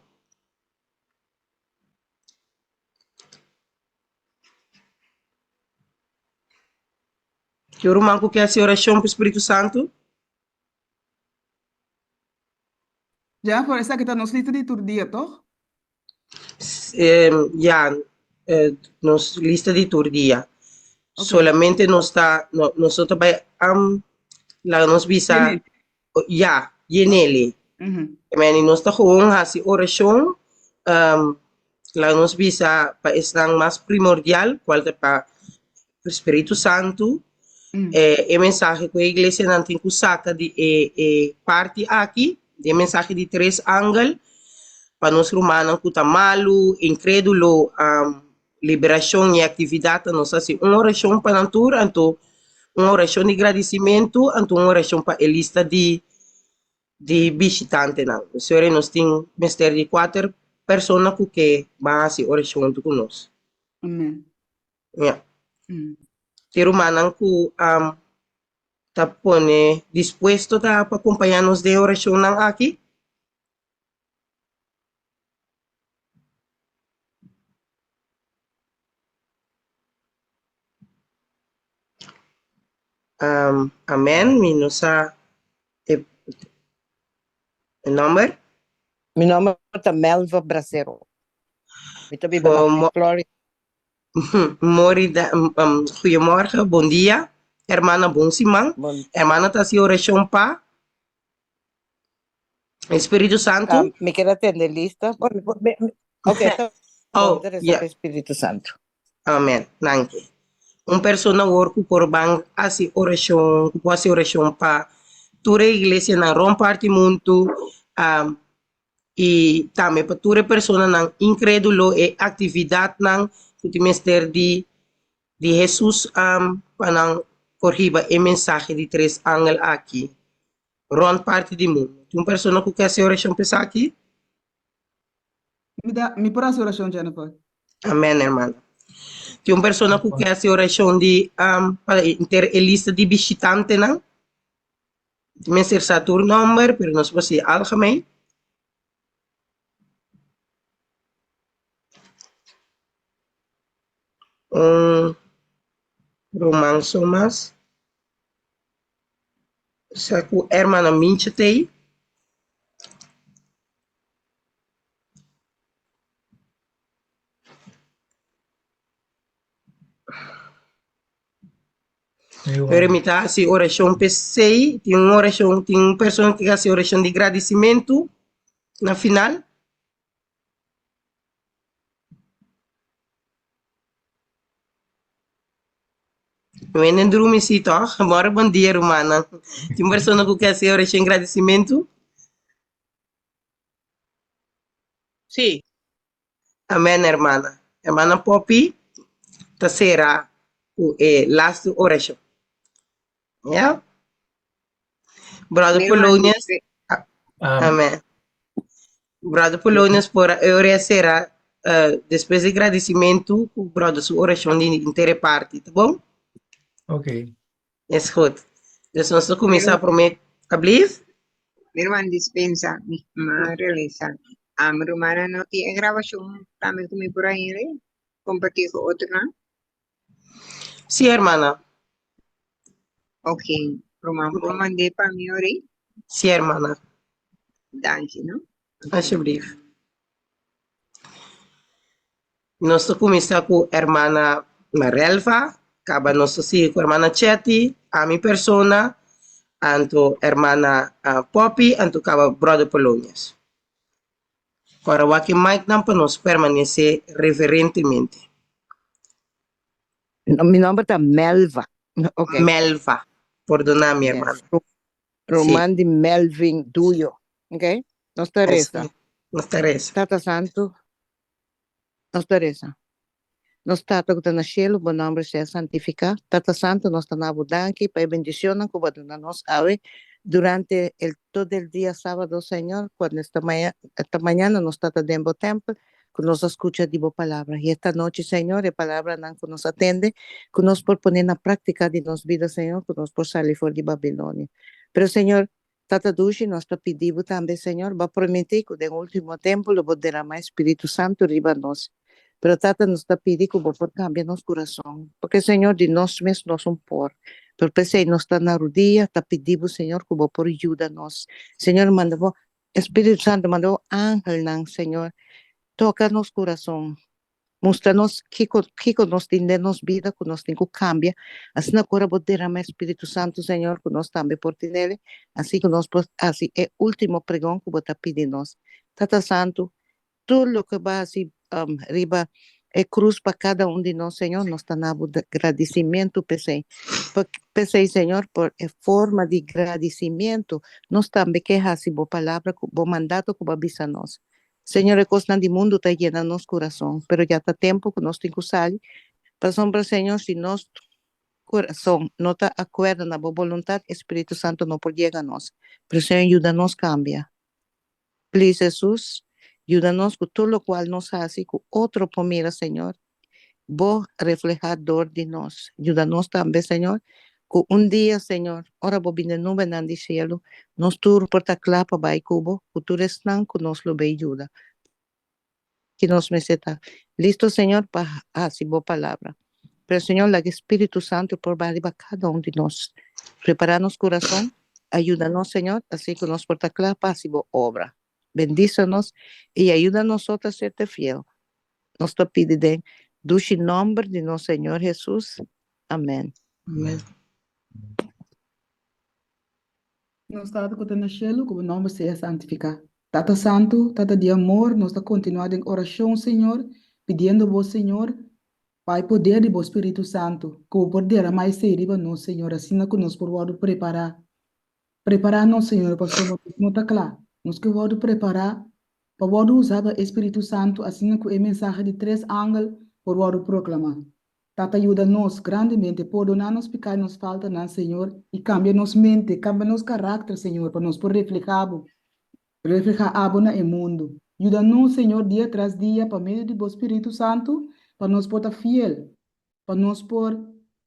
Tin un ruman ku ke hasi orashon pa Spiritu Santu? Jennifer, esaki ta nos lista di tur dia, toch? Ya, nos lista di tur dia. Ok. Solamente nos ta, no, nos no ta bai, laga nos bisa, Yen'é. ya, yen'é. Mhm. I nos ta gewoon hasi orashon, laga nos bisa pa esnan mas primordial, kual ta pa Spiritu Santu, e mensahe ku e iglesianan tin ku saka di e e parti aki, di e mensahe di tres angel, pa nos rumannan ku ta malu, inkrédulo, liberashon i aktividat, nos hasi un orashon pa nan tur, anto un orashon di gradisimentu, anto un orashon pa e lista di di bishitantenan. Sore nos tin mester di kuater persona ku ke ban hasi orashon huntu ku nos. Amen. Ja. Tin rumannan ku ta pone dispuesto ta pa kompañá nos den e orashonnan aki? Amen. Mi no sa e nòmber. Mi nòmber ta Melva Bracero. Mi ta biba na Florida. Mori goeiemorgen, bon dia. Hermana, bon siman. Hermana ta hasi orashon pa Espíritu Santu. Mi kier atende lista. Ok, Oh, yeah. Espíritu Santu. Amen. Danki. Un persona awor ku por ban hasi orashon, ku por hasi orashon pa tur e iglesianan rond parti mundu, i tambe pa tur e personanan inkrédulo, e aktividatnan ku tin mester di di Hesus pa nan por hiba e mensahe di tres angel aki rònt parti di mundu. Tin un persona ku ke hasi orashon pa esaki? Mi ta, mi por hasi orashon, Jennifer. Amen, hermana. Tin un persona ku ke hasi orashon di pa henter e lista di bishitantenan? Mester sa tur nomber, pero nos por si algemeen. Un ruman so mas. Sa ku hermana Mincha tei. Pero mi ta hasi orashon p'esei, tin un orashon, tin un persona ku hasi orashon di gradisimentu na final. Wenen drumi si toch? Mora bon dia rumannan. Tin un persona ku ke hasi orashon gradisimentu? Sí. Amen hermana. Hermana Poppy ta sera ku e lastu orashon. Ja? Brother Mi hermana Polonius. dice, Amen. Brother Polonius por e ora sera eh, despues di gradisimentu ku brother su orashon di intere parti, ta bon? Ok. Is goed. Dus nos ta kuminsá promé, alblief? Mi ruman dispensa, mi a realisa. Ah, mi rumannan no tin e grabashon tambe ku mi por a hende kompartí ku otronan? Sí, hermana. Ok, ruman por mand'é pa mi ori? Sí, hermana. Danki, no? Alsjeblieft. Nos ta kuminsá ku hermana Marelva, kaba nos ta sigui ku hermana Chetty, ami persona, anto hermana Poppy, anto kaba brother Polonius. Kòrda wak e micnan pa nos permanesé reverentemente. Mi nomber ta Melva. Ok. Melva, pordoná mi Yes. hermana. Ruman di Melvin Duyo. Ok. Nos ta resa. Nos ta resa. Tata Santu, nos ta resa. Nos Tata ku ta na shelu, bo nòmber sea santifiká. Tata Santu, nos ta na bo danki pa e bendishonnan ku bo a duna nos awe durante el todo el dia sábado, Señor, kuando esta maña, esta mañana nos tata den bo tèmpel, ku nos a skucha di bo palabra. I esta nochi, Señor, e palabranan ku nos a tende, ku nos por pone na práktika di nos bida, Señor, ku nos por sali for di Babilonia. Pero, Señor, Tata dushi, nos ta pidi bo tambe, Señor, bo a prometí ku den último tempu lo bo derama e Spiritu Santu riba nos. Pero, Tata, nos ta pidi ku bo por kambia nos kurason, porque, Señor, di nos mes nos un por. Pero p'esei nos ta na rudia, ta pidi bo, Señor, ku bo por yuda nos. Señor, manda bo Spiritu Santu, manda bo angelnan, Señor, toka nos kurason. Mustra nos kiko kiko nos tin den nos bida ku nos tin ku kambia, asina ku ora bo derama e Spiritu Santu, Señor, ku nos tambe por tinele, asi ku nos por hasi e ultimo pregon ku bo ta pidi nos. Tata Santu, tur loke bo a hasi riba e krus pa kada un di nos, Señor, nos ta na bo gradisimentu p'esei. P'esei, Señor, por e forma di gradisimentu, nos tambe ke hasi bo palabra ku bo mandato ku bo a bisa nos. Señor, e kosnan di mundu ta yena nos kurason, pero ya ta tempu ku nos tin ku sali, pasobra, Señor, si nos kurason no ta akuerdo na bo boluntat, e Spiritu Santu no por yega nos. Pero, Señor, yuda nos kambia. Please, Hesus, yuda nos ku tur lokual nos hasi ku otro por mira, Señor, bo reflehá dor di nos. Yuda nos tambe, Señor, ku un dia, Señor, ora bo bini den nubenan di shelu, nos tur por ta kla pa bai ku bo, ku tur esnan ku nos lo bei yuda. Ki nos mester ta listo, Señor, pa hasi bo palabra. Pero, Señor, laga e Spiritu Santu por bai riba kada un di nos. Prepará nos kurason, ayuda nos, Señor, asina ku nos por ta kla pa hasi bo obra. Bendisa nos i ayuda nosotros a serte fiel. Nos ta pidi den dushi nomber di nos Señor Jesus. Amen. Amen. Nos Tata ku ta na shelu, ku bo nomber sea santifiká. Tata Santu, Tata di amor, nos ta kontinuá den orashon, Señor, pidiendo bo, Señor, pa e poder di bo Spiritu Santu, ku bo por derama esei riba nos, Señor, asina ku nos por wòrdu prepará Prepará nos, Señor, pasobra nos no ta kla. Nos ke wòrdu prepará pa wòrdu usá pa e Spiritu Santu asina ku e mensahe di tres angel por wòrdu proklamá. Tata yuda nos grandemente, pordoná nos piká i nos faltanan, Señor, i kambia nos mente, kambia nos karakter, Señor, pa nos por reflehá Bo, reflehá Abo na e mundu. Yuda nos, Señor, dia tras dia, pa medio di Bo Spiritu Santu, pa nos por ta fiel pa nos por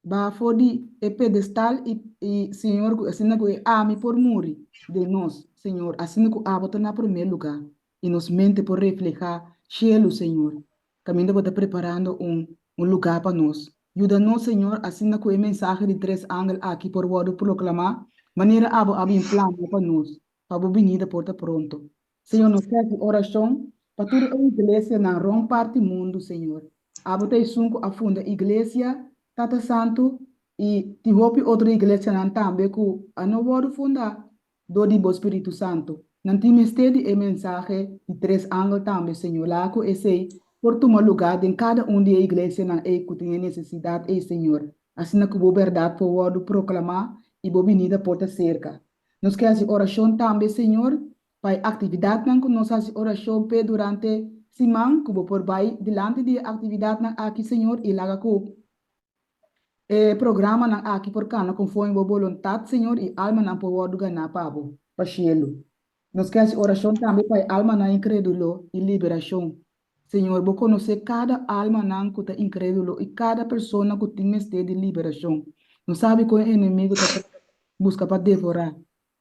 baha for di e pedestal i i Señor ku asina ku e ami por muri den nos, Señor, asina ku abo ta na promé lugá i nos mente por reflehá shelu, Señor, kaminda bo ta preparando un un lugá pa nos. Yuda nos, Señor, asina ku e mensahe di tres angel aki por wòrdu proklamá manera abo a bin plania pa nos, pa bo binida por ta pronto. Señor, nos ta hasi orashon pa tur e iglesianan rònt parti mundu, Señor. Abo ta esun ku a funda iglesia, Tata Santu, i tin hopi otro iglesianan tambe ku a no wòrdu fundá dor di bo Spiritu Santu. Nan tin mester di e mensahe di tres angel tambe, Señor. Laga ku esei por tuma lugá den kada un di e iglesianan ei ku tin e nesesidat ei, Señor. asina ku bo bèrdat por wòrdu proklamá i bo binida por ta serka. Nos ke hasi orashon tambe, Señor, pa e aktividatnan ku nos hasi orashon p'e durante siman, ku bo por bai dilanti di e aktividatnan aki, Señor, i laga ku e programanan aki por kana konforme bo boluntat, Señor, i almanan por wòrdu ganá pa bo, pa shelu. Nos ke hasi orashon tambe pa e almanan inkrédulo i liberashon. Señor, bo konosé kada almanan ku ta inkrédulo i kada persona ku tin mester di liberashon. Nos sabi kon e enemigu ta buska pa devorá.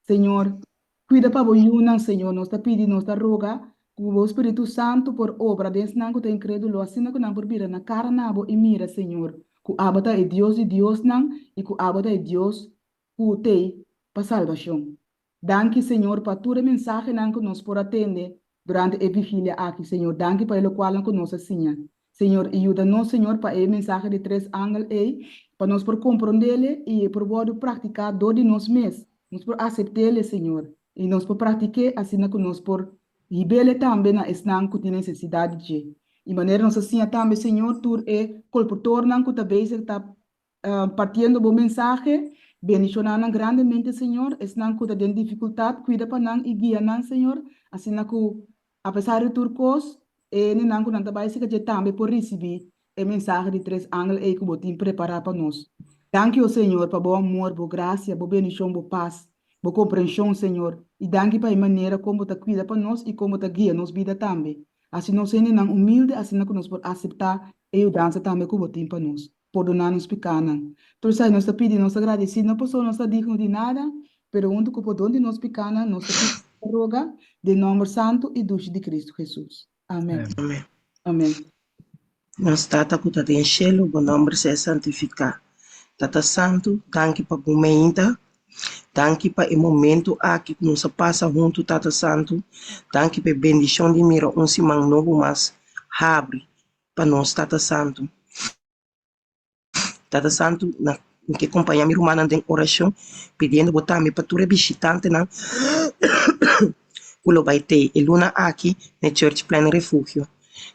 Señor, kuida pa bo yunan, Señor, nos ta pidi, nos ta roga ku bo Spiritu Santu por obra den esnan ku ta inkrédulo asina ku nan por bira na kara na bo i mira, Señor, ku abo ta e Dios di diosnan i ku abo ta e Dios ku t'ei pa salbashon. Danki, Señor, pa tur e mensahenan ku nos por a tende durante e vigilia aki, Señor. Danki pa e lokualnan ku nos a siña. Señor, i yuda nos, Señor, pa e mensahe di tres angel ei, pa nos por komprondele i e por wòrdu praktiká dor di nos mes. Nos por aseptele, Señor, i nos por praktik'é asina ku nos por hib'ele tambe na esnan ku tin nesesidat di dje. I manera nos a siña tambe, Señor, tur e kolportornan ku ta bezig ta Partiendo bo mensahe, bendiciona nan grandemente, Señor. Esnan cu ta den dificultad, cuida pa nan y guia nan, Señor, asina cu, apesar di tur cos, e hendenan cu nan ta bay cerca dje tambe por ricibi e mensahe di tres angel ey cu bo tin prepara pa nos. Danki, o Señor, pa bo amor, bo gracia, bo bendicion, bo paz, bo comprension, Señor, y danki pa e manera con bo ta cuida pa nos y con bo ta guia nos bida tambe. Haci nos hendenan humilde asina cu nos por acepta e yudansa tambe cu bo tin pa nos. Pordoná nos pikánan. Tur esei nos ta pidi, nos ta gradisí, no pasobra nos ta digno di nada, pero huntu ku pordon di nos pikánan nos ta pidi i ta roga den nòmber santu i dushi di Kristu Hesus. Amèn. Amèn. Amèn. Nos Tata ku ta den shelu, bo nòmber sea santifiká. Tata Santu, danki pa bo meinta. Danki pa e momentu aki ku nos a pasa huntu, Tata Santu. Danki pa e bendishon di mira un siman nobo mas habri. pa nos Tata Santu. Tata Santu, na mi ke kompañá mi rumannan den orashon, pidiendo bo tambe pa tur e bishitantenan ku lo bai tei e luna aki na e Church Plan Refugio.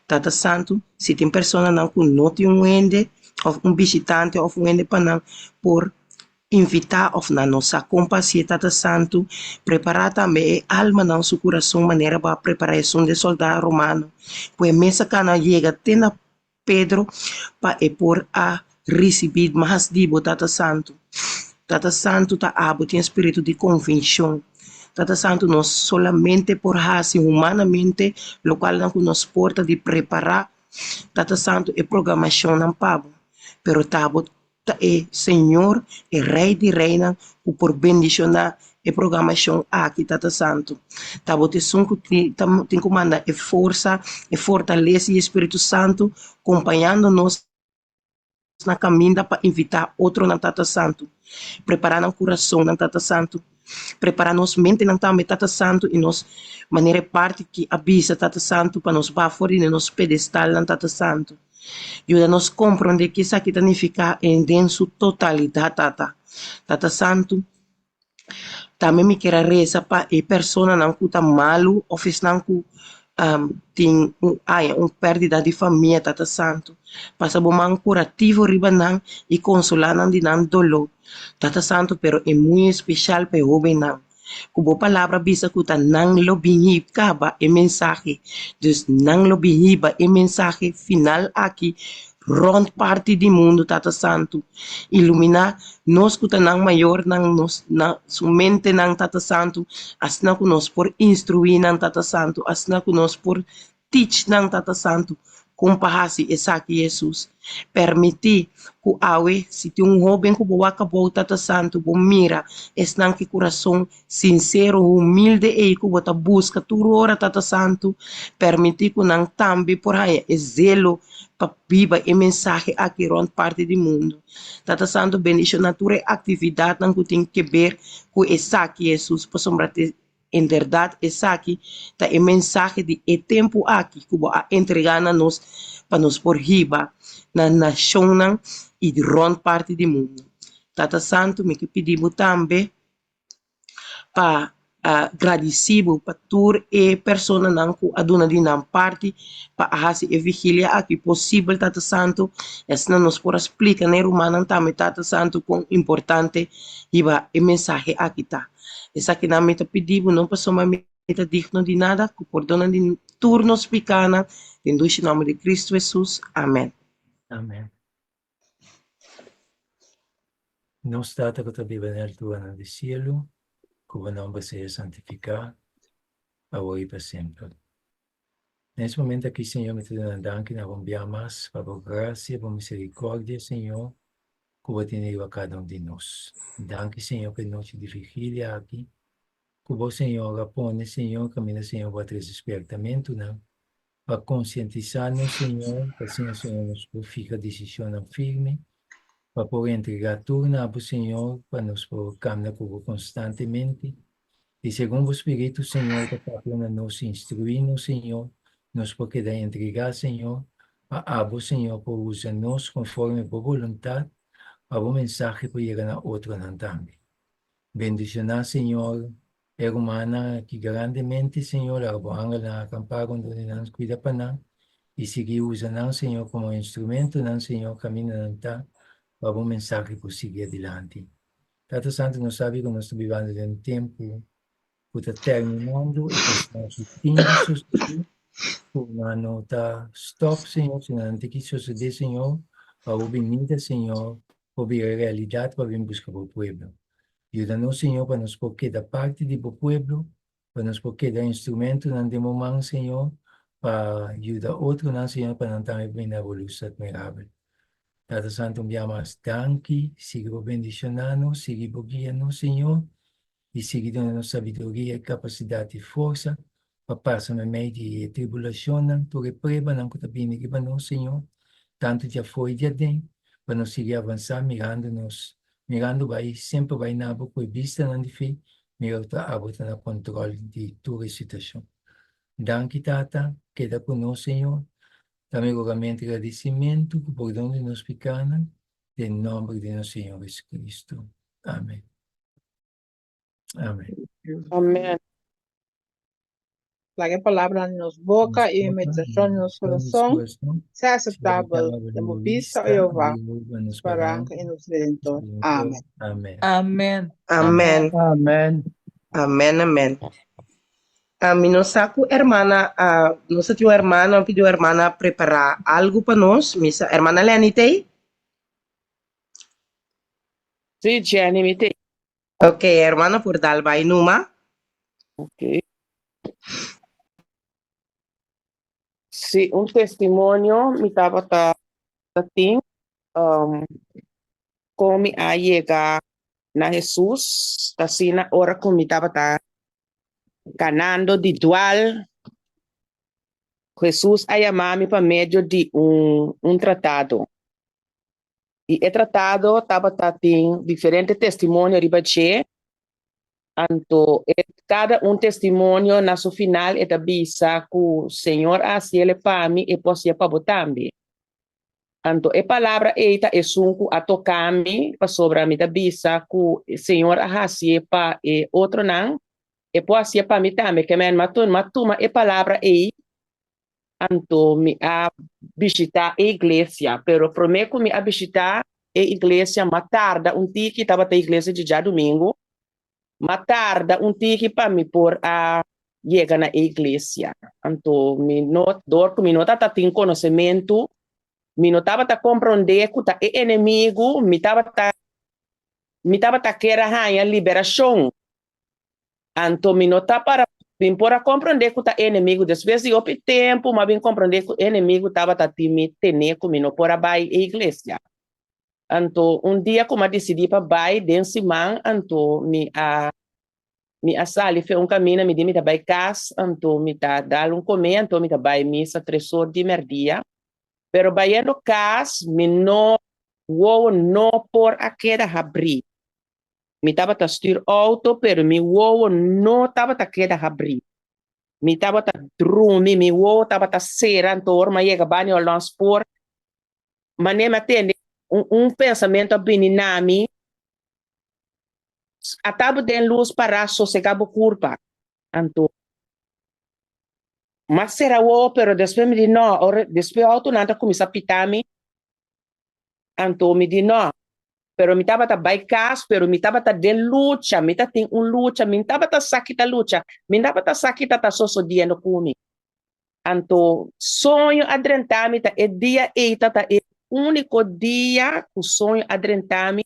Tata Santu, si tin personanan ku no tin un hende òf un bishitante òf un hende pa nan por invitá òf nan no sa kon pa hasié, Tata Santu, prepará tambe e almanan su kurason manera bo a prepará esun di e sòldá romano ku e mes a kana yega te na Pedro pa e por a risibí mas di bo, Tata Santu. Tata Santu, ta abo tin e spiritu di konvenshon. Tata Santu, nos solamente por hasi humanamente lokualnan ku nos por ta di prepará, Tata Santu, e programashonnan pa bo, pero ta bo Ta e Señor, e Rey di Reynan, ku por bendishoná e programashon aki, Tata Santu. Ta bo ta esun ku tin ku manda e forsa, e fortalesa i e Spiritu Santu kompañando nos na kaminda pa invitá otronan, Tata Santu. Prepará nan kurasonnan, Tata Santu. Prepará nos mentenan tambe, Tata Santu, i nos manera e parti ki a bisa, Tata Santu, pa nos baha for di nos pedestalnan, Tata Santu. Yuda nos komprondé ke esaki ta nifiká den su totalidat, Tata. Tata Santu, tambe mi kier a resa pa e personanan ku ta malu òf esnan ku tin un haña un pèrdida di famia, Tata Santu. Pasa bo man kurativo riba nan i konsolá nan di nan doló, Tata Santu, pero e muy espesial pa e hóbennan. Ku bo palabra bisa ku ta nan lo bin kaba e mensahe. Dus nan lo bin hiba e mensahe final aki rònt parti di mundu, Tata Santu. Iluminá nos ku ta nan mayornan, nos nan su mentenan, Tata Santu, asina ku nos por instruí nan, Tata Santu, asina ku nos por teach nan, Tata Santu, kon pa hasi esaki, Hesus. Permití ku awe, si tin un hóben ku bo wak abou, Tata Santu, bo mira esnan ki kurason sinsero, humilde ei ku bo ta buska tur ora, Tata Santu. Permití ku nan tambe por haña e zelo pa biba e mensahe aki rònt parti di mundu. Tata Santu, bendishoná tur e aktividatnan ku tin keber ku esaki, Hesus, pasobra te En bèrdat esaki ta e mensahe di e tempu aki ku bo a entregá na nos pa nos por hiba na nashonnan i rònt parti di mundu. Tata Santu, mi ke pidi bo tambe pa Gradisí bo pa tur e personanan ku a duna di nan parti pa a hasi e vigilia aki posibel, Tata Santu. I asina nos por a splika na e rumannan tambe, Tata Santu, kon importante hiba e mensahe aki ta. Esakinan mi ta pidi bo, no pasobra mi ta digno di nada, ku pordona di tur nos pikánan, den dushi nòmber di Kristu Hesus. Amèn. Amèn. Nos Tata ku ta biba na alturanan di sielu, ku bo nòmber sea santifiká, awor i pa semper. Na es momento aki, Señor, mi ta duna danki na bo un bia mas pa bo grasia, bo miserikòrdia, Señor, ku bo tene riba kada un di nos. Danki, Señor, pa e nochi di vigilia aki, ku bo, Señor, a pone, Señor, kaminda, Señor, bo a trese spièrtamentunan pa konsientisá nos, Señor, pa asina, Señor, nos por fija desishonnan firme, pa por entregá tur na bo, Señor, pa nos por kamna ku bo konstantemente. I segun bo Spiritu, Señor, ta papia na nos, instruí nos, Señor, nos por keda entregá, Señor, pa abo, Señor, por usa nos konforme bo boluntat, pa bo mensahe por yega na otronan tambe. Bendishoná, Señor, E rumannan aki grandemente, Señor, laga bo angelnan akampá rondó di nan, kuida pa nan, i sigui usa nan, Señor, komo instrumentonan, Señor, kaminda nan ta, pa bo mensahe por sigui adilanti. Tata Santu, nos sabi ku nos ta bibando den un tempu ku ta terminando i kosnan ku tin di sosodé, ku nan no ta stòp, Señor, sino nan tin ki sosodé, Señor, pa bo binida, Señor, por bira realidat pa bin buska bo pueblo. Yuda nos, Señor, pa nos por keda parti di bo pueblo, pa nos por keda instrumentonan den bo man, Señor, pa yuda otronan, Señor, pa nan tambe bini na bo lus admirabel. Tata Santu, un bia mas danki. Sigui bo bendiciona nos, sigui bo guia nos, Señor, i sigui duna nos sabiduria i kapasidat i forsa pa pasa meimei di e tribulashonnan, tur e pruebanan ku ta bini riba nos, Señor, tantu di afó i di aden, pa nos sigui avansá mirando nos, mirando bai, semper bai na Bo ku e bistanan di fe, mira ku ta Abo ta na kòntròl di tur e situashon. Danki, Tata, keda ku nos, Señor. Ta mi rogamentu i gradisimentu ku pordon di nos pikánan, den nòmber di nos Señor Jesucristo. Amèn. Amèn. Amèn. Laga e palabranan di nos boka i e meditashon di nos kurason sea aseptabel den bo bista, o Jehová, nos Baranka i nos Redentor. Amen. Amen. Amen. Amen. Amen, amen. Mi no sa ku hermana, nos a tin un hermana, pidi un hermana prepará algu pa nos. Mi sa, hermana Lenny t'ei? Sí, Jenny, mi t'ei. Ok, hermana por dal bai numa. Ok. Sí, un testimonio mi tabata tin um, kon mi a yega na Hesus, asina ora ku mi tabata ganando di dual, Hesus a yama mi pa medio di un, un tratado. I e tratado tabata tin diferente testimonio riba dje, anto e kada un testimonio na su final e ta bisa ku Señor a hasiel pa mi, e por hasiel pa bo tambe. Anto e palabra ei ta esun ku a toka mi, pasobra mi ta bisa ku Señor a hasié pa e otronan, e por hasié pa mi tambe. Ke men, m'a tuma e palabra ei Anto mi a bishitá e iglesia, pero promé ku mi a bishitá e iglesia m'a tarda un tiki, tabata e iglesia di djadumingu, m'a tarda un tiki pa mi por a yega na e iglesia. Anto mi no, dor ku mi no tabata tin konosementu, mi no tabata komprondé ku ta e enemigu, mi tabata mi tabata kier a haña liberashon. Anto mi no ta para bin por a comprende cu ta enemigo. Despues di hopi tempo mi a bin comprende cu enemigo tabata tin mi tene cu mi no por a bay e iglesia. Anto un dia cu mi a dicidi pa bay den siman anto mi a mi a sali fe un camina mi di mi ta bay cas anto mi ta dal un come anto mi ta bay misa tres or di merdia. Pero bayendo cas mi no wowo no por a keda habri. Mi tabata stuur auto, pero mi wowo no tabata keda habrí. Mi tabata drumi, mi wowo tabata sera, anto ora mi a yega bani Hollandspoort, por, manera mi a tende un, un pensamentu a bini na mi. Ata bo den lus pará sosegá bo kurpa. Anto m'a sera wowo pero despues mi di no, ora despues outonan ta kuminsá pita mi, anto mi di no. Pero mi tabata bai kas pero mi tabata den lucha, mi ta tin un lucha, mi tabata sa ki ta lucha, mi tabata sa ki ta ta sosodiendo ku mi. Anto soño a drenta mi ta e dia ei ta ta e úniko dia ku soño a drenta mi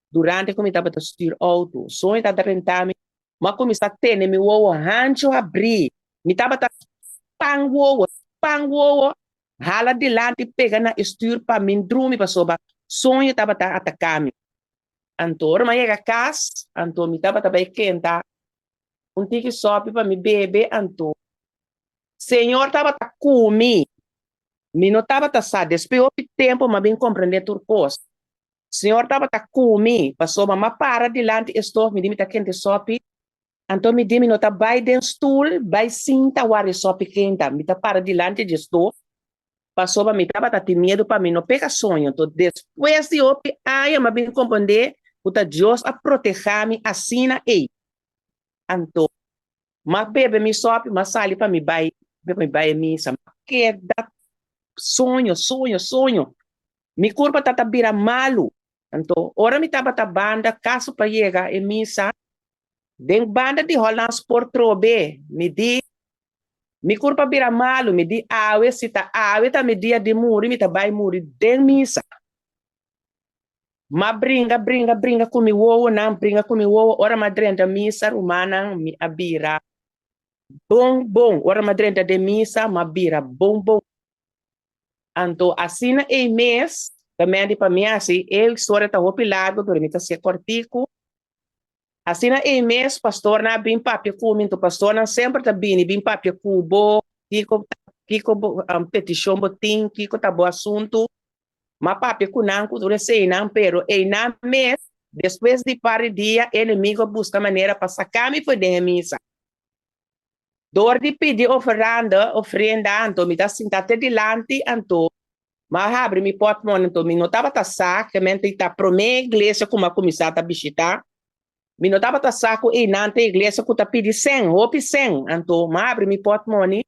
durante ku mi tabata stuur outo. Soño ta drenta mi, mi a kuminsá tene mi wowo hanchu habrí, mi tabata span wowo, span wowo, hala dilanti pega na e stuur pa mi drumi pasobra soño tabata ataká mi. Anto ora mi a yega kas, anto mi tabata bai kenta un tiki sòpi pa mi bebe, anto Señor tabata ku mi. Mi no tabata sa, despues hopi tempu mi a bin komprendé tur kos. Señor tabata ku mi, pasobra mi a para dilanti e stof, mi di mi ta kente sòpi, anto mi di mi no ta bai den stul bai sinta wak e sòpi kenta, mi ta para dilanti dje stof, pasobra mi tabata tin miedu pa mi no pega soño. Anto despues di hopi aña mi a bin komprendé ku ta Dios a protehá mi asina ei. Anto m'a bebe mi sòpi, m'a sali pa mi bai, pa mi bai e misa. M'a keda soño, soño, soño. Mi kurpa ta ta bira malu. Anto ora mi tabata banda kaso pa yega e misa, den banda di Hollands Poort trobe, mi di, Mi kurpa bira malu, mi di awe, si ta awe ta mi dia di muri, mi ta bai muri den misa. M'a bringa, bringa, bringa ku mi wowonan, bringa ku mi wowo, ora m'a drenta misa, rumannan, mi a bira bon bon. Ora m'a drenta den misa, m'a bira bon bon. Anto asina ei mes, ta mende pa mi hasi, e historia ta hopi largu, pero mi ta hasié kòrtiku. Asina ei mes, pastornan a bin papia ku mi, anto pastornan semper ta bini bin papia ku bo, kiko kiko bo petishon bo tin, kiko ta bo asuntu. M'a papia ku nan ku tur eseinan, pero einan mes, despues di par di dia, e enemigo a buska manera pa saka mi for den e misa. Dor di pidi oferanda, ofrenda, anto mi ta sinta te dilanti, anto m'a habri mi pòtmòne, anto mi no tabata sa, kemente i ta promé iglesia ku m'a kuminsá ta bishitá, mi no tabata sa ku einan ta e iglesia ku ta pidi sèn, hopi sèn, anto m'a habri mi pòtmòne,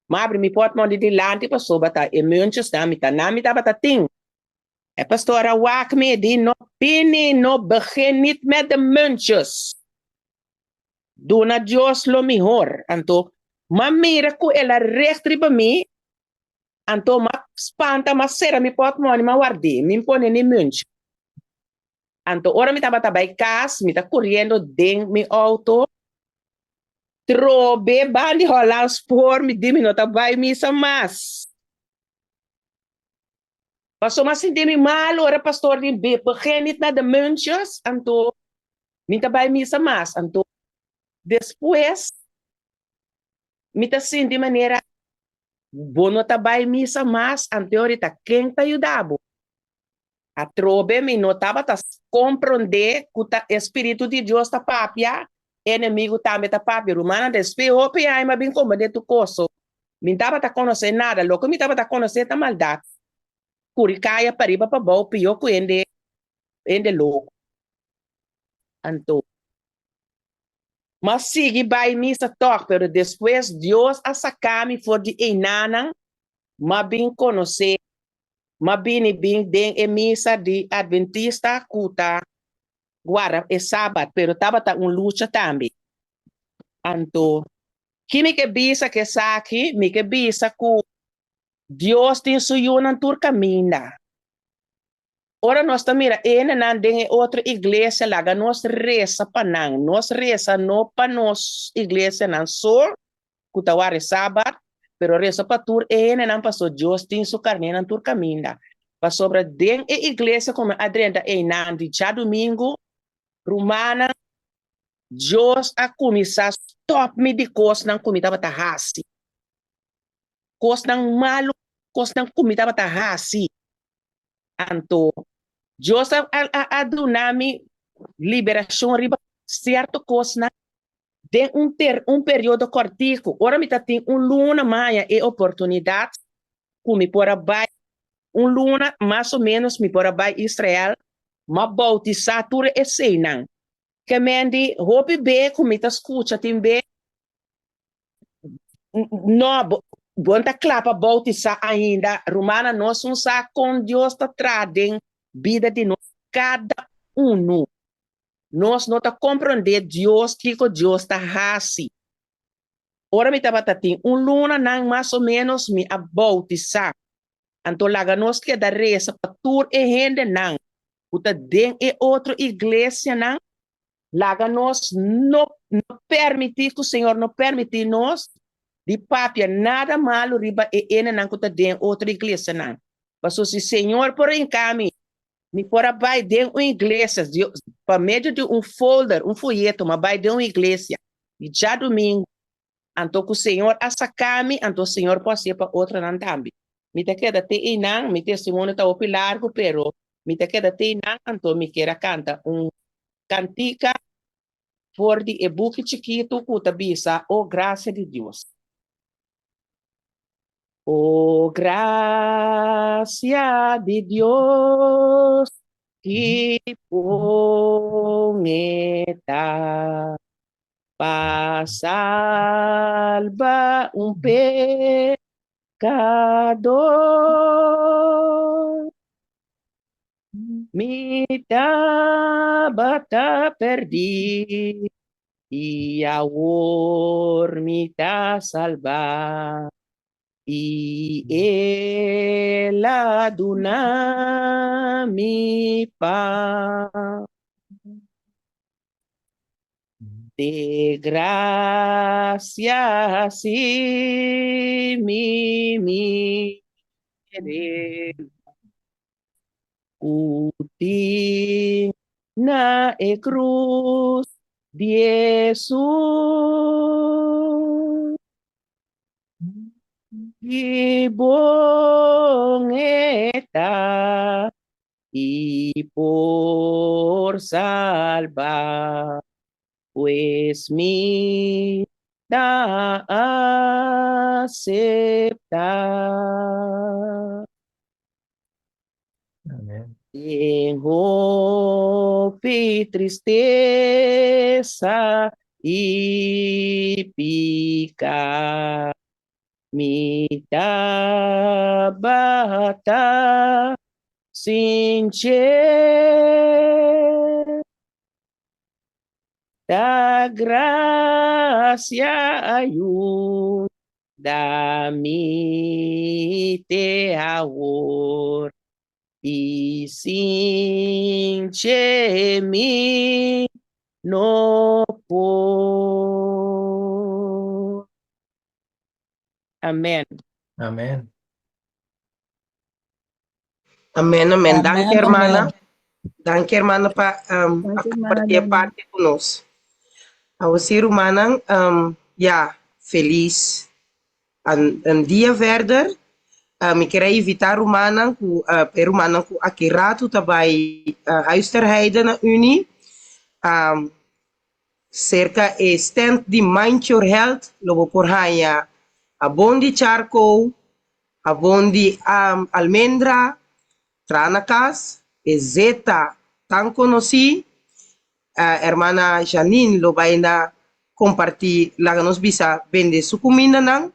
M'a abri mi portmon di dilanti pasobra ta e muntjesnan mi ta nan mi tabata tin. E pastor a wak mi e di, No bini, no begin niet met de muntjes. Duna Dios lo mihor. Anto m'a mira ku el a richt riba mi, anto m'a spanta, m'a sera mi portmon i m'a ward'é, mi n'pone ni muntje. Anto ora mi tabata bai kas, mi ta kuriendo den mi outo, Trobe ban di Hollands Spoor mi di mi no ta bai misa mas. Paso m'a sinti mi mal ora pastor di begin niet na de muntjes, anto mi ta bai misa mas. Anto despues mi ta sinti manera bo no ta bai misa mas, anto ahorita ken ta yuda bo? Atrobe mi no tabata komprondé ku ta e Spiritu di Dios ta papia, e enemigu tambe ta papia. Rumannan, despues hopi aña mi a bin komprondé tur kos. So, mi no tabata konosé nada. Loke mi tabata konosé ta maldat. Kuri kaya pariba pabou pió ku hende hende loko. Anto, mi a sigui bai misa tòg, pero despues Dios a saka mi for di einanan, mi a bin konosé M'a bini bin den e misa di Adventista ku ta guarda e Sabat, pero tabata un lucha tambe. Anto, ki mi ke bisa ku esaki? Mi ke bisa ku Dios tin su yunan tur kaminda. Ora nos ta mira hendenan den e otro iglesia, laga nos resa pa nan. Nos resa no pa nos iglesianan so, ku ta wak e Sabat, pero resa pa tur e hendenan pasobra Dios tin su karnénan tur kaminda. Pasobra den e iglesia ku mi a drenta einan di djadumingu, rumannan, Dios a kuminsá stòp mi di kosnan ku mi tabata hasi, kosnan malu, kosnan ku mi tabata hasi. Anto Dios a a duna mi liberashon riba sierto kosnan Den un per un periodo kòrtiku, ora mi ta tin un luna mi haña e oportunidat ku mi por a bai un luna mas o ménos mi por a bai Israel, mi a boutisá tur eseinan. Ke men di hopi be ku mi ta skucha tin be no bo bo ta kla pa boutisá ainda rumannan nos un sa kon Dios ta traha den bida di nos kada unu nos no ta komprondé Dios kiko Dios ta hasi ora mi tabata tin un luna nan mas o menos mi a boutisá anto laga nos keda resa pa tur e hendenan ku ta den e otro iglesianan, laga nos no no permití ku Señor no permití nos di papia nada malu riba e hendenan ku ta den otro iglesianan. Pasobra si Señor por hinka mi, mi por a bai den un iglesia, Dios, pa medio di un folder, un foyeto, mi a bai den un iglesia di djadumingu, Anto ku Señor a saka mi, anto Señor por hasié pa otronan tambe. Mi ta keda te einan, mi testimonio ta hopi largu, pero mi ta keda te einan, anto mi kier a kanta un kantika for di e buki chikitu ku ta bisa, O grasia di Dios. O grasia di Dios, ki bon e ta! Pa salba un pecador. Mi tabata perdí i awor mi ta salbá. I el a duna mi pas. De gracia si mi mire ku tin na e cruz di Jesus. Ki bon e ta i por salba, pues mi ta acepta. Amen. Den hopi tristesa i piká, Mi tabata sin dje. Ta gracia ayuda mi te awor i sin dje mi no por. Amen. Amen. Amen, amen. Danki, Amen, hermana. amen. Danki, hermana, pa um, a Danki, hermana compartir Dani. parte ku nos. Awo sí, rumannan, um, ja, felis an, un dia verder. Uh, mi quier invita rumannan ku uh, e rumannan ku aki ratu ta bai uh, Huis ter Heide na Uni. Um, Serka e stand di Mind Your Health lo bo por haña habon di charcoal, habon di almendra, traha na kas, e zeta tan konosí. Hermana Janine lo bai na kompartí, laga nos bisa bende su kumindanan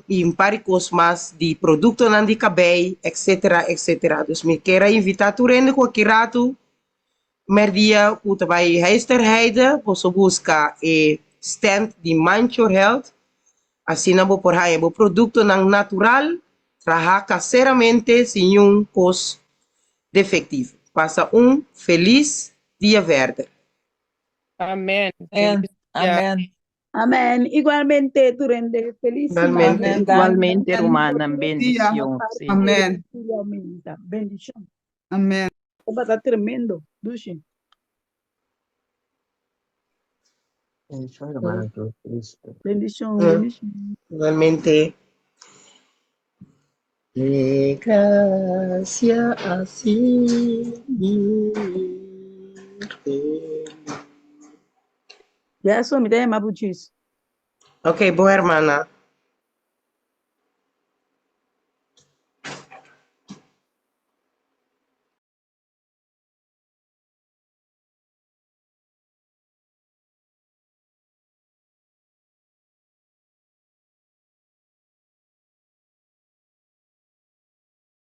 i un par di kos mas di produktonan di kabei, etcetera, etcetera. Dus mi kier a invitá tur hende ku aki ratu Merdia ku ta bai Heisterheide boso buska e stand di Mind Your Health, asina bo por haña bo produktonan natural traha kaseramente sin niun kos defektivo. Pasa un felis dia verder. Amen. Amen. Felis dia. Amen. Amen. Igualmente, tur hende. Felis siman. Amen. Igualmente, Danki. rumannan, Dia. bendicion. Sí. Amen. Bendicion. Amen. Tabata tremendo, dushi. Bendición, hermano. Cristo. Bendicion, bendicion. Igualmente. De gracia así Ya eso mi ta yama Buchis. Ok, bon hermana.